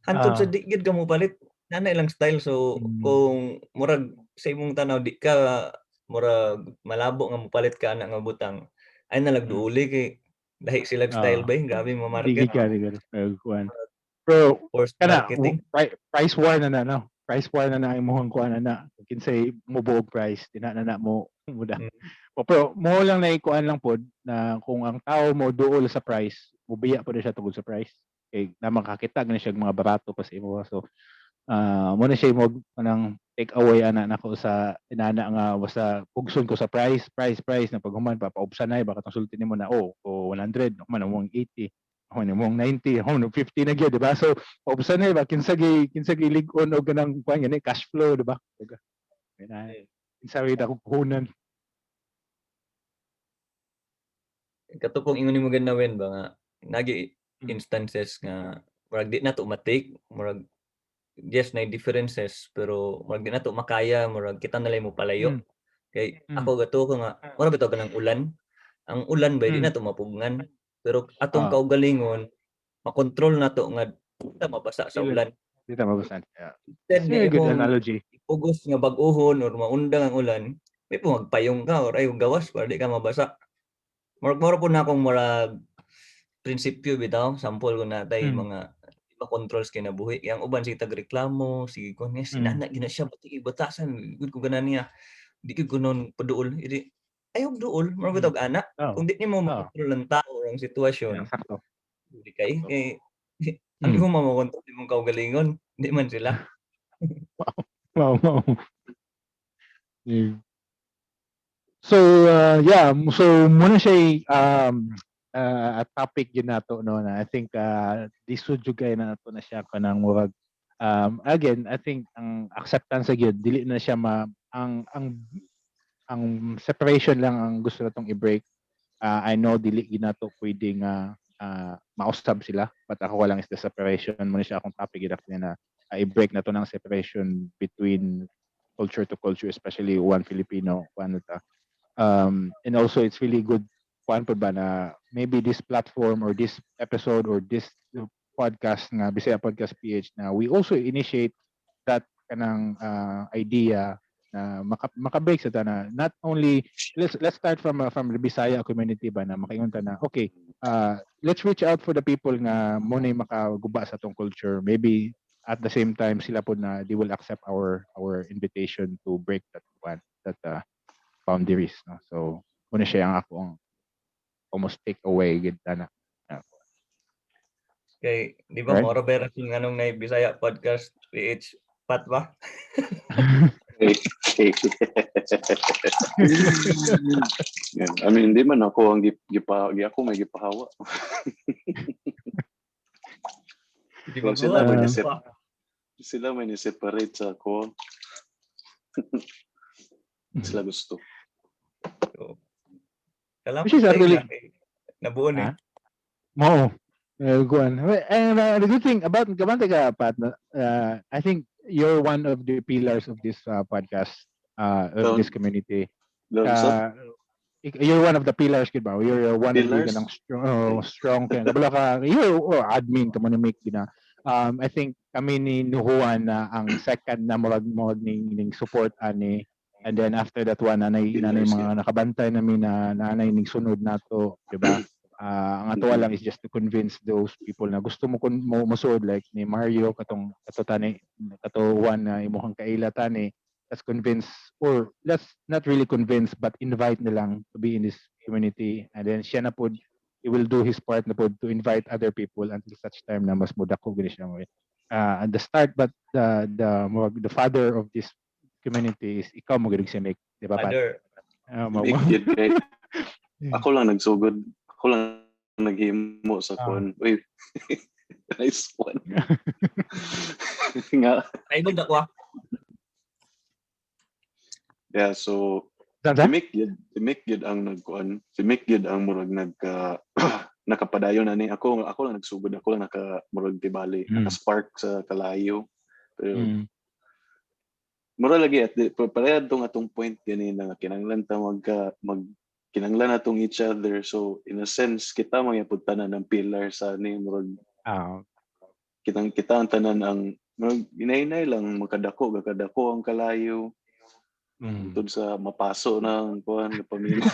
Hantod sa di gyud ka mopalit. Ana ilang style, so kung murag sa imong tanaw di ka murag malabo nga mopalit ka ana nga butang, ay nalag duuli kay lahi sila style bay, grabe mo Di market. ka, di ka. Kuan. Pero Forced kana marketing. Price war na na no. Price war na na imong kuan na na. Kinsay mo buog price di na na, na mo muda. O, pero mo lang na ikuan lang pod na kung ang tao mo duol sa price, mobiya pod siya tungod sa price. Kay na makakita na siya mga barato pa sa imo. So mo na siya mo kanang take away ana nako sa inana nga basta pugson ko sa price, price, price na paghuman pa paubsan na baka tong sulti nimo na oh, o 100, human mo 80, human mo 90, human 50 na gyud, di ba? So paubsan na ba kinsa gi lig-on og kanang kuan gani cash flow, di ba? Kinsa ra akong puhunan. Katong ingon nimo ganawin ba nga nagi instances nga murag di na to ma-take, murag yes na differences pero murag di na to makaya, murag kita na lang mo palayo. Kay ako gato ko nga murag bitaw kanang ulan. Ang ulan ba di na to mapugngan. Pero atong kaugalingon makontrol na to nga di ta mabasa sa ulan. Di ta mabasa. Yeah. Instead That's nga a good imong analogy. ipugos nga bag-ohon or maundang ang ulan, may po magpayong ka or ay gawas para di ka mabasa. Murag mura po na akong murag prinsipyo bitaw, sample ko natay mga iba controls kinabuhi. Yang uban sige tagreklamo, sige ko nga sinana gyud na siya pati batasan gud ko ganan niya. Di gyud ko noon paduol. Idi ayaw duol, murag bitaw ana. Kung di nimo makontrol ang tao or ang sitwasyon, Yeah, sakto. di kay kay ang imo makontrol imong kaugalingon, di man sila. Wow. Yeah. So yeah, so muna siya a topic yun nato no na I think lisod jud kay na nato na siya kanang murag Again, I think ang acceptance sa gyud, dili na siya ma ang separation lang ang gusto natong i-break. I know dili gid nato pwede nga mausab sila, but ako lang is the separation mo na siya akong topic gid actually na i-break na to ng separation between culture to culture, especially one Filipino, one ta. And also it's really good kuan pud ba na maybe this platform or this episode or this podcast nga Bisaya Podcast PH na we also initiate that kanang idea na maka-break sa na not only let's start from the Bisaya community ba na makaingon ta na, okay, let's reach out for the people nga mo na makaguba sa atong culture. Maybe at the same time sila po na they will accept our invitation to break that one, that boundaries, no? So muna siya ang ako ang almost take away gid na. Kay di ba, right? Moro ba yung anong na Bisaya Podcast PH pat ba? Yeah. I mean, hindi man ako ang gipa, ako may gipahawa. Di ba? Sila may sila may ni-separate sa ako. Sila gusto. So, salamat. Which is actually nabuo ni. Mo. Kuan. And the good thing about kabante ka, Pat, I think you're one of the pillars of this podcast, of this community. You're one of the pillars, gid ba? You're one pillars? Of the kanang strong, oh, strong kaya. Kabalo ka, you're, oh, admin ka mo ni make gina. I think kami ni Nuhuan na ang second na murag ning support ani, and then after that one, nanay mga nakabantay nami na nanay ning sunod nato, di ba? Ang ato lang is just to convince those people na gusto mo kun mo mosuod, like ni Mario katong kato tani kato one na imuhang kaila tani. Let's convince, or let's not really convince but invite nilang to be in this community, and then siya na pod, he will do his part na pod to invite other people until such time na mas mudako gini siya mo at the start. But the father of this community is ikaw mo gid si Mick, di ba, Pat? Father. Mick gid kay ako lang nagsugod, ako lang naghimo sa kuan. Uy. Nice one. Nga. Ay mo dakwa. Yeah, so si Mick gid ang nagkuan. Si Mick gid ang murag nagka nakapadayon ani. Ako lang nagsugod, ako lang naka murag tibali, naka-spark sa kalayo. Pero mura lagi at pareha tong atong point gani na kinahanglan ta magka mag kinahanglan natong each other. So in a sense kita mangyapod tanan ng pillar sa ni murag kitang kita ang tanan ang murag inaynay lang makadako gakadako ang kalayo. Tungod sa mapaso na ang kuan na pamilya.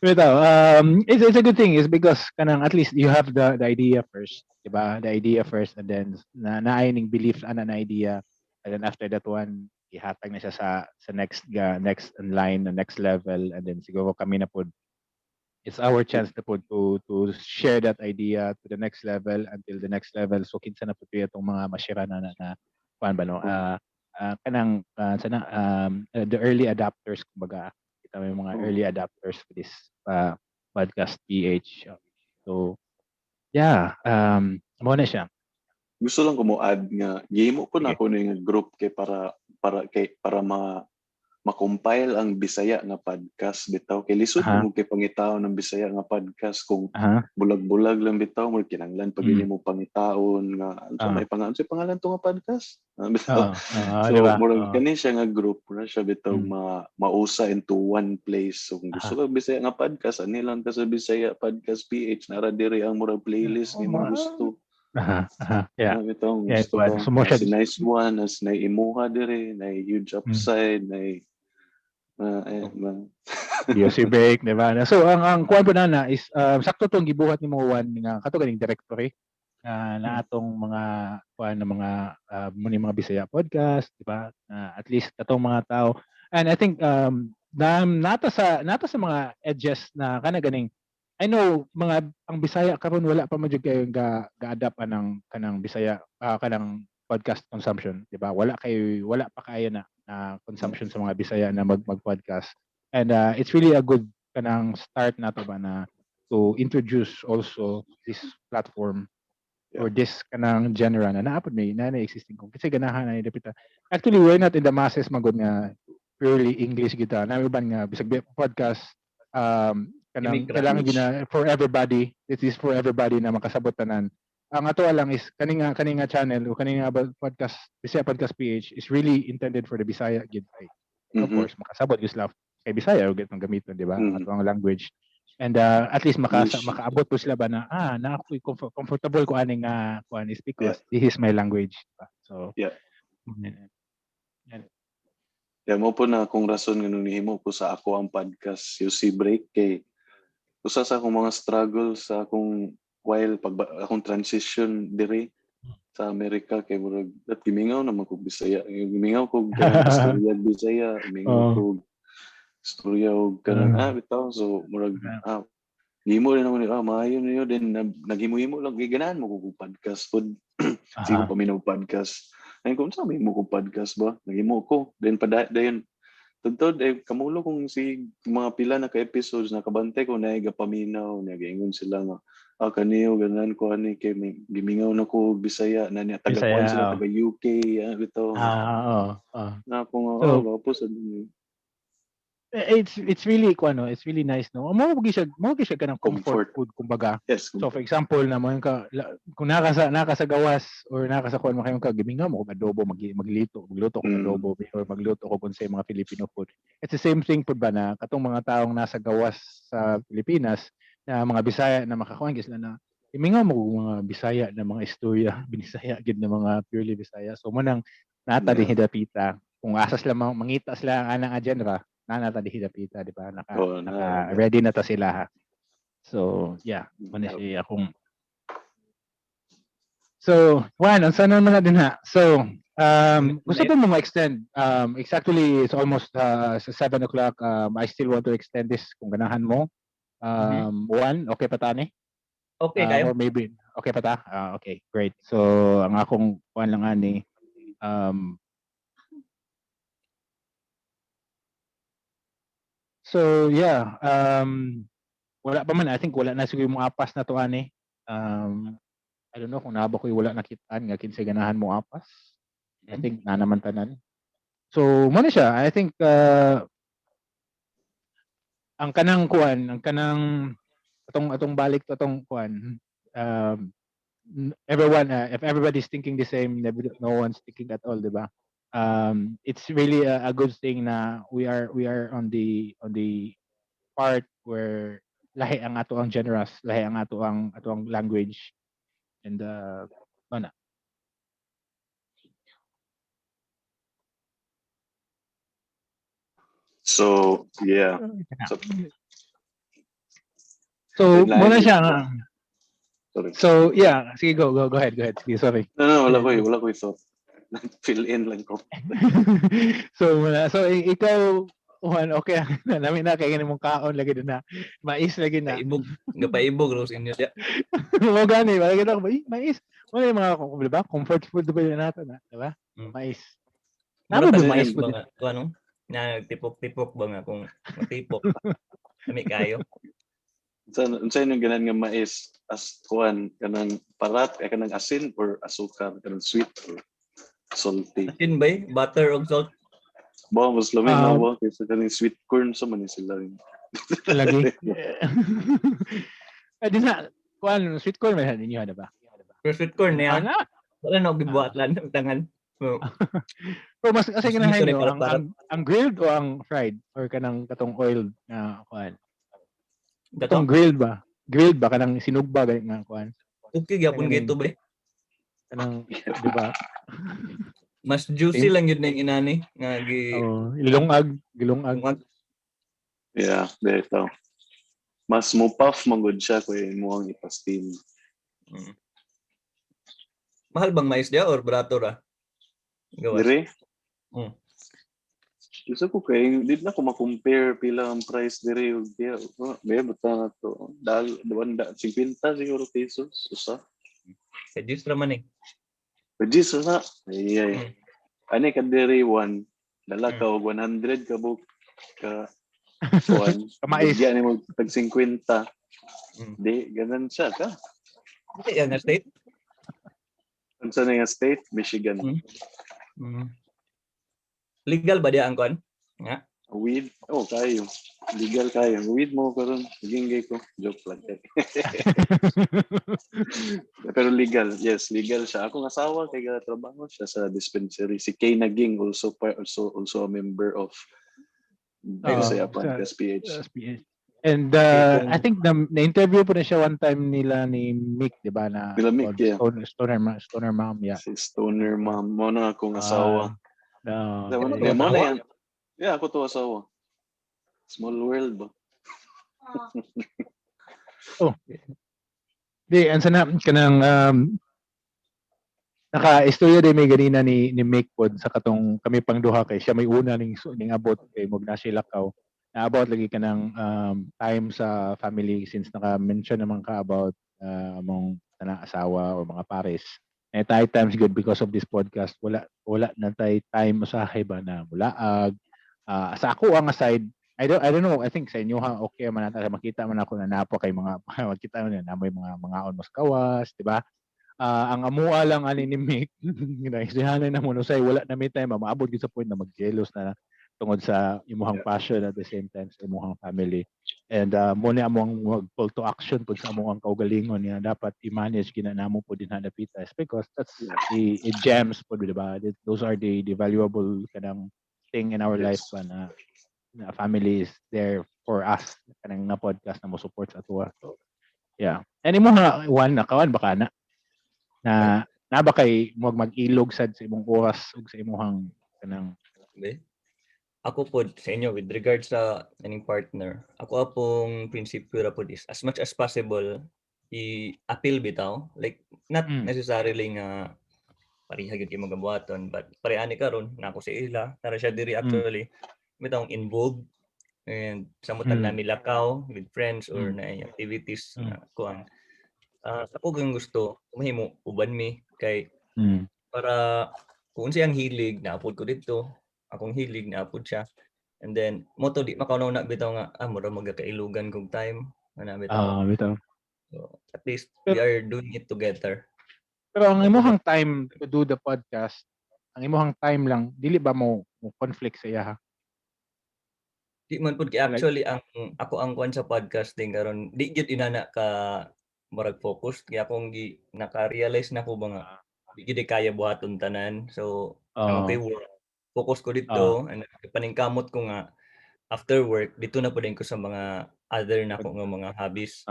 Bitaw, it's a good thing is because kanang at least you have the idea first, diba? The idea first, and then na naay ning belief ana na idea, and then after that one ihatag na siya sa next ga next in line, the next level, and then siguro kami na pod, it's our chance na pod to share that idea to the next level until the next level. So kinsa na pod atong mga mashare na kuan ba, no? Kanang sana the early adapters, kumbaga kita may mga early adapters for this podcast PH. So yeah, mo na siya. Gusto lang ko mo add nga gihimo ko na ako ni nga group kay para ma-compile ang Bisaya nga podcast bitaw kay lisod mo kay pangitaon ng Bisaya nga podcast kung bulag-bulag lang bitaw mo kinahanglan pag mo pangitaon nga unsa may pangalan sa pangalan to nga podcast bitaw. So diba? Murag kani siya nga group na siya bitaw mausa into one place. So kung gusto ka Bisaya nga podcast, ani lang ka sa Bisaya Podcast PH, nara diri ang murag playlist ni mo gusto. Yeah. Bitaw, Yeah, gusto well, ka. so mo siya- Si nice one as na imuha diri, na huge upside, na DOC break, di ba? So ang kuan po na is sakto tong gibuhat ni mo one nga kato ganing directory na atong mga kuan na mga muni mga Bisaya podcast, di ba? At least katong mga tao. And I think na nata sa mga edges na kana ganing I know mga ang Bisaya karon wala pa man jud kayo ga ga-adapt anang kanang Bisaya kanang podcast consumption, di ba? Wala pa kayo na consumption sa mga Bisaya na mag-podcast. And it's really a good kanang start nato ba na to introduce also this platform. Or this kanang genre na naa pod may na existing kung kasi ganahan na dapita. Actually, we're not in the masses magod nga purely English kita. Na uban nga bisag podcast kanang kailangan gina for everybody. It is for everybody na makasabot tanan. Ang ato lang is kani nga channel o kani nga podcast, Bisaya Podcast PH, is really intended for the Bisaya gid. Of course makasabot gyud sila kay Bisaya og itong gamiton, di ba? Ato ang language. And at least makaabot po sila ba na na ako comfortable ko ani nga kuan is because this is my language, di ba? So Yeah, mo po na akong rason nga nung nihimo ko sa ako ang podcast UC Break kay usa sa akong mga struggle sa akong while pag akong transition diri sa Amerika kay murag dat gimingaw naman kog Bisaya, gimingaw kog kanang istorya Bisaya, gimingaw kog istorya og kanang bitaw, so murag gihimo rin ako ni maayo niyo then naghimo-himo lang giganahan mo kog podcast pod. Sige, paminaw podcast. Ay kung sa mo kog podcast ba, naghimo ko. Then dayon tugtod eh kamulo kung si mga pila na ka episodes nakabantay ko na gapaminaw niya gaingon sila nga kaniyo ganan ko ani kay gimingaw na ko og Bisaya na niya taga kuan sila, taga UK, bitaw. Ah, oo. Na ako nga So, gwapo sa din. Eh, it's really kuan no, it's really nice, no. Mao gyud siya kanang comfort Comfort. Food kumbaga. Yes. So for example na mo ka kung naka sa gawas or naka sa kuan mo kayo ka gimingaw mo kog adobo, magluto ko adobo or magluto ko kung sa mga Filipino food. It's the same thing pud ba na katong mga taong nasa gawas sa Pilipinas na mga Bisaya na makakuan gyud sila na gimingaw mo kog mga Bisaya na mga istorya, Binisaya gid na mga purely Bisaya. So mo nang nata dapita kung asa sila mangita sila ang anang genre na nata di dapita, di ba? Naka, Oo, naka ready na ta sila ha. So, yeah, mo na siya akong. So, Juan, unsa naman na din ha? So, gusto ko mo ma-extend. Exactly, it's almost sa 7 o'clock. I still want to extend this kung ganahan mo. Juan, okay pa ta ni? Okay kayo. Or maybe, okay pa ta? Ah, okay, great. So, ang akong kuan lang ani, so yeah, wala pa man, I think wala na siguro yung mga apas na to ani. I don't know kung naa ba ko'y wala nakitaan nga kinsay ganahan mo apas. I think na naman tanan. So, mo na siya. I think ang kanang kuan, ang kanang atong balik to atong kuan, everyone if everybody's thinking the same, no one's thinking at all, di ba? It's really a good thing na we are on the part where lahi ang ato ang generous, lahi ang ato ang language and ano. So, yeah. So, So, Deadline muna is- siya nga. Sorry. So, yeah, sige, go go go ahead, go ahead. Sige, sorry. No, wala ko thought. Fill in lang ko. So muna, so ikaw Juan, okay na namin na kay mong kaon lagi din na mais lagi na. Paibog, gapaibog ros inyo siya. Mo gani, wala kita ko mais. Wala yung mga di ba? Comfort food ba yun nato na, di ba? Mais. Mura Namo ba pa mais mais po ba nga, kung ano, na nagtipok-tipok ba nga kung matipok. Kami kayo. Unsa inyong ganan nga mais as kuan kanang parat ay kanang asin or asukar, kanang sweet or salty? Asin ba eh? Butter og salt. Ba mas lami na ba kaysa kaning sweet corn sa man ni sila. Lagi. Eh di na kuan sweet corn man ninyo na ba? Pero sweet corn niya. Ah, na. Wala na og gibuhat lang ang tangan. So, Pero mas kasi Mas ganahan gusto ni nyo, parat-parat. ang grilled o ang fried or kanang katong oiled na kuan? Katong Katong grilled ba? Grilled ba kanang sinugba gani nga kuan? Okay gyapon Kanang- gito ba? Eh. Kanang, di ba? Mas juicy Same. lang yun na yung inani nga gi Oh, ilungag, gilungag. Yeah, dito. Mas mo puff man gud siya kung imo ang ipa-steam. Mahal bang mais dia or barato ra? Gawas. Dire? Gusto ko kay di na ko ma-compare pila ang price dire ug diya. Oh, may buta na to. Dal 250 siguro pesos usa. Sa juice ra man eh. Pwede sa. Ay ay. Ani ka dire one dala ka og 100 ka book ka one. Kamais. Bigyan nimo tag 50. Di ganan siya ka. Di yan na state. Unsa na nga state? Michigan. Legal ba diya ang kuan? Weed? Oh, kayo. Legal kayo. Weed mo karon. Ginggay ko. Joke lang. Pero legal. Yes, legal siya. Akong asawa kay trabaho siya sa dispensary. Si Kay Naging, also also a member of Bisaya Podcast PH. SPH. And I think na interview po na siya one time nila ni Mick, di ba? Na Nila Mick, yeah. Stoner Mom, yeah. Si Stoner Mom. Mo na akong asawa. No. Yeah, Ikaw mo na asawa? yan. Yeah, ako to asawa. Small world ba? Di, ang sana kanang naka-istorya din may ganina ni Mick pod sa katong kami pang duha kay siya may una ning abot kay mog na siya lakaw na about lagi kanang time sa family, since naka-mention naman ka about among kanang asawa or mga pares eh, tayo times good because of this podcast, wala na tay time usahay ba na mulaag. Sa ako ang aside, I don't know, I think sa inyo ha, okay man na makita man ako na napo kay mga makita man na may mga on mas kawas, di ba? Ang amua lang ani ni Mick, ginaisihanan na mo no say wala na may time, maabot gyud sa point na magjelos na tungod sa imuhang passion at the same time sa imuhang family. And mo ni among mag call to action pud sa among kaugalingon nga dapat i-manage gina namo pud din dapita because that's the gems pud, di ba? Those are the valuable kanang thing in our life ba na family is there for us, kanang nga podcast na mo support sa atoa. So yeah, and imo nga one nakawan baka na na na ba kay mo mag-ilog sad sa imong oras ug sa imong kanang Be? Ako po sa inyo with regards sa aning partner, ako apong prinsipyo ra pod is as much as possible i-appeal bitaw. Like not necessarily nga pareha gyud kay mga buhaton, but pareha ni karon na ako sa ila, tara siya diri actually bitawng involved and samot mm. Nami lakaw with friends or na activities na kuan. Ako gang gusto mahimo uban mi kay para kung unsay ang hilig naapod ko didto, akong hilig naapod siya. And then mo to di makaunaw na bitaw nga mura magakailugan kog time ana bitaw. Ah, bitaw. So, at least we are doing it together. Pero ang imuhang time to do the podcast, ang imuhang time lang, dili ba mo conflict sa iya ha? Di man pud kay actually ang ako ang kuan sa podcasting karon di gyud inana ka murag focus kaya akong gi naka-realize na ko ba nga di gyud kaya buhaton tanan. So ang okay work focus ko dito and paningkamot ko nga after work dito na pud ko sa mga other na ko nga mga hobbies.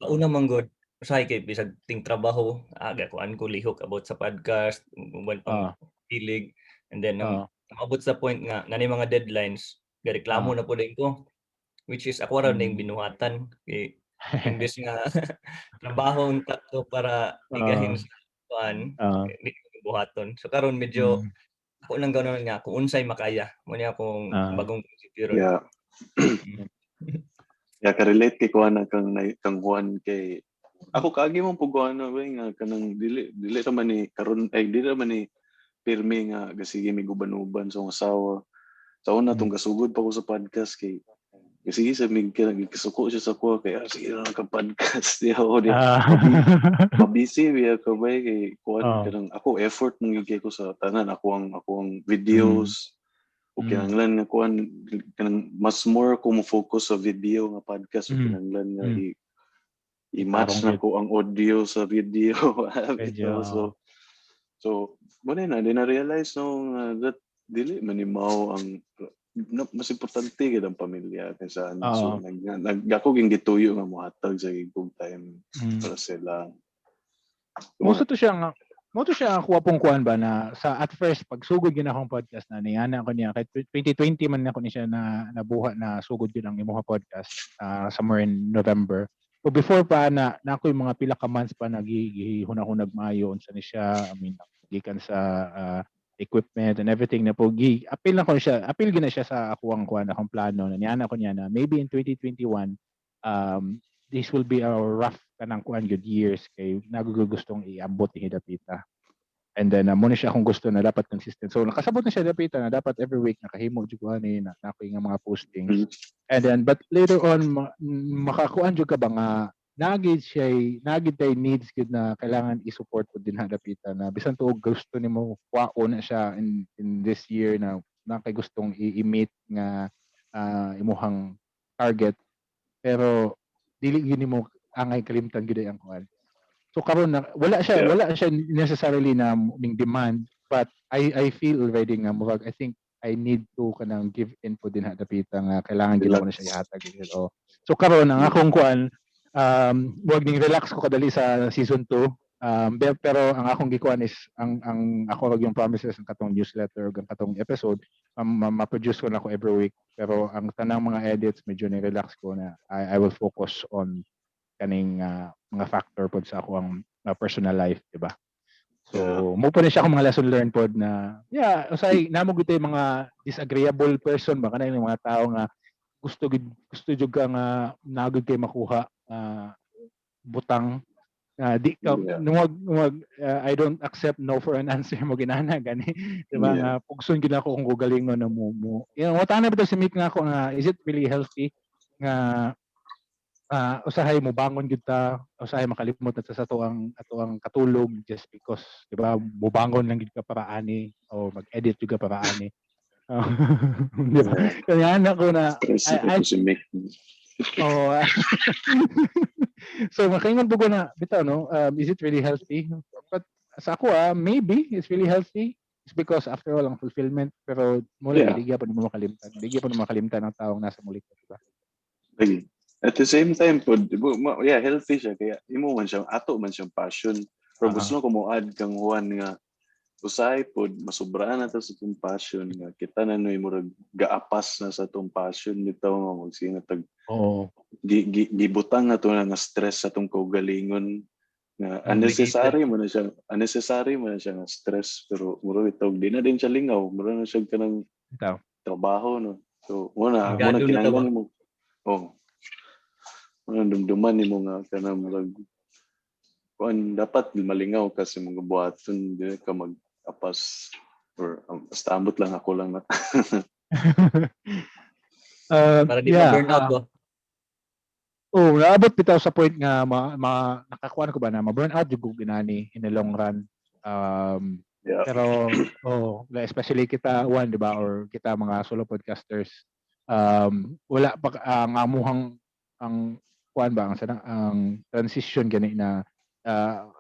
Una man gud usahay kay bisag ting trabaho aga kuan ko lihok about sa podcast, uban pang hilig, and then maabot sa point nga nani mga deadlines gareklamo na pud ko, which is ako ra ning binuhatan kay imbes nga trabaho unta to para igahin sa kuan, di ko buhaton. So karon medyo ako nang ganoon nga kung unsay makaya mo ni akong bagong prinsipyo ron. Yeah. Yeah, ka-relate kay kuan na kang kang Juan kay ako kaagi mo pug kuan na ba nga kanang dili ra man ni karon ay dili ra man ni pirmi nga gasige mi guban-uban sa akong asawa. Sa una tong gasugod pa ko sa podcast kay sige sa mig kay kisuko siya sa kuha kay sige lang ka podcast di ako di mabisi biya ka ba kay kuan kanang ako effort mong gigay ko sa tanan ako ang videos o kinahanglan nga kuan kanang mas more ko mo focus sa video nga podcast o kinahanglan nga i-match Tarong na ko ang audio sa video. Medyo, Bitaw. So mo na di na realize no nga that dili man ni mao ang no, mas importante gid ang pamilya kaysa ano. So nag ako ging gituyo nga mohatag sa igong time para sila. Mo to siya ang kuha pong kuan ba na sa at first pagsugod gyud akong podcast na niana ko niya kahit 2020 man ako ni siya na nabuha na sugod gyud ang imuha podcast somewhere in November. So before pa na ako yung mga pila ka months pa nagihunahunag maayo unsa ni siya, I mean, gikan sa equipment and everything na po gi appeal na ko siya, appeal gyud na siya sa akuang kuan, akong plano na niana ko niya na maybe in 2021 this will be our rough kanang kuan good years kay nagugustong iambot ni hidapita. And then mo na siya akong gusto na dapat consistent. So nakasabot na siya dapita na dapat every week nakahimo jud ko ani na ako nga mga postings. And then but later on makakuan jud ka ba nga Nagid siya, nagid tay needs gid na kailangan i-support po din hadapitan na bisan tuog gusto nimo kwaon na siya in this year na na kay gustong i-meet nga imuhang target, pero dili gyud nimo angay kalimtan gyud ang kuan. So karon na wala siya, wala siya necessarily na ning demand, but I feel already nga murag I think I need to kanang give in po din hadapita nga kailangan gid ko na siya ihatag. Oh. So karon ang akong kuan, wag ning relax ko kadali sa season 2, pero ang akong gikuan is ang ako rag yung promises, ang katong newsletter ug ang katong episode, ma-produce ko na ako every week, pero ang tanang mga edits medyo ni relax ko na. I will focus on kaning mga factor pod sa ako ang personal life, di ba? So mo po na siya akong mga lesson learned pod na, yeah, usay namo gud mga disagreeable person ba, kanang mga tao nga gusto gid, gusto jud ka nga nagud kay makuha butang di ka nungwag nungwag I don't accept no for an answer mo ginana gani, di ba? Yeah. Nga pugson gid ako kung galingon na mo wala na ba si Mick nga ako nga is it really healthy nga usahay mo bangon gid ta, usahay makalimot na ta sa ato ang katulog just because, di ba, mubangon lang gid ka para ani o mag-edit jud ka para ani, di ba? Kaya na ko na Stress na si Mick. Oh, so makaingon po ko na bitaw, no, is it really healthy? But sa ako, maybe it's really healthy. It's because after all ang fulfillment, pero mula di gyapon mo makalimtan. Di gyapon mo makalimtan ang taong nasa mulik, di ba? Lagi. At the same time po, di ba, yeah, healthy siya kaya imo man siyang ato man siyang passion. Pero gusto ko mo add kang Juan nga usahay pod masubraan na ta sa atong passion nga kita na noy murag gaapas na sa atong passion bitaw nga magsinga tag gi, gi, gibutang na to na nga stress sa atong kaugalingon nga unnecessary mo na siya nga stress, pero murag bitaw di na din siya lingaw, murag na siya kanang Bitaw. Trabaho, no? So muna Gado muna na ta kinahanglan mo, oh, muna dumduman nimo nga kanang murag kuan, dapat malingaw kasi mga buhaton, di ka mag-apas or basta ambot lang, ako lang na. Para di ma-burn out ba? Oh, naabot bitaw sa point nga ma nakakuan ko ba na ma-burn out jud ko ginani in the long run. Pero oh, like, especially kita one, di ba, or kita mga solo podcasters, wala pa ang amuhang ang kuan ba ang sana ang transition gani na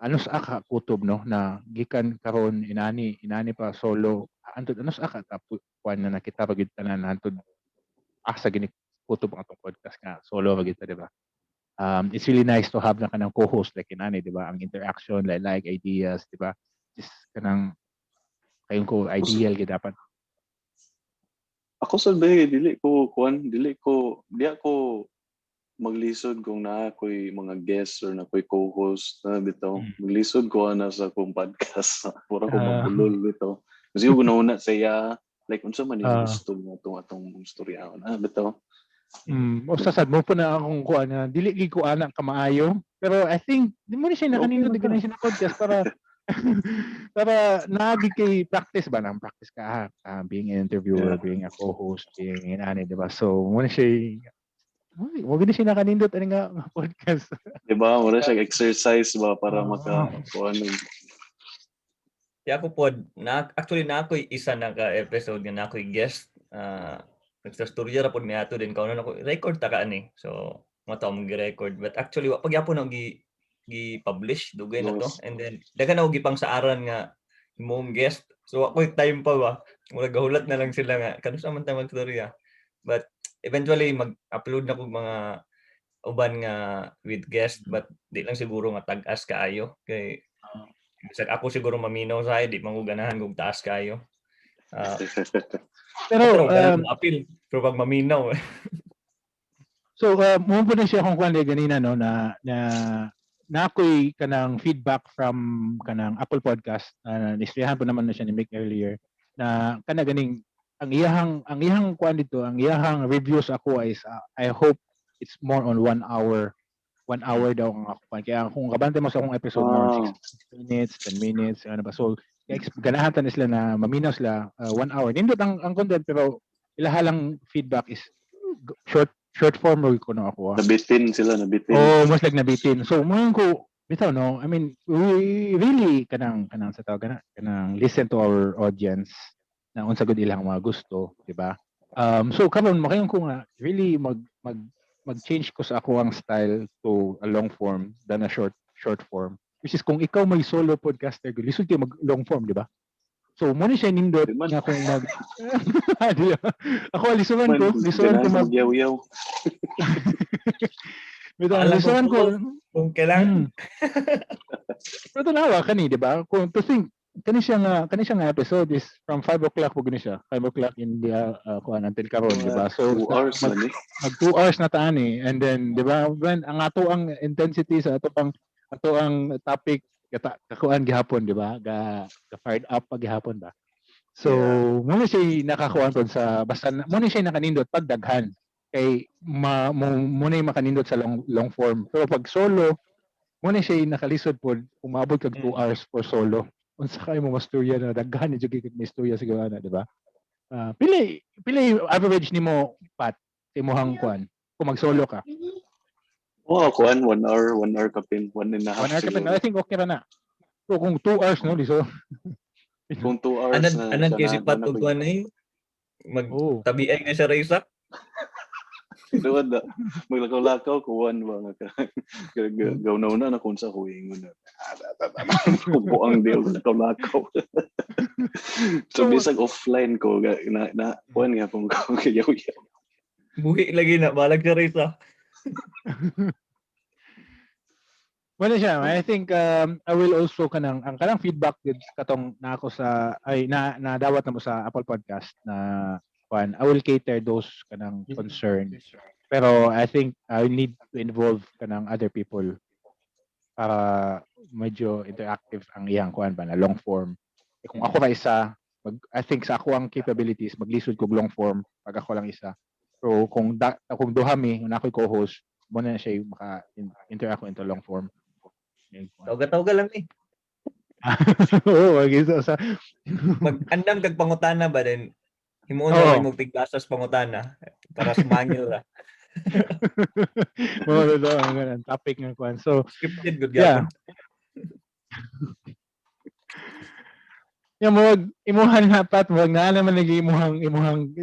ano sa ka kutob, no, na gikan karon inani inani pa solo antud ano sa ka tapo kuan na nakita pa gid tanan antud asa gini kutob ang atong podcast nga solo ra gid ta, di ba? It's really nice to have na kanang co-host like inani, di ba, ang interaction, like ideas, di ba? Just kanang kayon ko ideal gid dapat. Ako sa bay, dili ko kuan, dili ko di ako maglisod kung naa ko'y mga guests or na ko'y co-host na bitaw. Maglisod ko ana sa akong podcast. Mura ko mabulol bitaw. Kasi ko na sa iya like unsa man yung gusto mo atong atong istoryahon ah bitaw. O sa sad mo po na akong kuan na dili gid ko ana kamaayo, pero I think di mo ni siya nakanindot okay, na siya na podcast para naagi kay practice ba nang practice ka being an interviewer, being a co-host, being an ani, di ba? So mo na siya mo gid siya nakanindot ani nga podcast. Di ba? Mura siya exercise ba para maka kuan. Kaya ako pod, na, actually na ako'y isa na ka episode nga na ako'y guest. Nagsastorya ra pod mi ato din kaunon ako record ta ka ani. So mo to among gi-record, but actually wa pagyapon na gi gi-publish, dugay na to. And then daghan na og gipang saaran nga imong guest. So wa ko'y time pa ba. Murag gahulat na lang sila nga kanus-a man ta magstorya. But eventually mag-upload na kog mga uban nga with guest, but di lang siguro nga tag-as kaayo kay bisag ako siguro maminaw sa di man ko ganahan kog taas kaayo. Pero pero ganahan mo apil pero pag maminaw eh. So, mo po na siya akong kuan ganina, no, na na ako'y kanang feedback from kanang Apple Podcast, nistoryahan po naman na siya ni Mick earlier na kana ganing ang iyahang kuan dito, ang iyahang reviews ako is I hope it's more on 1 hour, 1 hour daw ang ako kuan. Kaya kung kabante mo sa akong episode, more on 6 minutes, 10 minutes, ano ba. So ganahan ta ni sila na maminaw sila 1 hour, nindot ang content, pero ilaha lang feedback is short Short form ro kuno ako, ah. Nabitin sila, nabitin. Oh, mas like nabitin. So mo ko bitaw, no. I mean, we really kanang sa tawag kana kanang listen to our audience na unsa gud ilang mga gusto, di ba? So karon makayon ko nga really mag mag mag-change ko sa ako ang style to a long form than a short form. Which is kung ikaw may solo podcaster, lisod kayo mag long form, di ba? So mo ni siya nindot nga kung mag di ba? Ako lisuran ko mag Magyaw-yaw. Bitaw, lisuran ko kung kailangan. Pero tanawa kani, di ba? Kung to think kani siya nga episode is from 5 o'clock pug ni siya. 5 o'clock in the kuan until karon, di ba? So 2 hours mag, na ni. Mag 2 hours na taan eh. And then, di ba, when ang ato ang intensity sa ato ang topic kata kakuan gihapon, di ba? Ga fired up pa gihapon ba? So, yeah, mo na siya nakakuan pod sa basta mo na siya nakanindot pag daghan kay ma mo na makanindot sa long long form. Pero pag solo, mo na siya nakalisod pod umabot kag 2 hours for solo. Unsa kay mo mastorya na daghan ni jud kay may istorya siguro ana, di ba? Ah, pili pili average nimo, Pat, imuhang kuan kung mag-solo ka? Oh, kuan 1 hour, 1 hour kapin, 1.5 1 hour kapin. Siguro. I think okay ra na. So kung 2 hours, no, liso. Kung 2 hours Anan na anan kay si na- Pat na- og kuan eh. Mag Oh. tabiay nga siya Raysa. Tuwad na. Maglakaw-lakaw ko one ba nga ka. Gawnaw na na kung sa ko ingon na. Kubuang di ako lakaw-lakaw. So bisag offline ko ga, na kuan nga pong ko yaw. Buhi lagi na balag siya Raysa. Wala siya. I think I will also kanang ang kanang feedback gud katong na ako sa ay na nadawat na mo sa Apple Podcast na kuan, I will cater those kanang concern. Pero I think I need to involve kanang other people para medyo interactive ang iyang kuan ba na long form. Eh, kung ako ra isa, I think sa ako ang capabilities maglisod kog long form pag ako lang isa. So kung duha mi, kung ako'y co-host, mo na siya yung maka interact ko into long form. Tawga-tawga lang eh. Oo, wag isa sa Mag-andam kag pangutana ba then himuon Oo. na mo tiglasas pangutana para sumangil ra. Mo na ang ganun, topic ng kuan. So, Scripted good yeah. gyapon. Yeah, murag imuhan na, Pat, murag naa naman lagi imuhang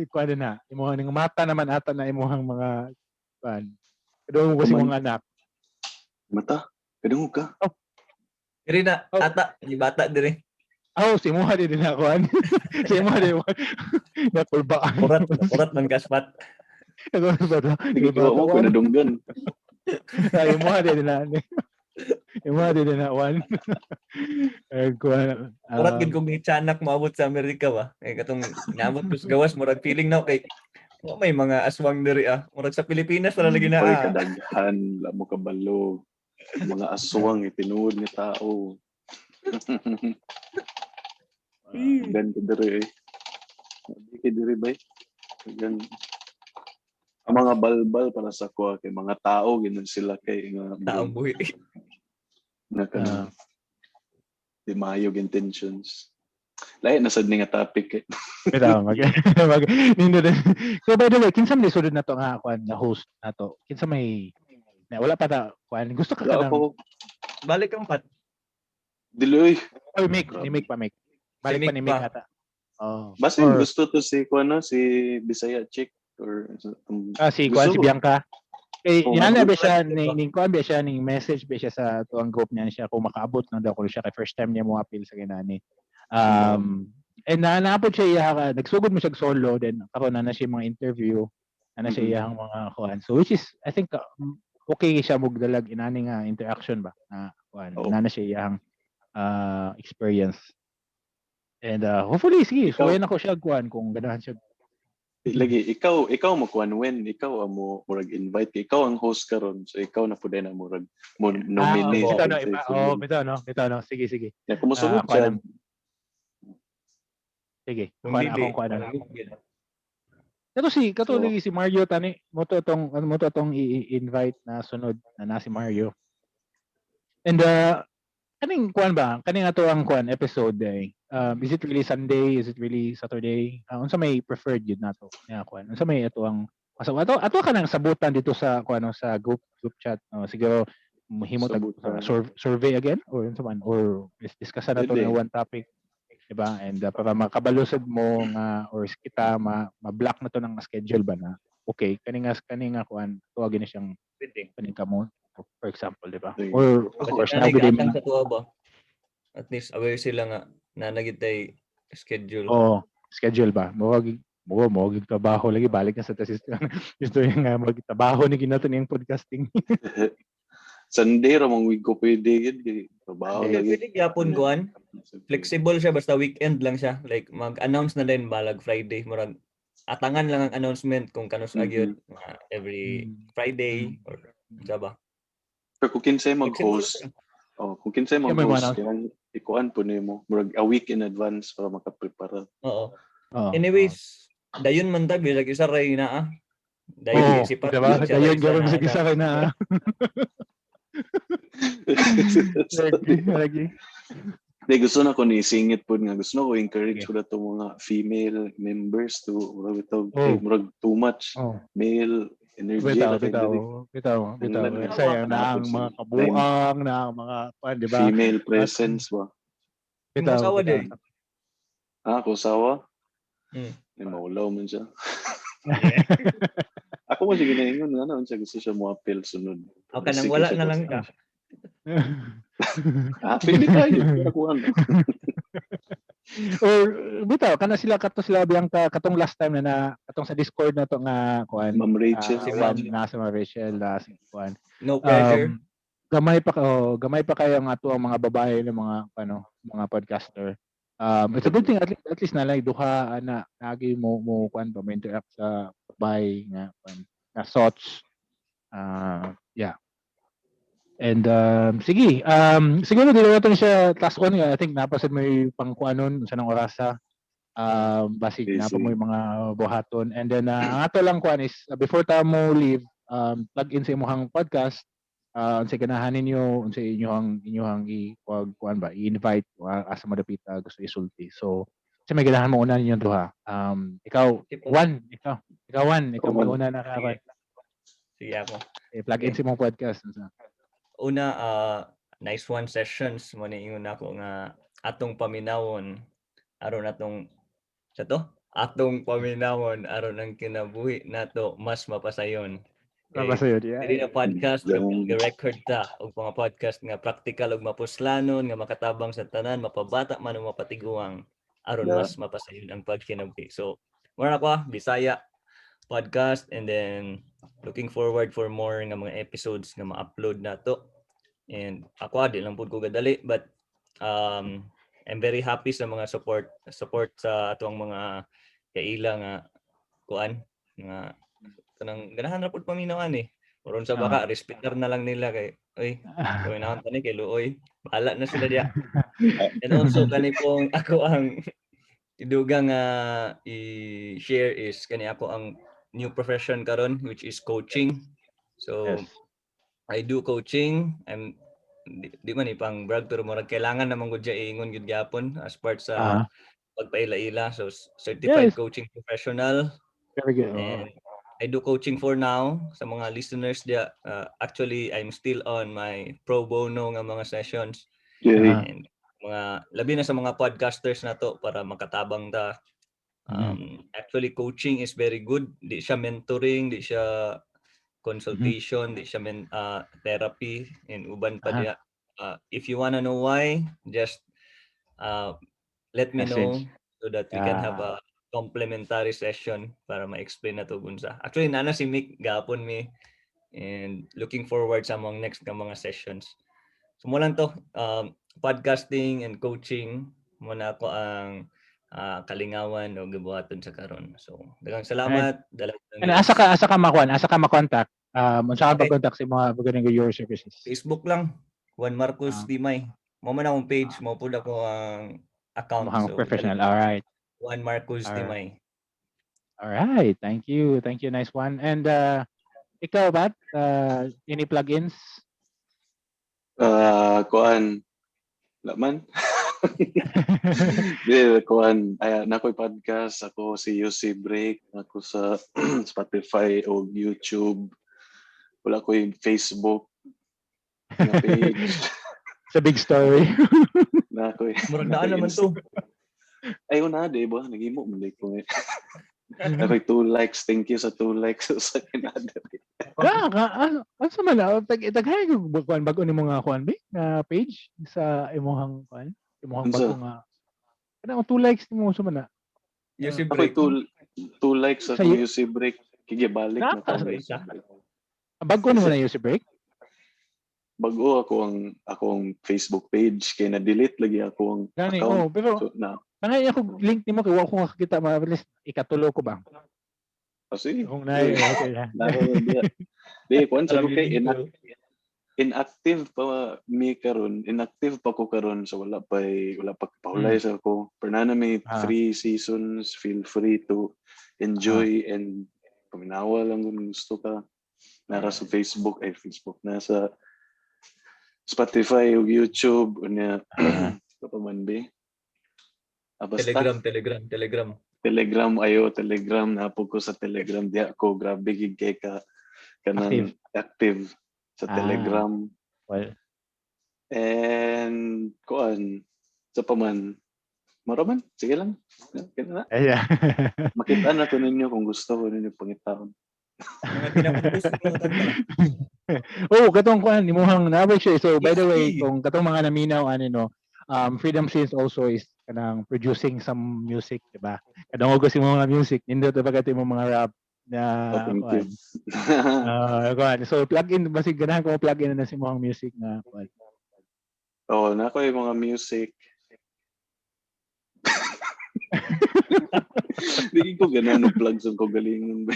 kuan na, imuhang ning mata naman ata na imuhang mga kuan. Kadungog ko si Kuman. mga anak. Mata. Kadungog ka. Diri na Oh. ata ni bata diri. Oh, si imuha din na kuan. Si imuha din na kulbaan. Kurat kurat man kaspat. Kulbaan. Sige, mo ko nadunggan. Ay, imuha din na. Imuha din na kuan. Eh, kuan. Kurat gid kung gitsanak moabot sa Amerika ba. Kay katong naabot ko sa gawas murag feeling na kay wa may mga aswang diri ah. Murag sa Pilipinas wala lagi na Oy, ah. kadaghan, la mo kabalo. Mga aswang itinuod ni tao. Gan ka diri eh. Di ka diri bay. Gan. Ang mga balbal para sa kuha kay mga tao ginon sila kay nga Taong buhi. nga kanang di maayog intentions. Lahi na sad ni nga topic eh. Bitaw mag mag nindo din. So by the way, kinsa may sulod na to nga kuan nga host nato? Kinsa may na, wala pa ta kuan. Gusto ka Wala kanang ako Balik kang Pat. dili oy. Oy, Mick, ni Mick pa, Mick. Balik Si pa ni Mick Mick pa. ata. Oh. Basin Or- gusto to si kuan no, si Bisaya chick or Ah, si kuan Gusto si ko. Bianca. Kay Oo, yana ba gusto siya ko. ning kuan ba siya ning message ba siya sa tuang group niya siya kung makaabot lang daw ko siya kay first time niya mo appeal sa ginani. And na naabot siya iya ka nagsugod mo siya og solo, then karon na na siya mga interview na na siya iyang mga kuan. So which is I think okay siya mugdalag inani nga interaction ba na kuan Oo. na na siya iyang experience. And hopefully sige, Ikaw- so ako siya kuan kung ganahan siya. Lagi ikaw mo kuan when ikaw ang mo murag invite kay ikaw ang host karon, so ikaw na pud na murag mo nominate. Ah, bitaw no, iba, oh, bitaw no, bitaw no. Sige, sige. Ya kumusulod Ah, siya. kuan. Sige, Kung kuan dili, akong kuan na. walang. Kato si kato So- lagi si Mario tani mo to tong ano mo to tong i-invite na sunod na na si Mario. And kaning kuan ba? Kaning ato ang kuan episode day. Is it really Sunday? Is it really Saturday? Unsa may preferred yun nato? Nga kuan. Unsa may ato ang So ato ka nang sabutan dito sa kung ano sa group chat. No? Siguro mahimo tag Sabutan. Survey again or unsa man or discuss na to Pwede. ng one topic, diba? And para makabalusod mo nga or kita ma ma-block na to ng schedule ba na okay kani nga kuan tuwagin ni siyang Pwede. kaning kamo, for example, di ba? Sige. Or of Kasi course nanay now gid gaatang sa tuwa ba? At least aware sila nga na tay schedule. Oh, schedule ba? Mo trabaho lagi, balik na sa ta system. Gusto nga magtrabaho ni ginato niyang podcasting. Sunday ra mong week ko pwede gid kay trabaho Okay, lagi. pwede gyapon kuan. Flexible siya basta weekend lang siya. Like mag-announce na din balag Friday, murag atangan lang ang announcement kung kanus gyud mga every Friday or unsa ba. Pero kung kinsay Flexible mag-host, siya. Oh, kung kinsay Kaya may mag-host, mga- kailangan ikuan po nimo murag a week in advance para makaprepara. Oo. Oh. Anyways, dayon man ta bisag isa ray naa. Dayon Oh, si Pat. diba? Siya Dayon ray isa garo naa sa ta. isa kay na. Lagi, lagi. Di gusto na ko ni singit pod nga gusto na ko encourage Okay. ko na to mga female members to murag ito Oh. murag too much Oh, male energy bitaw, na kay bitaw, dili. bitaw, bitaw. Ang Saya na ang mga kabuang, na ang mga kuan, di ba? Female presence ba? Bitaw, Asawa bitaw. di. Ah, ko sawa. Ay, maulaw man siya. Ako man siya ginaingon nga naman siya gusto siya mo appeal sunod. O kanang Sige wala siya na lang kasi. ka. Ah, pwede tayo. Pero kung ano. Or bitaw kana sila kato sila Bianca katong last time na katong sa Discord na to nga kuan. Ma'am Rachel. Ah, Si kuan, Ma'am. na si Ma'am Rachel na si kuan. No pressure. Gamay pa kayo ang ato ang mga babae ng mga ano mga podcaster. It's a good thing at least na lang duha ana nagi mo mo kuan ba mo interact sa babae nga kuan nga thoughts. Ah, yeah. And sige, siguro dili natin siya task on nga. I think napasid may pangkuanon sa nang orasa. Basig Okay, na pa sige. mo yung mga buhaton. And then ang ato lang kuan is before ta mo leave, plug in sa imong podcast. Unsay ganahan ninyo, unsay inyong i kuan ba, i-invite asa mo dapita gusto isulti. So sa may ganahan mo una ninyo duha. Ikaw Sige po. Juan, ikaw Juan, ikaw Ako, Juan. mauna na ka. Sige. Sige ako. Eh, plug in sa imong podcast. Unsa? Una, nice one sessions mo ni ingon ako nga atong paminawon aron atong sa to atong paminawon aron ang kinabuhi nato mas mapasayon. Para sa'yo, yeah. Dili na podcast Yung- record ta og mga podcast nga practical ug mapuslanon nga makatabang sa tanan, mapabata man o mapatiguang, aron mas mapasayon ang pagkinabuhi. So, mao na ko ah, Bisaya podcast, and then looking forward for more nga mga episodes nga ma-upload nato. And ako ah, di lang pud ko gadali, but I'm very happy sa mga support support sa atuang mga kaila nga kuan nga kanang ganahan ra pud paminaw ani. Aron sa baka respetar na lang nila kay oy paminawon ta ni kay luoy. Bahala na sila diya. And also kani pong ako ang idugang nga i-share is kani ako ang new profession karon, which is coaching. So I do coaching. I'm di man ipang brag pero murag kailangan naman gud siya iingon gud gyapon as part sa pagpaila-ila. So certified coaching professional. Very good. Oo. And I do coaching for now sa mga listeners dia. Actually, I'm still on my pro bono nga mga sessions. And mga labi na sa mga podcasters na to para makatabang ta. Actually, coaching is very good. Di siya mentoring, di siya consultation, di siya therapy and uban pa diya. If you wanna know why, just let me know Message. So that we can have a complimentary session para ma-explain na to unsa. Actually, nana si Mick gapon mi and looking forward sa among next nga mga sessions. So mo lang to, podcasting and coaching mo na ako ang kalingawan o gibuhaton sa karon. So daghang salamat. Dalag And asa ka makuan? Asa ka ma-contact? Unsa ka pag-contact sa mga regarding your services? Facebook lang, Juan Marcos Dimay. Mo man akong page, mo pud ako ang account. Mukhang So, professional. All right. Juan Marcos Dimay. All right. Thank you. Thank you. Nice one. And ikaw, Bat, any plugins? Ah, kuan. Wala man. Di, kuan, ay, na ako'y podcast, ako si UC Break, ako sa Spotify o YouTube. Wala ko'y Facebook na page. Sa big story. Na ako'y Murag naa naman to. Ay, na, di ba? Naghimo man di ko eh. Ako'y two likes. Thank you sa two likes sa kinada. Ah, ka, ah, asa man na taghay ko kuan bago nimo nga kuan bi nga page sa imuhang kuan, imuhang bago nga kanang two likes nimo sa man na. UC Ako'y Break. two likes sa UC Break. Kige balik na ko. Bago nimo na UC Break? Bago ako ang Facebook page kay na-delete lagi ako ang Gani, account. oh, pero So, na Pangay ako link nimo kay wa ko makakita, mabilis ikatulo ko ba? Kasi Kung na okay na. Di kuan sa kay inactive pa mi karon, inactive pa ko karon, so wala pa pahulay sa ako. Pero na may 3 seasons, feel free to enjoy and paminawa lang kung gusto ka. Nara sa Facebook, ay Facebook, nasa Spotify ug YouTube unya pa man be. Ah, basta. Telegram, Telegram, Telegram. Telegram ayo, Telegram napog ko sa Telegram diya ko grabe gid kay ka kanang active sa Telegram. Well. And kuan sa paman maro man, sige lang. Kaya na. Yeah. Makita na ko ninyo kung gusto ko ninyo pangitaon. Mga pinakompose ko mga kanta. Oh, katong kuan imuhang nabay siya. So by the way, Yes, kung katong mga naminaw ani no, Freedom Scenes also is kanang producing some music, di ba? Kadungog ko si mga music, nindot ba kato imong mga rap na Oh, thank you. kuan. Kuan. So plug in basig ganahan ko plug in na si imong music na kuan. Oh, na ko yung mga music. Di ko ganahan og plug sa ko galingon ba.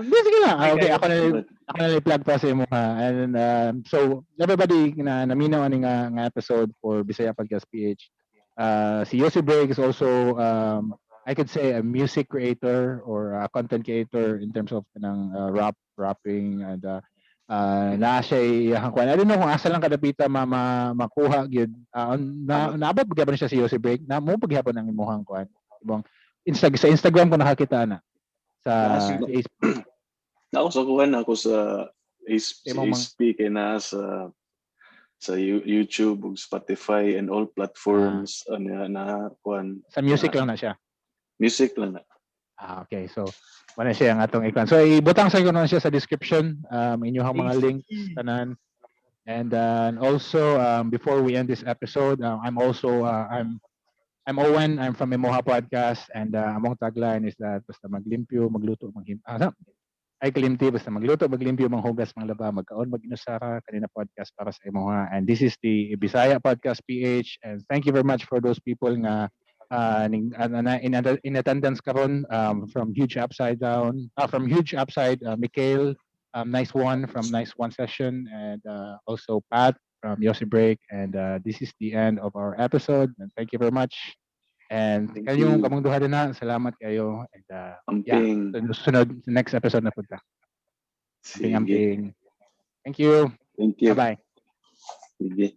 Sige lang. Okay, ako na plug pa sa imo ha. And so everybody na naminaw ani nga episode for Bisaya Podcast PH. Si Yossi Break is also I could say a music creator or a content creator in terms of kanang rapping and naa siya iyang kuan. I don't know kung asa lang kadapita ma, ma makuha gyud. Na naabot gyud siya si Yossi Break. Na mo paghapon ang imuhang kuan. Ibang Insta sa Instagram ko nakakita na sa Facebook. Ako sa kuan ako sa ASP kay na sa YouTube ug Spotify and all platforms ano na kuan. Sa music lang na siya. Music lang na. Okay. So wala siya ang atong ikon. So ibutang sa na siya sa description inyong mga links tanan. And also before we end this episode, I'm also I'm Owen. I'm from Imoha Podcast and among tagline is that basta maglimpyo, magluto, maghim ay kalimti, basta magluto, maglimpyo, manghugas, manglaba, magkaon, mag-inusara, kanina podcast para sa Imoha. And this is the Bisaya Podcast PH, and thank you very much for those people nga in attendance karon from Huge Upside Down, from Huge Upside, Mikhail, Nice One from Nice One Session, and also Pat from Yossi Break. And this is the end of our episode. And thank you very much. And Thank kayong you. kamong duha din na, salamat kayo. And Amping. Sunod sa next episode na punta. Sige. Amping, amping. Thank you. Thank you. Bye-bye. Sige.